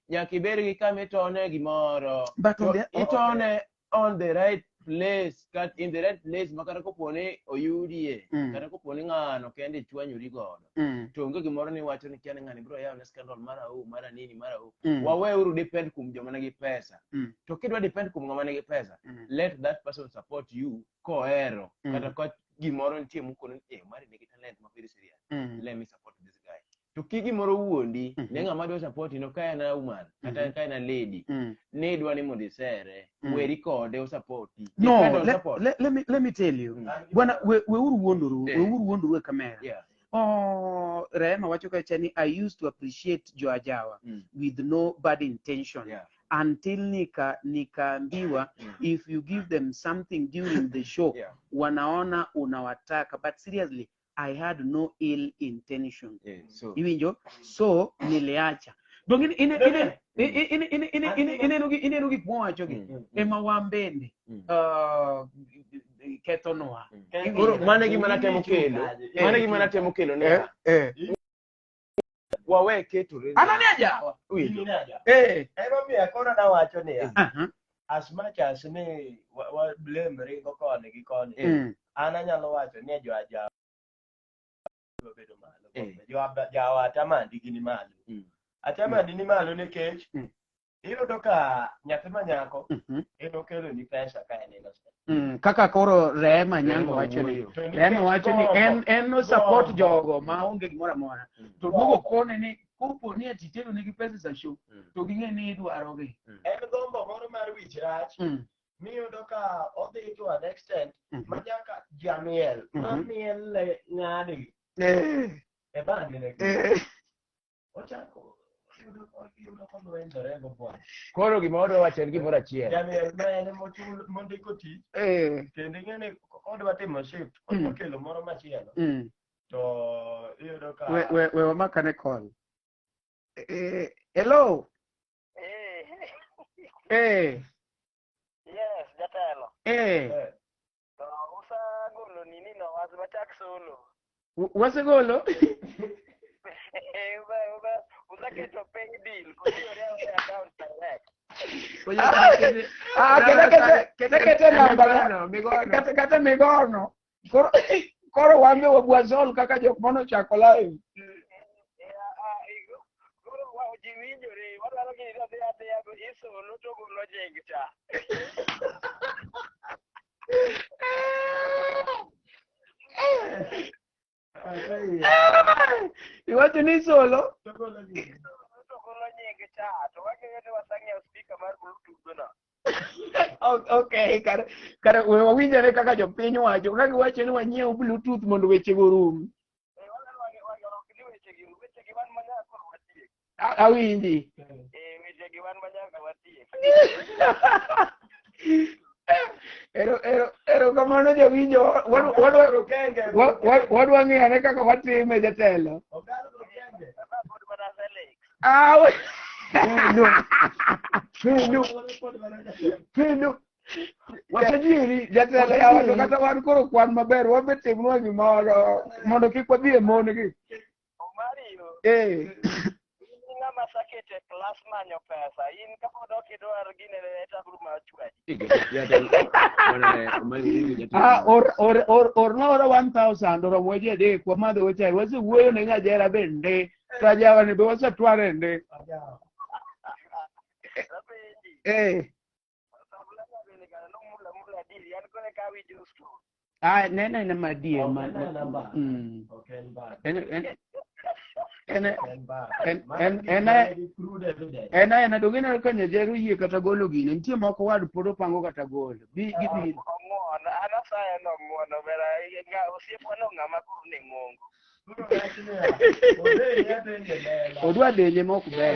Speaker 2: nyaka ibed gi kama itone gimoro.
Speaker 1: But on
Speaker 2: To
Speaker 1: the
Speaker 2: itone on the right place, kat in the right place ma kata kopo ni oyudie, kata kopo ni ng'ano kende ichwanyori godo. To onge gimoro ni iwacho ni kia ni ng'ani biro yawo ne scandal mara u, mara nini, mara u. Waweuru depend kuom joma nigi pesa. To kidwa depend kuom ng'ama nigi pesa, let that person support you kohero. Kata ka gimoro nitie mokono ni, mari nigi talent ma very serious. Let me support this guy. To ki gimoro wuondi, ne ng'ama dwa support no ka en a woman, kata ka en a lady, ne idwa ni mondo isere, weri kode o support.
Speaker 1: No,
Speaker 2: Depend on support.
Speaker 1: let me tell you. Bwana, weuru wuondoru, weuru wuondoru e kamera. Oh, Rehema wacho kacha ni I used to appreciate Jo Ajawa with no bad intention. Until nikaambiwa if you give them something during the show, wanaona unawataka. But seriously, I had no ill intention.
Speaker 2: So.
Speaker 1: Iwinjo? So niliacha. Donge ineno gik mowacho gi ema wan bende kethonwa.
Speaker 2: Koro mano e gima natemo kelo. Mano e gima natemo kelo ne. Wawe ketore.
Speaker 1: Ano ni ajawa.
Speaker 2: Winjo.
Speaker 5: Emomiyo koro nawacho niya. As much as ni wa blame ringo koni gi koni. An anyalo wacho ni jo ajawa bedo malo. Jo ajawa atamandi gi ni malo. Atamandi ni malo nikech iyudo ka nyathi ma nyako en okelo ni pesa ka en innocent.
Speaker 1: Kaka koro Rehema Nyango wacho ni Rehema wacho ni en no support jogo ma onge gimoro amora. To duogo kone ni kopo ni ati tero nigi pesa sa show to ging'e ni idwaro gi.
Speaker 5: En gombo moro mar wich rach. Miyudo ka odhi to an extent ma nyaka jamiel ma miel ne ng'ani e band ne. Ochako iyudo kolwenjore go bwana.
Speaker 2: Koro gima wadwa wacho en gimoro achiel.
Speaker 5: Jamiel ma en emochul mondiko tich kendo ing'e ni odwa timo shift odwa kelo moro machielo to iyudo ka
Speaker 1: We wamakane call. Hello.
Speaker 6: Yes, jatelo. To usagolo nini no was machak solo.
Speaker 1: Wasegolo.
Speaker 6: Usaketo pay bill kotiyore e account direct.
Speaker 1: Ah, kete kete namba kete kete migono. Koro wan be wabwasol kaka jok manochako live.
Speaker 6: Koro ji winjore, wadwaro gini to dhi adhiya isolo to golo nying cha.
Speaker 1: Iwacho ni solo?
Speaker 6: To golo nying cha, to wang'eyo ni wasang'iewo speaker mar Bluetooth no.
Speaker 1: Okay, kare we wawinjore kaka jopiny wacho, ka giwacho ni wanyiew Bluetooth mondo wechego orum.
Speaker 6: Wechegi wan manyaka koro watiek.
Speaker 1: Awinji.
Speaker 6: Wechegi wan manyaka watiek.
Speaker 1: Ero kamano jawinjo, wadwa ng'iyo ane kaka watime jatelo. Ah,
Speaker 3: Kendo
Speaker 1: Watajiri jatelo yawa to kata wan koro kwan maber wabe timnwa gimoro mondo kik wadhi e mon gi.
Speaker 6: Omario. In ng'ama sakete class manyo pesa, in kapod ok idwar gine tabru mar chwaji.
Speaker 1: Ah, orna ora 1000 oromo ji adek wamadho chai wasewuoyo ne nyajera bende rajawa ni be wasetware nde. Ah, nene ne madie ma. En en donge ineno ka nyajera oyie kata golo gine nitie moko wad pod opango kata golo bi gibiro.
Speaker 6: Ong'uono an asayo ni ong'uono bera osiepwa no ng'ama koro ne ng'ongo.
Speaker 1: Odwa denje mok ber.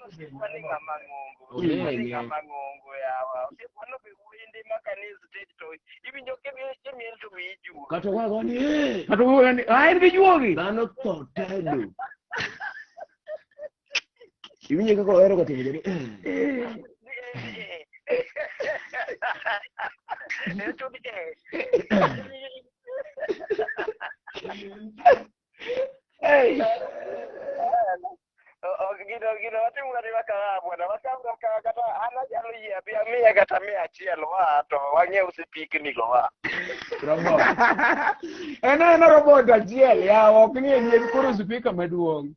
Speaker 6: Osiepwa ni ng'ama ng'ongo. Osiepwa ni ng'ama ng'ongo yawa. Osiepwa no be wuoyi ndi maka ni stage to iwinjo kimiel to wiyi juogi.
Speaker 2: Kata wago ni eh.
Speaker 1: Kata wago ni ah en gi juogi.
Speaker 2: Dhano tho tedo. Iwinjo kaka ohero ga timo joni.
Speaker 1: Hey.
Speaker 6: Gino watimo kata wakawa bwana wakawa kata an anyalo yie abi amiya kata 100 wa to wang'iew sipikni go wa.
Speaker 1: Robot. En robot achiel yawa ok ni en koro spika maduong'.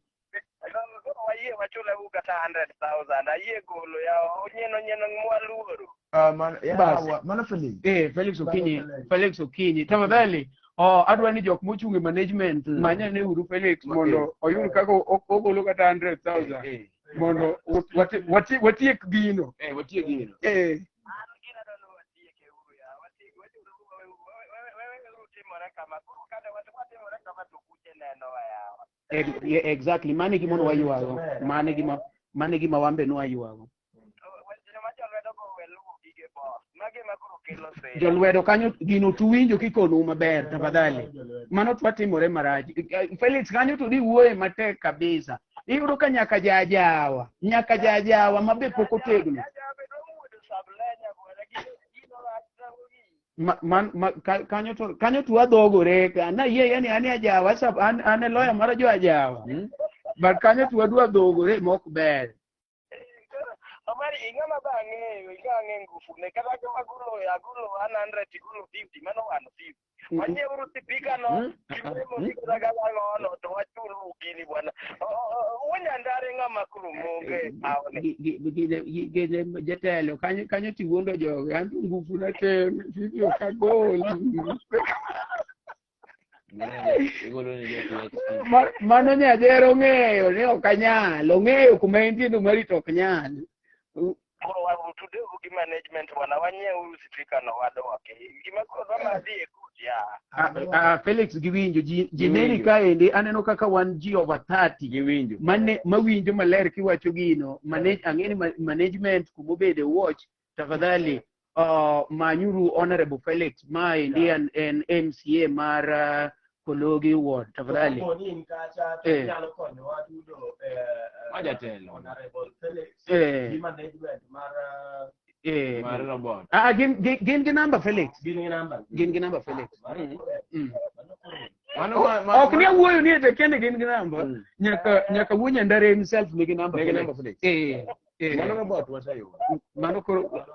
Speaker 6: Wayie wachule u kata 100,000 ayie golo yawa onyieno mwaluoro.
Speaker 3: Mano Felix.
Speaker 1: Felix Okinyi, Felix Okinyi. Tafadhali, adwa ni jok mochung' e management manyane uru Felix mondo oyud kaka ogolo kata 100,000 mondo watiek gino.
Speaker 2: Watiek gino.
Speaker 6: An gino adwa ni watieke uru yawa, watiek timore kama koro kata watimore kama to kuche nenowa yawa.
Speaker 1: Exactly, mano e gima nwaywago. Mano e gima wan be nwaywago. Jolwedo kanyo gino tuwinjo kikonou maber tafadhali. Mano twatimore marach. Felix kanyo to dhi wuoye matek kabisa. Iyudo ka nyaka jajawa, nyaka jajawa mabe pok otegno. Kanyo to wadhogore ka na yie yani an ajawa sab an e lawyer mar jo ajawa. But kanyo to wadwa dhogore mok ber.
Speaker 6: Omari ing'ama ba ang'eyo, ing'a ang'e ngufu ne kata ka agolo 100 igolo 50 mano 150. Wanyieuru sipika no, kiwemo kata kaka ang'ono to wachulu gini bwana. Wunyandare ng'ama koro monge awne.
Speaker 1: Gine jatelo kanyo tiwuondo jogi an to ngufu na tin 50 ok agol. Mano nyajero ong'eyo ni ok anyal, ong'eyo kuma entie no marito ok nyal.
Speaker 6: Koro watudeu gi management bwana, wanyieuru speaker no wadwoke. Gima koro dwa madhi e court ya.
Speaker 1: Felix giwinjo ji neni kaendi aneno kaka wan ji over 30
Speaker 2: Giwinjo.
Speaker 1: Mane mawinjo maler kiwacho gino ang'e ni management kumobede watch tafadhali manyuru Honorable Felix maendi en MCA mar Kologi Ward tafadhali.
Speaker 5: Kapo ni in kacha to inyalo konyowa tudo
Speaker 2: Majatelo.
Speaker 5: Honorable Felix gi management mar
Speaker 2: Mar robot.
Speaker 1: Gin gi namba Felix.
Speaker 5: Gin gi namba.
Speaker 1: Gin gi namba Felix.
Speaker 2: Mano
Speaker 1: Ok ni awuoyo ni ete kende gin gi namba. Nyaka wuo Nyandare himself nigi namba.
Speaker 2: Nigi namba Felix. Mano robot waseyudo.
Speaker 1: Mano koro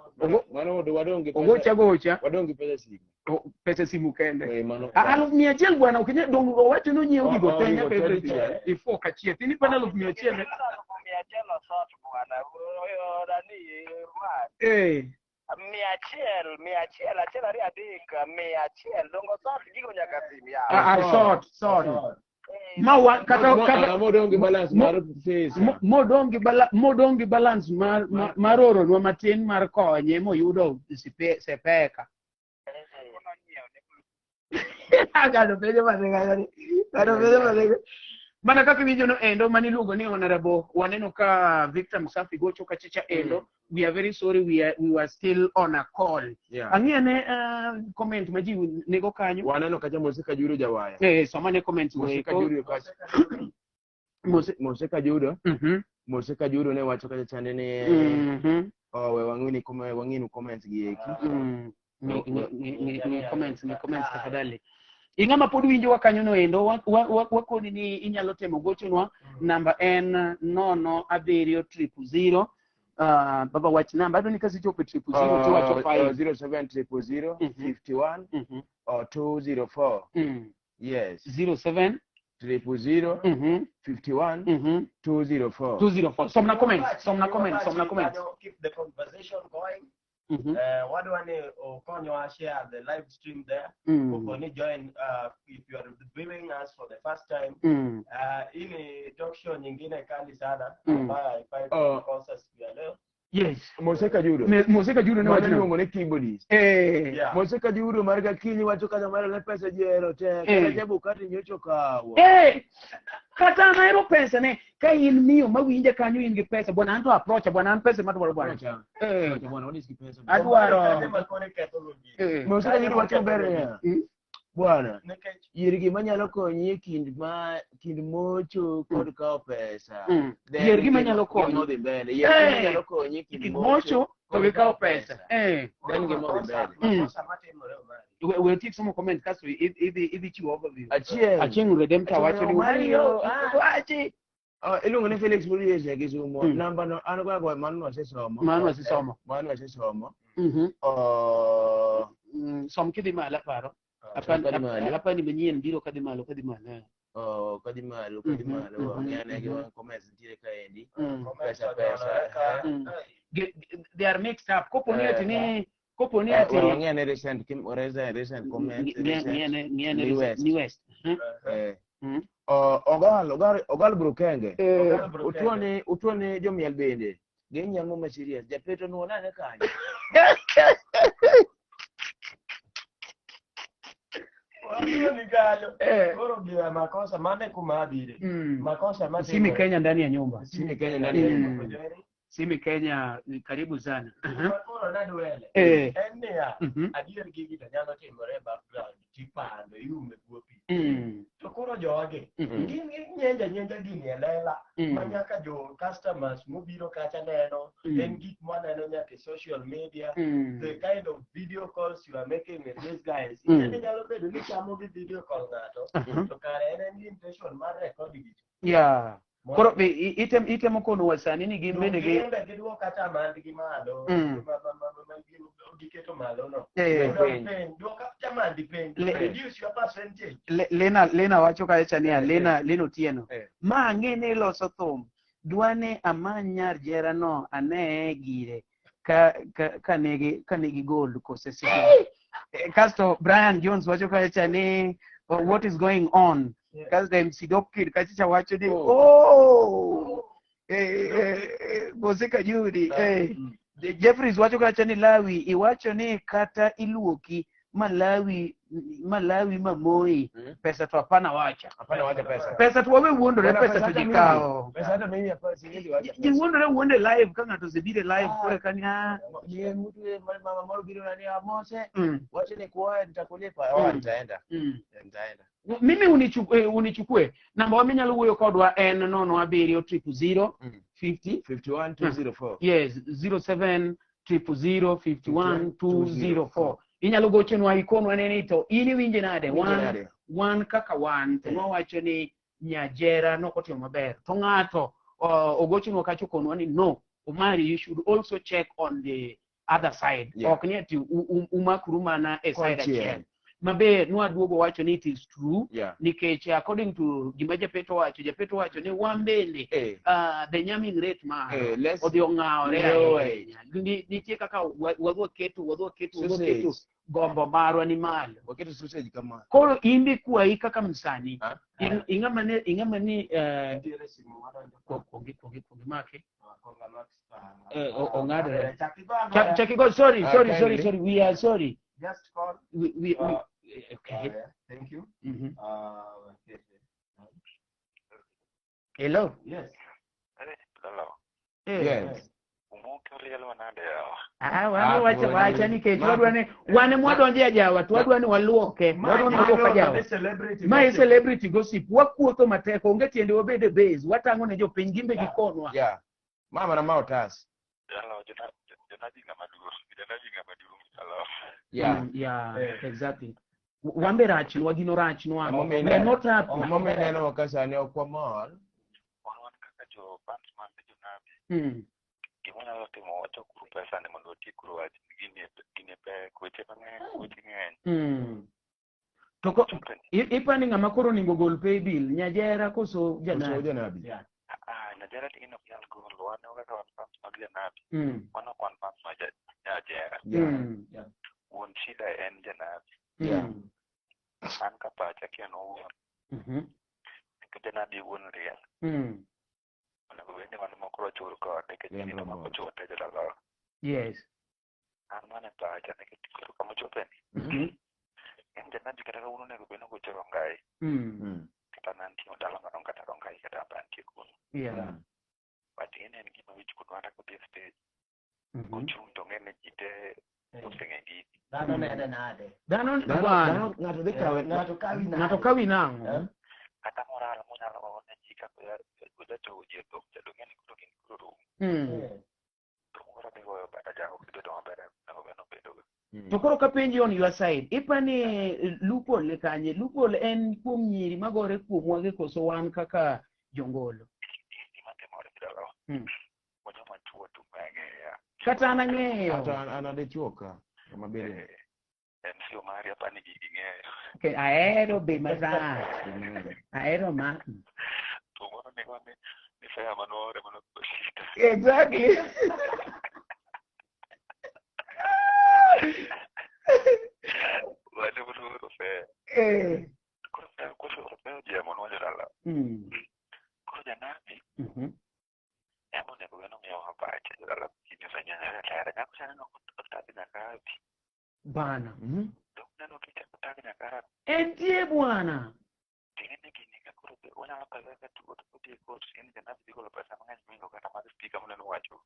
Speaker 2: Mano wadong' gi pesa.
Speaker 1: Ogocha gocha.
Speaker 2: Wadong' gi pesa simu.
Speaker 1: Pesa simu kende.
Speaker 2: Mano.
Speaker 1: 100,000 bwana ok nyal dong owacho ni onyiewo gigo te nyaka
Speaker 2: Gigo te
Speaker 1: everything.
Speaker 2: dichiel.
Speaker 1: Ifo kachiel. Tini pana 100,000.
Speaker 6: 100,000 osot bwana. Nani man. 100, 100, 1, 2, 3, 100. Dongo sot gigo nyaka sim ya.
Speaker 1: Sot. Ma wa, kata, kata,
Speaker 2: Modong gi balance mar pesa.
Speaker 1: Modong gi balance mar oronwa matin mar konye moyudo sepeka. Gano penjo gano penjo mathe. Mana kaka iwinjo no endo mani iluongo ni Honorable, waneno ka Victor Msafi gocho kachicha endo. We are very sorry, we were still on a call. Ang'i ane comment ma ji nego kanyo.
Speaker 2: Waneno kacha Mose Kajuru jawaya.
Speaker 1: Soma ne comments
Speaker 2: Mose
Speaker 1: weko.
Speaker 2: Kajuru kacha. Mose Kajuru. Mose Kajuru ne wacho kacha chande ni Oh, we wang'ini comment, wang'inu comments gi eki.
Speaker 1: Ni comments, ni comments tafadhali. Ing'ama pod winjowa kanyo no endo, wakoni ni inyalo temo gochonwa, namba en 0 7 000. Baba wach namba, adwa ni kasichopo 000 to wacho 5.
Speaker 2: 0 7 000 51 204. Yes.
Speaker 1: 07
Speaker 2: 000 51 204.
Speaker 1: 204. Somna comments, somna comments, somna comments.
Speaker 5: Keep the conversation going. Wadwa ni okonywa share the live stream there. Kokoni join if you are viewing us for the first time. Hii ni talk show nyingine kali sana ambayo haifai kukosa siku ya leo.
Speaker 1: Yes.
Speaker 2: Mose Kajuru.
Speaker 1: Mose Kajuru ne
Speaker 2: Mano
Speaker 1: wacho.
Speaker 2: iluongo ni keyboardist. Mose Kajuru mar Gakinyi wacho kata mar ne pesa ji ohero te. Kata Chebukati nyocha okawo.
Speaker 1: Kata an ahero pesa ne, ka in miyo mawinja kanyo in gi pesa, bwana an to approach, bwana an pesa madwaro bwana.
Speaker 2: Approach. Bwana, what is gi pesa?
Speaker 1: Adwaro.
Speaker 2: Mose Kajuru wacho ber niya. Bwana, yier gima nyalo konyi e kind mocho kod kawo pesa. Then
Speaker 1: Yier gima nyalo konyi.
Speaker 2: Gima odhi mbele. Yier gima nyalo konyi e kind
Speaker 1: mocho to gi kawo pesa.
Speaker 2: Then gima odhi mbele.
Speaker 5: Makosa matimore Omari.
Speaker 1: We tiek somo comment kasto idhi chiwo overview.
Speaker 2: Achieng'.
Speaker 1: Achieng' Redemptor wacho ni
Speaker 2: Mario,
Speaker 1: wachi.
Speaker 2: Iluongo ni Felix Muriese Kisumo. Namba no an go mano wasesomo.
Speaker 1: Mano wasesomo.
Speaker 2: Mano wasesomo.
Speaker 1: Som kidhi malo aparo.
Speaker 2: Kadhi malo.
Speaker 1: Apani manyien biro kadhi malo, kadhi malo.
Speaker 2: Oh, kadhi malo, kadhi malo. Wang'e gi comments nitiere kaendi. Pesa, pesa.
Speaker 1: They are mixed up. Kopo ni ati ni, kopo ni ati
Speaker 2: Wang'e ne recent, kim, recent, recent comment, recent.
Speaker 1: Ng'e ne
Speaker 2: New
Speaker 1: recent,
Speaker 2: West.
Speaker 1: New West.
Speaker 2: Ogal Brukenge. Utuone jomiel bende. Gin nyamo ma serious. Japeto nuonane kanyo.
Speaker 5: Koro giwa makosa mane kuma abire. Makosa mane
Speaker 1: Simi Kenya ndani ya nyumba.
Speaker 2: Simi Kenya ndani ya nyumba.
Speaker 1: Simi Kenya karibu sana.
Speaker 5: Koro nadwele. En niya, adier gigi to nyalo timore background tipando iume bwo pi. To koro jogi, gin nyenja nyenja gini e lela, ma nyaka jo customers mobiro kacha neno, en gik mwaneno nyaka e social media, the kind of video calls you are making with these guys. En nyalo bedo ni chamo gi video call ng'ato, to kare en en gi intention mar record gi.
Speaker 1: Koro be itemo kono wasani ni gin bende gi
Speaker 5: Gin be giduoko kata mandgi malo, giketo malo no. Piny, duok kata mandi piny, reduce your percentage.
Speaker 1: Lena wacho kacha niya, Lena Otieno. Ma ang'e ni loso thum, dwane amany nyar jera no ane gire ka nigi gold kose silver. Kasto Brian Jones wacho kacha ni, oh, what is going on? Kasto MC Dope Kid kachicha wacho ni, oh, Mose Kajuri, Jeffries wacho kacha ni Lawi iwacho ni kata iluoki Malawi Malawi mamoi pesa to hapana wacha.
Speaker 2: Hapana wacha pesa.
Speaker 1: Pesa to wawe wuondore
Speaker 2: Bwana,
Speaker 1: pesa to
Speaker 2: hata
Speaker 1: ji
Speaker 2: mimi.
Speaker 1: kawo.
Speaker 2: Pesa hata mimi hapa siwezi wacha
Speaker 1: Ji
Speaker 2: pesa.
Speaker 1: wuondore wuonde live ka ng'ato osebiro e live koro eka ni ah.
Speaker 2: Ni mtu mama moro biro nani amose wacha nikuoe nitakulipa. Oh, nitaenda. Nitaenda.
Speaker 1: Mimi unichukue, unichukue namba wa minyalo wuoyo kodwa en 07 000 50
Speaker 2: 51 204.
Speaker 1: Yes, 07 000 51 204. Inyalo gochonwa ikonwa neni to in iwinje nade
Speaker 2: Iwinje
Speaker 1: wan
Speaker 2: nade?
Speaker 1: Wan kaka wan to nwawacho ni Nyajera nokotimo maber to ng'ato ogochonwa kacha okonwa ni no Omari, you should also check on the other side. Ok ni ati umakru mana e side
Speaker 2: Konchiel.
Speaker 1: achiel mabe nwaduogo wacho ni it is true nikech according to gima Japeto wacho, Japeto wacho ni wan bende the nyamming rate mar odhi ong'awore ahinya. Nitie kaka wadwa keto wadwa keto wadwa
Speaker 2: Sausage.
Speaker 1: Keto gombo marwa ni malo.
Speaker 2: Waketo sausage kama.
Speaker 1: Koro in be kwayi kaka msanii
Speaker 2: Ah?
Speaker 1: ing'ama ne ing'ama ni
Speaker 5: Nitiere simu madonjo ka.
Speaker 1: Kuongi kuongi kuongi make.
Speaker 5: Konga Max,
Speaker 1: Ong'adore.
Speaker 5: Chak igo agoya.
Speaker 1: Chak igo, sorry, sorry, sorry,
Speaker 2: kindly.
Speaker 1: Sorry, we are sorry.
Speaker 5: Just call.
Speaker 1: We okay.
Speaker 5: Yeah, thank you. Okay.
Speaker 1: Hello.
Speaker 5: Yes.
Speaker 6: Hello.
Speaker 2: Yes.
Speaker 1: Ah, wan
Speaker 2: Ah,
Speaker 1: wacha
Speaker 2: koni.
Speaker 1: wacha nikech
Speaker 2: Ma-
Speaker 1: wadwa ni wan mwadonjo e jawa to wadwa ni waluoke. Wadwa ni waluok ajawa. Ma e celebrity gossip. Wakuotho matek, onge tiende wabed e base. Watang'o ne jopiny gimbe gikonwa.
Speaker 2: Yeah. Mama na mao tas.
Speaker 6: Hello, jonabi ng'ama duong', jonabi ng'ama duong'. Hello.
Speaker 2: Yeah.
Speaker 1: Yeah, exactly. Wan be rachnwa, gino rachnwa.
Speaker 2: Emomiyo
Speaker 1: We are not happy.
Speaker 2: Emomiyo ineno ka sani ok wamor.
Speaker 6: Wan kaka jo fans mag jonabi, gima wanyalo timo wachokuru pesa ni mondo watiekuru wach gini e pek, weche mang'eny, weche ng'eny.
Speaker 1: To ko ipani ng'ama koro onego gol pay bill, Nyajera koso
Speaker 2: Koso
Speaker 1: janabi?
Speaker 2: janabi.
Speaker 5: Yeah.
Speaker 6: Ah, Nyajera to gino ok nyal golo, wan kaka wan fans mag janabi, wan ok wan fans mag Nyajera. Wuon shida en janabi. An ka pacha kia nowuon. Nikech janabi wuon liel. Onego bed ni wan moko wachul kode nikech
Speaker 2: Liend
Speaker 6: nyithindo moko
Speaker 2: rabolo.
Speaker 6: chul te jodalawa. An mano e pacha nikech koro kama ochopeni. En janabi kata kawuono onego bed ni ogocho Rongai. Kata ne antie dala mar kata Rongai kata antie kuno. But en en gima wich kuno kata kodhi e stage. Kochung' to ong'e ni ji te oseng'e gini.
Speaker 5: Dhano nene nade?
Speaker 1: Dhano
Speaker 2: Dhano-
Speaker 1: bwana.
Speaker 2: Ng'ato dhi kawe.
Speaker 5: Ng'ato kawi nade?
Speaker 1: Ng'ato kawi nang'o?
Speaker 5: Eh?
Speaker 6: Kata moral monyalo go ne ji kaka ojachowo ji e dhok cha dong' en koro gini koro rumo. To koro dhi goyo bada jago kibedo maber onego bed ni obedogo.
Speaker 1: To koro kapenji on your side, ipani loophole ni kanye? Loophole en kuom nyiri magore kuomwa gi koso wan kaka jongolo?
Speaker 6: Gima timore jodalawa. Wa joma chuo to ang'eyo.
Speaker 1: Kata an ang'eyo.
Speaker 2: Kata an adichuo ka. Kama bede.
Speaker 6: MC Omari apani gigi ng'eyo.
Speaker 1: Okay, ahero be marach. Ahero ma.
Speaker 6: To moro ni wan ni fare mano ore mano shida.
Speaker 1: Exactly.
Speaker 6: Wane mondo oro fare. Koro fare koso fare jemo no jodala. Koro janabi ema onego bed ni omiyowa pache jodala gini osenyanyore ler. Nyako cha neno otag nyaka Arabi.
Speaker 1: Bana.
Speaker 6: Dok neno kichako tag nyaka Arabi.
Speaker 1: Entie bwana.
Speaker 6: Ting'e ni gini ka koro wanyalo kawe kaka tugo to kodhi e court en janabi dhi golo pesa mang'eny mohingo kata mag speaker moneno wacho.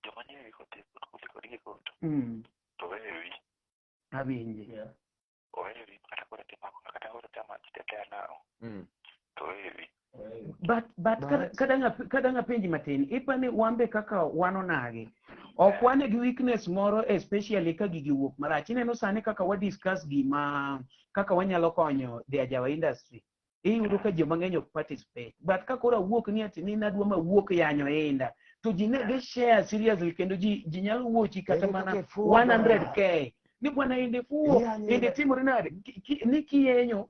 Speaker 6: Joma nyiri kodhi kodhi kodgi e court to weyo wi.
Speaker 1: Awinji.
Speaker 6: Oweyo wi kata koro timo kata koro temo jitetea nang'o to oweyo wi.
Speaker 1: But kadang' apenji matin, ipani wan be kaka wan onagi ok wan gi weakness moro, especially ka gigi wuok marach. Ineno sani kaka wa discuss gima kaka wanyalo konyo the ajawa industry, iyudo ka joma ng'eny ok participate, but ka koro awuok ni ati ni nadwa mawuok yanyo inda to ji ne gi share seriously kendo ji nyalo wuochi kata
Speaker 2: Ere
Speaker 1: mana
Speaker 2: kaka ifuwo
Speaker 1: 100K ni bwana inde fuwo
Speaker 2: Yanyo
Speaker 1: inde
Speaker 2: inda.
Speaker 1: Timore nade ni kiyenyo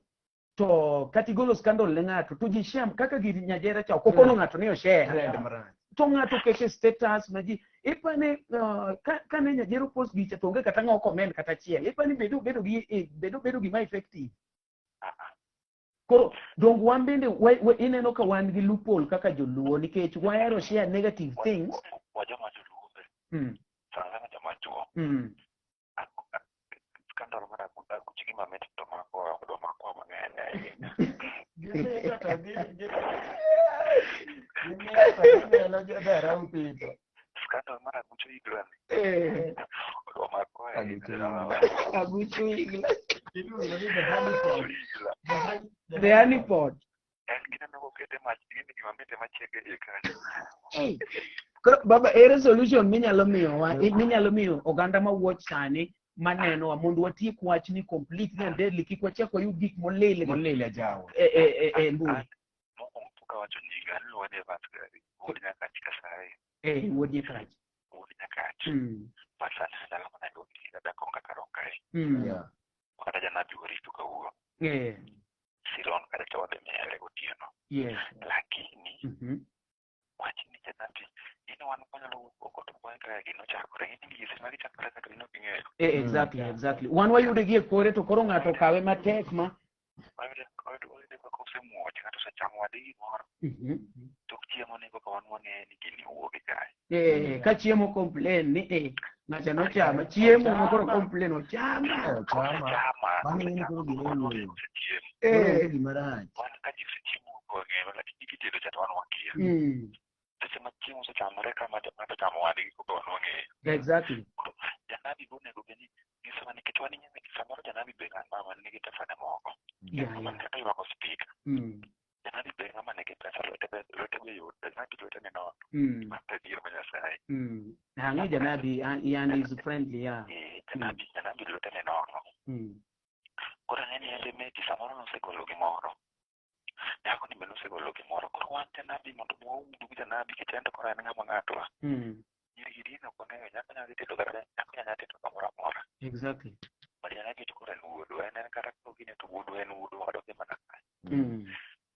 Speaker 1: to kata igolo scandal ne ng'ato to ji share kaka gir Nyajera cha ok okono ng'ato ni oshare
Speaker 2: Trend marach.
Speaker 1: To ng'ato kete status ma ji ipani kane Nyajera post gicha to onge kata ng'o comment kata achiel. Ipani bedo gi bedo gima effective. Koro dong wan bende ineno ka wan gi loophole kaka joluo nikech wahero share negative things.
Speaker 7: Wa joma joluo be. Sana sana joma chuo. Scandal mar aguch gi mamit to makwa to makwa mang'eny ahinya.
Speaker 5: Gimiyo to gimiyo to gimielo jodharau people.
Speaker 7: Scandal mar aguch igla ni.
Speaker 1: Eh,
Speaker 7: Odwa makwa ahinya.
Speaker 3: Aguch Igla.
Speaker 1: Aguch Igla.
Speaker 5: Iluongo ni the honey pot.
Speaker 7: Igla.
Speaker 1: The honey pot.
Speaker 7: En gineno kokete mach gini gima mit ema chiek e iye kanyo.
Speaker 1: Hey. Koro baba, ere solution minyalo miyowa, minyalo miyo oganda ma watch sani manenowa mondo watiek wachni completely and deadly, kik wachak wayud gik molil gi
Speaker 2: Molil ajawa.
Speaker 1: e e e e mbui.
Speaker 7: An mokwongo pok awacho nyinga, an iluonga ni Evans Gari, wuod Nyakach Kasaye,
Speaker 1: Eh, wuod Nyakach.
Speaker 7: wuod Nyakach. But sani e dala ma Nairobi, adak Ongaka Rongai. Kata janabi orito kawuono. Siron kata cha wadhi miele gotieno. Lakini wach ni janabi, in wan wanyalo wuok oko to kwae kaka gino chakore, in gi seche ma gichakore kata in ok ing'eyo.
Speaker 1: Exactly, exactly. Wan wayude gi e kore to koro ng'ato okawe matek ma.
Speaker 7: Wayude wayude kaka osemuoch, ng'ato osechamo wadgi gimoro. Tok chiemo ni koka wan wang'eyo ni gini owuok gi kae.
Speaker 1: Ka chiemo complain ni ng'acha nochama, chiemo ma koro complain ochama.
Speaker 3: Ochama.
Speaker 7: Osechama,
Speaker 3: Bang'e ni koro gima
Speaker 7: wan
Speaker 3: owuoyo.
Speaker 7: osechiemo.
Speaker 3: Koro onge gima rach.
Speaker 7: Wan ka ji osechiemo wang'eyo, lakini gitedo cha to wan wakia. Seche ma chiemo osechamore kama ng'ato chamo wadgi koka wan wang'eyo. Janabi be onego bed ni nyisowa nikech wan ing'e samoro janabi be ng'ama nigi pesa ne moko. Ng'ama kata ywako speaker. Janabi be ng'ama nigi pesa lwete be lwete be yot. Janabi lwete ni nono. Mar adier ma Nyasaye.
Speaker 1: Ang'e janabi, and is friendly, yeah.
Speaker 7: Janabi janabi lwete ni nono. Koro ang'e ni en be maybe samoro nosegolo gimoro. Nyako ni be nosegolo gimoro. Koro wan janabi mondo waum dug janabi nikech en to koro en ng'ama ng'atwa. Nyiri gi ok ong'eyo nyako nyalo tedo kata nyako nyalo tedo kamoro amora. But janabi to koro en wuodwa. En kata kogine to wuodwa en wuodwa wadonge mana kae.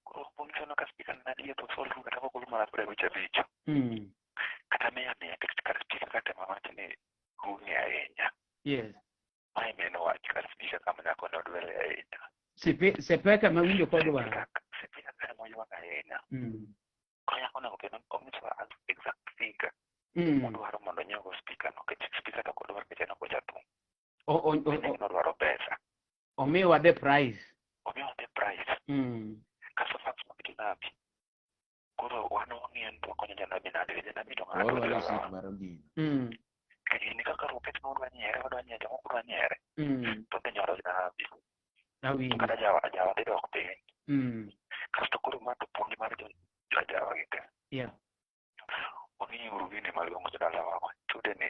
Speaker 7: Koro pongiso no ka speaker na adier to sol kata kogolo mana 55. Kata mia mia nikech kar speaker kata mawach ni duong'e ahinya. Mae meno wach kar speaker kama nyako ne odwele ahinya.
Speaker 1: Sepeka mawinjo kodwaro.
Speaker 7: Speaker kama moywak ahinya. Koro nyako onego bed ni onyisowa exact figure. Odwaro mondo onyiew speaker no nikech speaker to ok odwar nikech en ok ocha thum. En odwaro pesa.
Speaker 1: Omiwa the price.
Speaker 7: Omiwa the price. Kasto facts mag janabi. Koro wan wang'iyo ni to wakonyo janabi nade, janabi to ng'ato
Speaker 2: Wadwaro
Speaker 7: dwaro.
Speaker 2: receipt mar gino.
Speaker 7: Gini kaka roket ma wadwa nyiere, wadwa nyiere, jomoko dwa nyiere. To dhi nyoro janabi.
Speaker 1: Awinjo.
Speaker 7: Kata jawa dhi dok piny. Kasto koro ma to puonj mar jo ajawa gi te. Wang'iyo uru gini malong'o jodalawa, wachude ni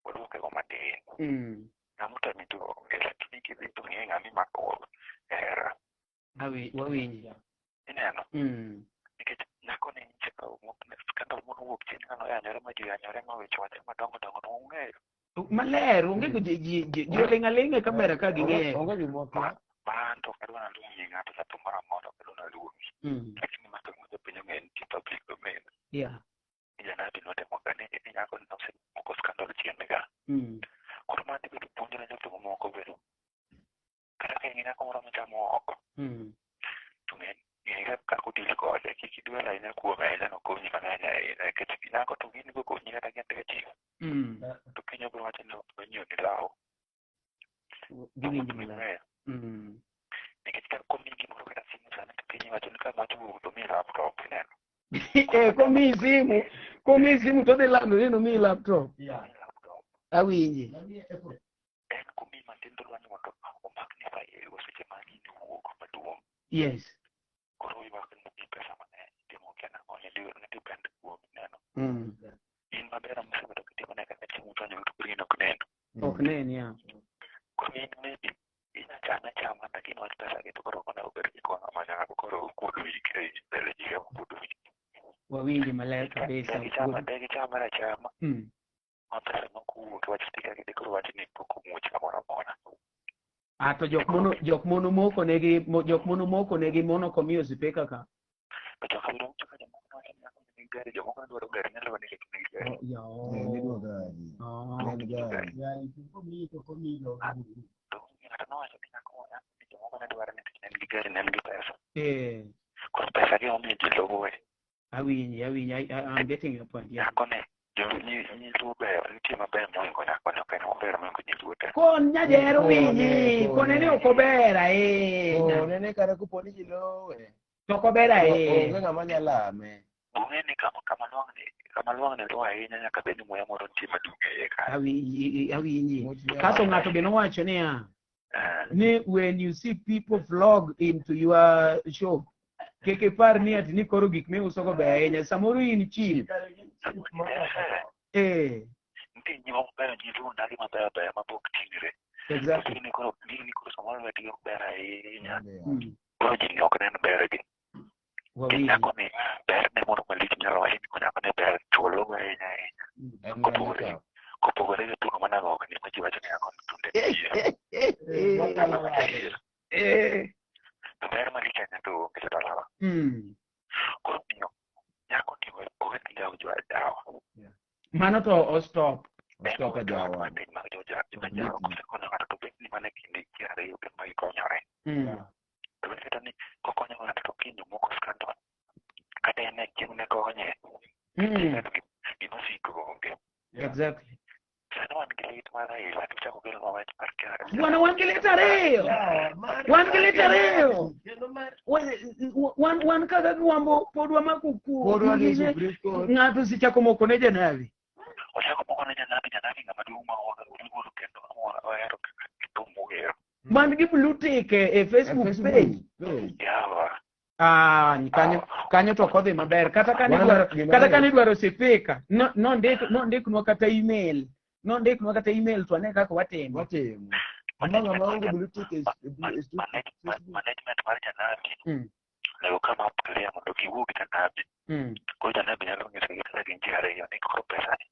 Speaker 7: waduoke go matin. Ng'ama otami to onge, lakini kidhi to ng'e ng'ama imako hera.
Speaker 1: Wawinji.
Speaker 7: Ineno? Nikech nyako ni nyiche ka owuok ne scandal moro owuok chien kano yanyore ma ji yanyore ma weche wachre madongo dongo to ung'eyo.
Speaker 1: Maler, onge go ji oling' aling'a e kamera ka ging'eyo.
Speaker 2: Onge gima wakia.
Speaker 7: Ma an to ok adwa naluong nying ng'ato jathum moro amora ok adwa naluongi. Lakini ma to gima jopiny ong'eyo nitie public domain. Janabi notemo ga ni nyako ni nosemoko scandal chien ga. Koro ma dhi bedo puonj ne jothum moko be. Kata ka in gi nyako moro michamo oko. To ng'e kaka udil kode, kik idwel ahinya kuome ahinya nokonyi mang'eny ahinya nikech nyako to gin go konyi kata gin ga chiwo. To kiny obiro wacho ni onyiewo ni law.
Speaker 1: Giwinjo maler.
Speaker 7: Nikech ka komiyi gimoro kata simu sani to piny iwacho ni ka macho owuok to miyi laptop ineno.
Speaker 1: Komiyi simu to odhi lando ni nomiyi laptop. Awinji.
Speaker 7: En komiyi matin to odwa ni mondo omagnify seche ma gini owuok maduong'. Koro ywak ni omiyi pesa mang'eny itimo kia nang'o ne depend kuomi ineno. In maber misebedo kitimone kaka chieng' uchwanyore to koro in ok neno.
Speaker 1: Ok nen, yeah.
Speaker 7: Koro in maybe inya chame achama lakini wach pesa gi to koro ok onego bed gi kong'o ma nyako koro okuodo wich e mbele ji ka okuodo wich.
Speaker 1: Wawinji maler kabisa.
Speaker 7: De gichamre achama. Ma pesa nok owuok wach speaker gi koro wach ni pok omuoch kamoro amora.
Speaker 1: Ah, to jok mono moko negi jok mono moko negi mono komiyo speaker ka.
Speaker 7: To jok mono ka jomoko nowacho ni nyako nigi gari, jomoko ne dwaro gari, nyalo nikech nigi gari.
Speaker 1: Oh, ya.
Speaker 3: Ne gidwa gari. Ne en gari.
Speaker 5: Gari to komiyi to komiyi to ok omiyi.
Speaker 7: To ng'ato nowacho ni nyako ni jomoko ne dwaro nikech ne en gi gari, ne en gi pesa. Koro pesa gi omiyo ji luwe.
Speaker 1: Awinji, awinji. I'm getting your point. Yeah.
Speaker 7: Nyako ne Nyiluo beyo, nitie maber mohingo nyako ni, ok en maber mohingo nyiluo te.
Speaker 1: Kon nyajero winyi, kone ni ok ober ahinya.
Speaker 2: Kone ni kata kopo ni ji lowe.
Speaker 1: To ok ober ahinya.
Speaker 2: Onge ng'ama nyalo lame.
Speaker 7: Ong'e ni kama lwang'ni luwo ahinya nyaka bed ni muya moro nitie maduong' e iye kanyo.
Speaker 1: Awinji, awinji. Kasto ng'ato be nowacho niya, ni when you see people vlog into your shop, kik ipar ni ati ni koro gik miuso go ber ahinya. Samoro in cheap.
Speaker 7: Nitie nyiwa mabeyo, nyiluo ndagi mabeyo beyo mapok ting're.
Speaker 1: Exactly.
Speaker 7: Gini koro samoro lwetgi ok ber ahinya. Koro ji ok nen bergi.
Speaker 1: Wawinji.
Speaker 7: Nyako ni berne moro malich nyalo wacho ni nyako ni ber chuo lowo ahinya ahinya. Kopogore gi tugo mana gok ni ma ji wacho ni nyako ni tunde nitie. To ber malich ahinya to onge to dalawa. Koro miyo nyako ni owe ni jawo jo ajawa.
Speaker 1: Mano to o stop.
Speaker 2: Stop ajawa.
Speaker 7: Matin mag jo ajawa kosekonyo ng'ato to bed ni mana kinde ji ariyo gin ma gikonyore. To bed kata ni kokonyo ng'ato to kiny omoko scandal. Kata en e chieng' ne konye. Gima siko onge.
Speaker 1: Exactly.
Speaker 7: Sani wan gi lit mar Raila to chako kelonwa wach mar KRA.
Speaker 1: Bwana wan gi lit ariyo. Wan gi lit ariyo. Wan kaka Gwambo pod wamako kuo.
Speaker 2: Pod wan gi Supreme Court.
Speaker 1: Ng'ato osechako moko ne janabi.
Speaker 7: Ochako moko ne janabi, janabi ng'ama duong' ma oluoro kendo ohero kaka thum mogero.
Speaker 1: Man gi blue tick e Facebook page.
Speaker 7: Yawa.
Speaker 1: Ah, kanyo to ok odhi maber. Kata kane
Speaker 2: Bwana,
Speaker 1: dwaro,
Speaker 2: gima
Speaker 1: kata
Speaker 2: ni-
Speaker 1: kane dwaro sipika, no nondiknwa kata email. Nondiknwa kata email to ane kaka watimo.
Speaker 2: Watimo. Ama ng'ama onge blue tick e
Speaker 7: Management mar janabi. Onego come up clear mondo giwuo gi janabi. Koro janabi nyalo nyisogi kaka gin ji ariyo ni koro pesa ni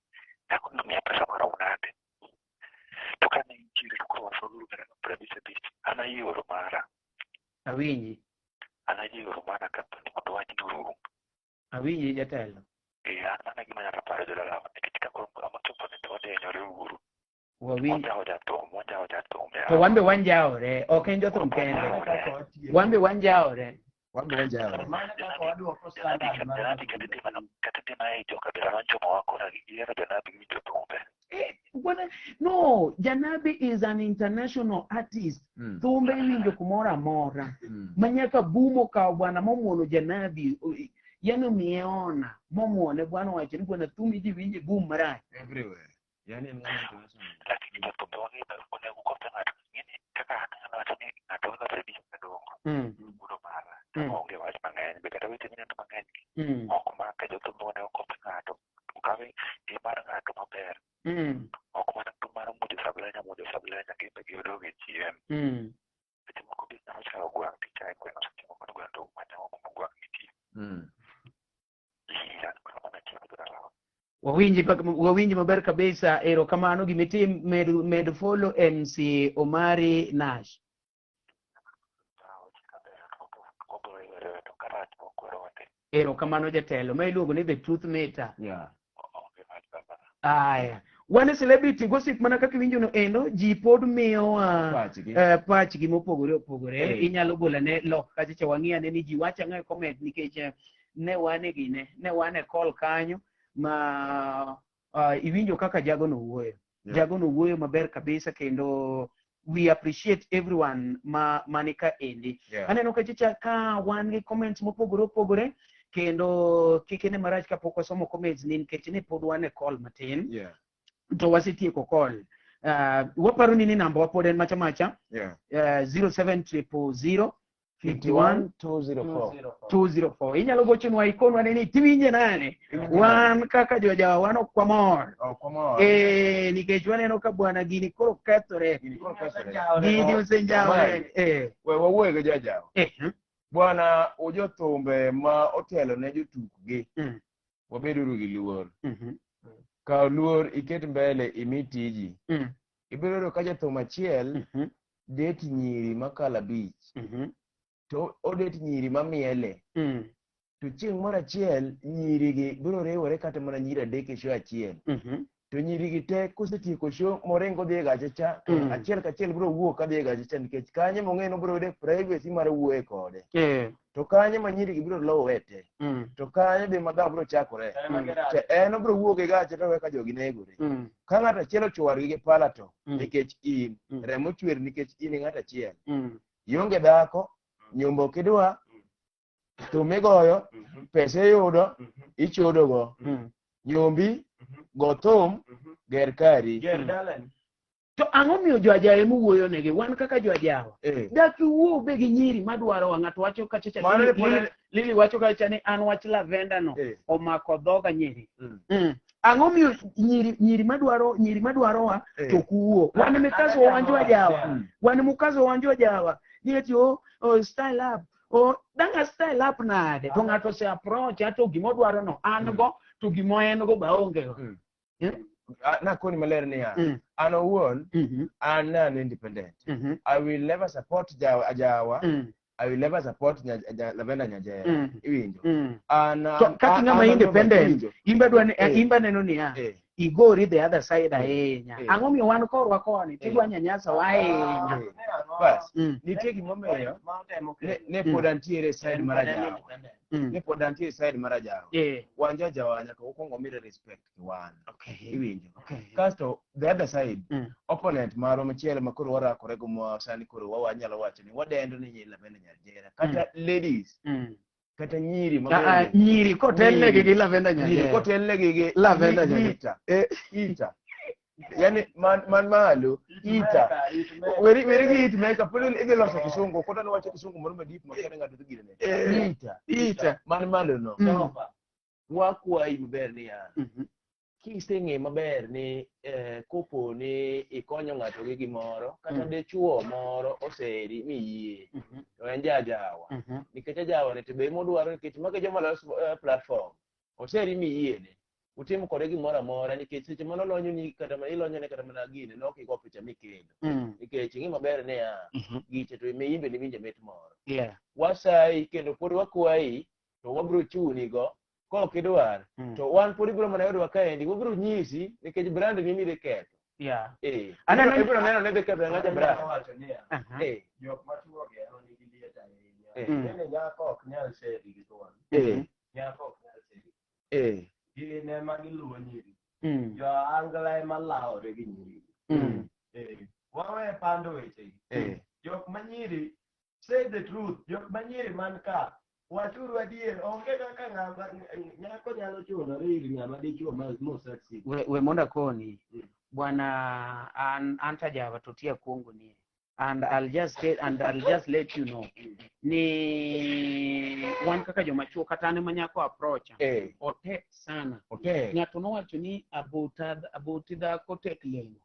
Speaker 7: nyako nomiya pesa marom nade. To ka ne intiere to koro wasoluru kata ka 50 50. An ayioro mara.
Speaker 1: Awinji.
Speaker 7: An ayioro mara kapo ni mondo wachni orum.
Speaker 1: Awinji jatelo.
Speaker 7: An mana gima nyalo paro jodalawa nikech ka koro ng'ama ochopo ni to wadenyore uru.
Speaker 1: Wawinji.
Speaker 7: Wanjawo jathum, wanjawo jathum.
Speaker 1: To wan be wanjawore, ok en jothum kende. Wan be wanjawore.
Speaker 2: Wan be wanjawore.
Speaker 5: Mano kaka waduoko standard mar
Speaker 7: Janabi kata dhi ma ei jokabila manchomo wakona giyiero janabi gi jothumbe.
Speaker 1: Bwana, no, Janabi is an international artist. Thumbe iwinjo kumoro amora. Ma nyaka boom okawo bwana momuono Janabi. Yani omiye ona momuone bwana owacho ni bwana thumi ji winje boom marach.
Speaker 2: Everywhere. Yani en ng'ama international.
Speaker 7: Lakini jothumbe wang'e onego kope ng'ato. Ng'eni kaka an anyalo wacho ni ng'ato kaka Freddy Kadongo. Wudo mara. Kama onge wach mang'eny. Be kata weche mineno mang'eny. Ok make jothumbe onego kope ng'ato. Okawe gi mar ng'ato maber. Ok mana thum mar muojo sablenya, muojo sablenya gin be giyudo gi chien. Seche moko be inyalo chayo gwang' tichaye gweno, seche moko ni gweno to manyo kuma gwang' nitie. An koro mano achiel jodalawa.
Speaker 1: Wawinji maber kabisa. Erokamano gimitim, med follow MC Omari Nash. Erokamano jatelo, ma iluongo ni The Truth Meter. Aya. Wan e celebrity gossip mana kaka iwinjo no endo, ji pod miyowa
Speaker 2: Pachgi.
Speaker 1: Pachgi mopogore opogore. Inyalo golo ane lok kacha cha wang'i ane ni ji wacho ang'o e comment nikech ne wan e gine, ne wan e call kanyo ma iwinjo kaka jago no wuoyo. Jago no wuoyo maber kabisa kendo we appreciate everyone ma manika endi. Aneno kacha cha ka wan gi comments mopogore opogore kendo kik ine marach kapok wasomo comments ni nikech ne pod wan e call matin. To wasetieko call. Waparo ni namba wa pod en macha macha. 07 triple zero 51
Speaker 2: 204.
Speaker 1: 204. Inyalo gochonwa ikonwa ni tiwinje nane. Wan kaka jojawa wan ok wamor.
Speaker 2: Ok wamor.
Speaker 1: Nikech waneno ka bwana gini koro kethore.
Speaker 2: Gini koro kethore.
Speaker 1: Gini osenjawore.
Speaker 2: Omari. We wawuoye gi jajawa. Bwana ujothumbe ma otelo ne jotukgi. Wabeduru gi luor. Kaw luor iket mbele imi tiji. Ibiro yudo ka jathum achiel det nyiri makalo 5. To odet nyiri mamiele. To chieng' moro achiel nyirigi biro riwore kata mana nyiri 3 e show achiel.
Speaker 5: To nyiri gi te kosetieko show moringo dhi e gache cha, to achiel kachiel biro wuok kadhi e gache cha nikech kanyo mong'e ni obiro yude privacy mar wuoye kode. To kanyo ma nyiri gi biro lowe te. To kanyo be ma dhawo biro chakore. To en obiro wuok e gache to we ka jogi negore. Ka ng'ato achiel ochwargi gi pala to nikech in, remo chwer nikech in e ng'ato achiel. Ionge dhako, nyombo ok idwa, thum igoyo, pesa iyudo, ichodogo. Nyombi, go thum, ger kari.
Speaker 2: Ger dalani.
Speaker 1: To ang'o miyo jo ajawa ema wuoyo negi? Wan kaka jo ajawa. Dak iwuo be gi nyiri madwaro wa ng'ato wacho kacha cha.
Speaker 5: Mano
Speaker 1: Lili,
Speaker 5: ne pod
Speaker 1: Lili, Lili wacho kacha cha ni an wach lavenda no omako dhoga nyiri. Ang'o miyo nyiri nyiri madwaro nyiri madwaro wa to ok wuo. Wan mikazo wanjo ajawa. Wan mukazo wanjo ajawa. Ni ati oh, oh style up. Oh, danga style up nade? To ng'ato ose approach ato gima odwaro no an go to gima en go ba onge go.
Speaker 5: Nakoni maler niya, an owuon, an an independent. I will never support ajawa. I will never support Lavenda Nyajera. Iwinjo. An
Speaker 1: To kaka ng'ama
Speaker 5: an
Speaker 1: independent,
Speaker 5: iwinjo.
Speaker 1: imba dwa ni, imba neno niya, igori the other side ahinya. Ang'o miyo wan korwa koni, tidwa nyanyasa wa ahinya.
Speaker 5: Bas, nitie gimomiyo ne pod antiere side mar ajawa. Ne pod antiere side mar ajawa. Wan jo ajawa nyaka wakwongo wamire respect ki wan. Iwinjo. Kasto the other side, opponent marwa machielo ma koro warakore go ma sani koro wanyalo wacho ni wadendo ni nyi Lavenda Nyajera. Kata ladies, kata nyiri ma bende.
Speaker 1: Nyiri kotelnegi gi Lavenda
Speaker 5: Nyiri
Speaker 1: Nyajera.
Speaker 5: kotelnegi gi
Speaker 1: Lavenda Nyajera.
Speaker 5: Ita. Ita. Yani man malo, ita. Weri weri gi it maker, pod idhi loso kisungu, kata niwacho kisungu moro madip ma kata ng'ato dhi girene. Ita.
Speaker 1: Ita.
Speaker 5: Man malo no. Wakwayi maber niya, kiseng'e maber ni kopo ni ikonyo ng'ato gi gimoro, kata dichuo moro oseri miyie, to en jajawa. Nikech ajawa ni to be modwaro nikech magi joma loso platform, oseri miyiene. Utim kode gimoro amora nikech seche mane olonyo ni kata mana ilonyo ne kata mana gine nok igo picha mikendo. Nikech ing'e maber niya, giche to imbe niwinje mit moro. Wasayi kendo pod wakwayi to wabiro chuni go kok idwar to wan pod ibiro mana yudowa kaendi wabiro nyisi nikech brand ni midhi ketho.
Speaker 1: Aneno
Speaker 5: Ibiro neno ni idhi ketho ng'acha brand.
Speaker 2: Wacho niya, jok matuo gi ema nigi liet ahinya. Bende nyako ok nyal seri gi thuon. Nyako ok nyal seri. Gin ema giluwo nyiri. Jo angla ema lawore gi nyiri. Wawe pando wechegi. Jok manyiri, say the truth, jok manyiri man ka, wachuru adier, onge kaka ng'ama nyako nyalo chunore ir ng'ama dichuo ma mo succeed.
Speaker 1: We mondo akoni, bwana an Antajawa to tia kuongo ni and I'll just tell, and I'll just let you know ni wan kaka joma chuo kata an ema nyako approach otek sana.
Speaker 5: Otek.
Speaker 1: Ng'ato nowacho ni aboti dhako tek lemo.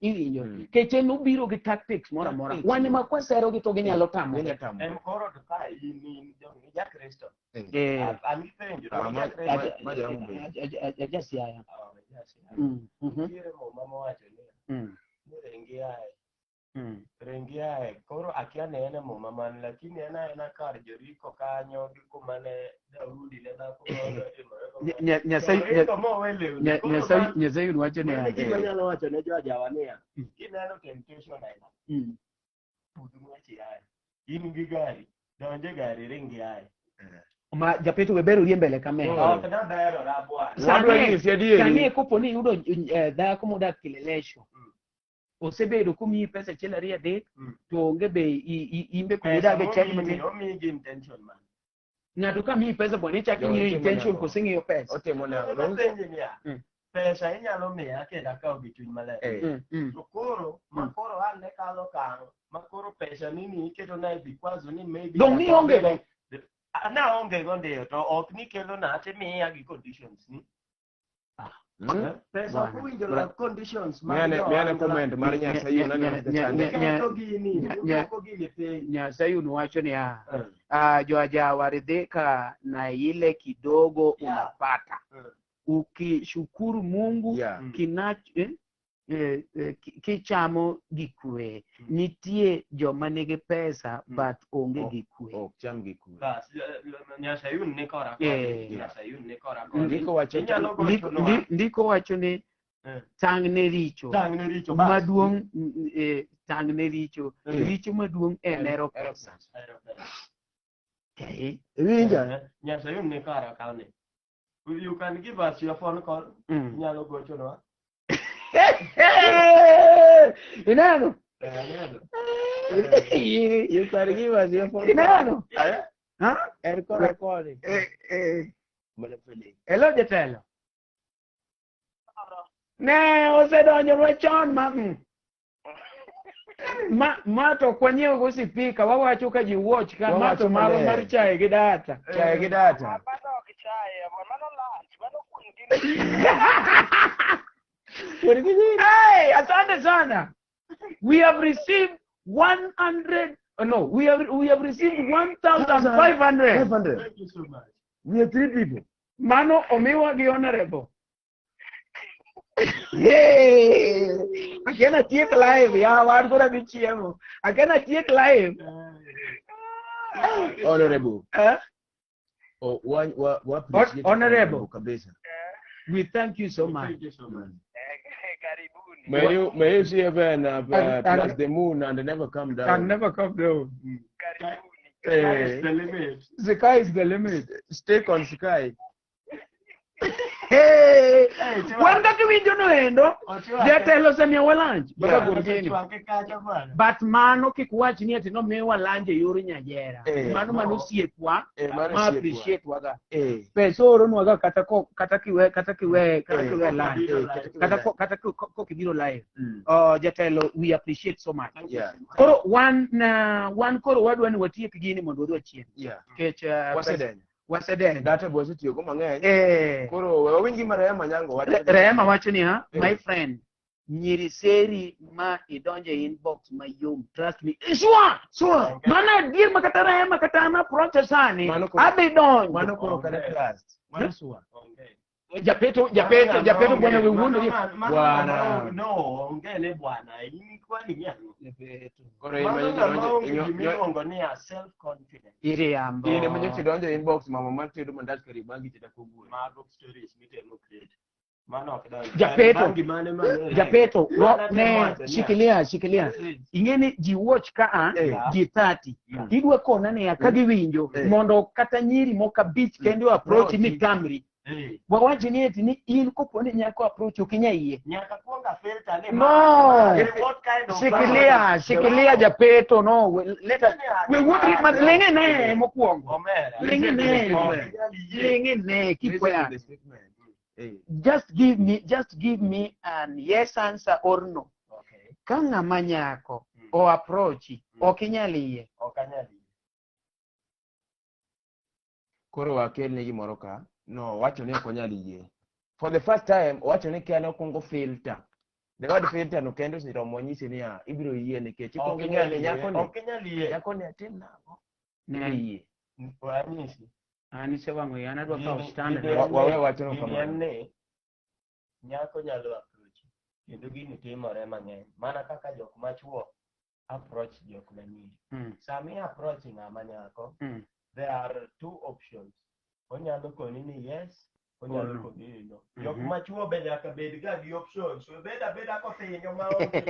Speaker 1: Iwinjo. Kech en obiro gi tactics moro amora. Wan ema kwasero gi to ginyalo tamore.
Speaker 5: Ginyalo tamore.
Speaker 2: En koro to ka in in ja Kristo. An gi penjo, in ja Kristo.
Speaker 5: Ma ja Mungu.
Speaker 1: Ajasiaya.
Speaker 2: Ah, ajasiaya. Nitiere muma mowacho niya, ni ringi ae. Ringi ae. Koro akia ni en e muma man, lakini en aena kar Jeriko kanyo gi kuma ne Daudi ne dhako moro otimore kamano. Jeriko mowe lewni. Koro
Speaker 1: Nyasaye wacho niya.
Speaker 2: mano gima anyalo wacho ne jo ajawa niya, kineno temptation aina, pudh ng'wech iae. In gi gari, donj e gari, ring iae.
Speaker 1: Ma japeto we bero rie mbele kamera.
Speaker 2: Ok nabero rabwana.
Speaker 5: Wadwa nyisi adieri.
Speaker 1: Sani kopo ni iyudo dhako modak Kilelesho. Osebedo komiyi pesa achiel ariyo adek, to onge be imbe
Speaker 2: Pesa
Speaker 1: kumidag e chadi
Speaker 2: momiyi
Speaker 1: matin.
Speaker 2: ni, omiyi gi intention man.
Speaker 1: Ng'ato ka miyi pesa bwana ichako
Speaker 5: Jo,
Speaker 1: ing'iyo
Speaker 5: otimo
Speaker 1: intention
Speaker 5: nang'o?
Speaker 1: koso ing'iyo pesa.
Speaker 5: Otimo nang'o?
Speaker 2: Apenji niya, pesa inyalo miya kendo akaw gi chuny maler. To koro, ma koro an ne kalo okang', ma koro pesa nini iketo na e vikwazo ni maybe
Speaker 1: Dong' ni ionge go?
Speaker 2: Naonge go ndiyo, to ok ni kelo na timiya gi conditions ni. Pesa ok owinjo la conditions mag jo
Speaker 5: Miane
Speaker 2: ohala.
Speaker 5: comment mar Nyasaye unane kaka chande.
Speaker 2: Uketho gini, uketho gini piny.
Speaker 1: Nyasaye wacho niya, jo ajawa ridhika na ile kidogo unapata. Ukishukuru Mungu kichamo gi kwe. Nitie joma nigi pesa but onge gi kwe.
Speaker 5: Ok cham gi kwe.
Speaker 2: Bas, Nyasaye ni kora koni. Nyasaye ni kora koni.
Speaker 5: Ndiko wacho
Speaker 2: Inyalo gocho nwa.
Speaker 1: Ndiko wacho ni Tang' ne richo.
Speaker 5: Tang' ne richo, bas.
Speaker 1: Maduong' tang' ne richo. Richo maduong' en hero pesa.
Speaker 5: Hero pesa.
Speaker 1: Okay.
Speaker 3: Iwinja?
Speaker 5: Nyasayun ni kara kani. You can give us your phone call. Inyalo gochonwa.
Speaker 1: Ineno?
Speaker 5: Aneno.
Speaker 2: You can give us your phone.
Speaker 1: Ineno?
Speaker 2: Eh?
Speaker 1: Ha?
Speaker 2: En kora koni.
Speaker 1: Eh, eh.
Speaker 2: Mana Felix.
Speaker 1: Hello jatelo. Ne osedonjonwa chon ma Ma to ok wanyiew go sipika wawacho ka ji watch ka ma
Speaker 2: Wawacho
Speaker 1: to marwa
Speaker 2: maler.
Speaker 1: mar chae gi data.
Speaker 2: Chae gi data.
Speaker 6: Mano ok chae, mano lunch, mano kuon gi
Speaker 1: Hey, asante sana. We have received 100 oh, no, we have received 1500.
Speaker 2: 500.
Speaker 5: Thank you so much.
Speaker 2: We are three people.
Speaker 1: Mano omiwa gi honorable. Hey, akena tiek live ya wan koro adhi chiemo. Akena tiek live.
Speaker 2: Honorable.
Speaker 1: Eh?
Speaker 2: Oh, wa appreciate
Speaker 1: Honorable.
Speaker 2: kabisa.
Speaker 1: We thank you so much.
Speaker 5: Thank you so much.
Speaker 6: Karibuni.
Speaker 2: May you see heaven plus
Speaker 1: And-
Speaker 2: the moon and never come down.
Speaker 1: Can never come down.
Speaker 6: Karibuni.
Speaker 5: Sky is the limit.
Speaker 1: The sky is the limit.
Speaker 2: Stay on sky.
Speaker 1: Hey,
Speaker 5: Hey, Chwa.
Speaker 1: wan kaka iwinjo no endo,
Speaker 5: Ochwake.
Speaker 1: jatelo osemiyowa lunch.
Speaker 2: Baka
Speaker 1: Yeah.
Speaker 2: Gurgini.
Speaker 5: Ochwake kacha bwana.
Speaker 1: But mano kik wach ni ati nomiwa lunch e yor nyajera.
Speaker 2: Eh,
Speaker 1: Mano mano
Speaker 5: no.
Speaker 1: osiepwa
Speaker 2: Eh, mano
Speaker 1: ma
Speaker 2: osiepwa.
Speaker 1: appreciate waga.
Speaker 2: Eh.
Speaker 1: Pesa ooronwaga kata ko kata kiwe kata kiwe kata
Speaker 2: Eh,
Speaker 1: kiwe lunch.
Speaker 2: eh, kata kiwe
Speaker 1: Kata
Speaker 2: lunch.
Speaker 1: ko kata ko kibiro live.
Speaker 2: Oh,
Speaker 1: Jatelo, we appreciate so much.
Speaker 2: Yeah.
Speaker 1: Koro wan na wan koro wadwa ni watiek gini mondo wadhi wachiem. Nikech
Speaker 2: Wasedenyo.
Speaker 1: Wasedenyo.
Speaker 2: Data be wasetiyogo mang'eny.
Speaker 1: Eh.
Speaker 2: Koro we wawinj gima Rehema Nyango wacho.
Speaker 1: Rehema wacho ni ha,
Speaker 2: Eh.
Speaker 1: my friend, nyiri seri ma idonjo e inbox mayom, trust me. Sure,
Speaker 2: Sure.
Speaker 1: Mano adier ma kata Rehema kata an approach sani,
Speaker 2: Mano koro-
Speaker 1: adhi donjo.
Speaker 2: Mano koro kata trust.
Speaker 5: Mano sure. Onge.
Speaker 1: Japeto, japeto, japeto bwana we wuondo ni.
Speaker 2: Bwana.
Speaker 5: No, onge ne bwana. In kwani nyalo.
Speaker 2: Koro in
Speaker 5: Mano
Speaker 2: manyo
Speaker 5: ng'ama
Speaker 2: donjo
Speaker 5: onge gimiluongo ni a self confidence.
Speaker 1: Iriambo.
Speaker 2: In ema nyocha idonjo e inbox mama mar tedo mandas karibangi cheda kogwen.
Speaker 5: Mago stories mitemo create. Mano ok donj.
Speaker 1: Japeto.
Speaker 5: Bangi mane mane.
Speaker 1: Japeto,
Speaker 5: Mano
Speaker 1: ne,
Speaker 5: temo wacho niya.
Speaker 1: shikilia, shikilia. Ing'eni ji watch ka a,
Speaker 2: Eh.
Speaker 1: ji 30. Idwa kona niya, ka giwinjo,
Speaker 2: Eh.
Speaker 1: mondo kata nyiri moko abich kende o approach
Speaker 2: No,
Speaker 1: ni tamri.
Speaker 5: Eh.
Speaker 1: Wawach ni eti ni in kopo ni nyako approach ok inyal yie.
Speaker 5: Nyaka kuong a filter ni
Speaker 1: No.
Speaker 5: What kind of
Speaker 1: Shikilia, shikilia japeto, no. Let us, we wuok ma ling'e ne mokwongo.
Speaker 5: Omera.
Speaker 1: Ling'e ne.
Speaker 5: Ok inyal yie.
Speaker 1: Ling'e ne
Speaker 2: Listen to
Speaker 1: kikweya.
Speaker 2: the statement. Eh.
Speaker 1: Just give me an yes answer or no.
Speaker 5: Okay.
Speaker 1: Ka ng'ama nyako o approach ok inyal yie.
Speaker 5: Ok anyal yie.
Speaker 2: Koro wakelne gimoro ka. No, wacho ni ok onyal yie. For the first time, owacho ni kane okwongo filter. The word filter no kendo oseromo nyisi niya, ibiro yie nikech
Speaker 5: Ok
Speaker 2: ikwongo ing'eyo
Speaker 5: inyal
Speaker 2: ni
Speaker 5: yie.
Speaker 2: nyako ni,
Speaker 5: Ok inyal yie.
Speaker 2: nyako ni atim nang'o?
Speaker 1: Ne.
Speaker 2: Ibiro yie.
Speaker 5: Wanyisi.
Speaker 1: An isewang'o iya, an adwa kawo
Speaker 5: Gini-
Speaker 1: stand.
Speaker 5: gini en
Speaker 2: Wawe
Speaker 5: ni-
Speaker 2: wachono
Speaker 5: gini
Speaker 2: kamano.
Speaker 5: en ni nyako nyalo approach kendo gini timore mang'eny mana kaka jok machuo approach jok manyiri. Sama i approach ng'ama nyako, there are two options. Onyalo koni ni yes, onyalo
Speaker 1: Or no.
Speaker 5: koni ni no. Jok
Speaker 1: Mhm.
Speaker 5: machuo be nyaka bed ga gi options. We bed abeda kothinyo maonge.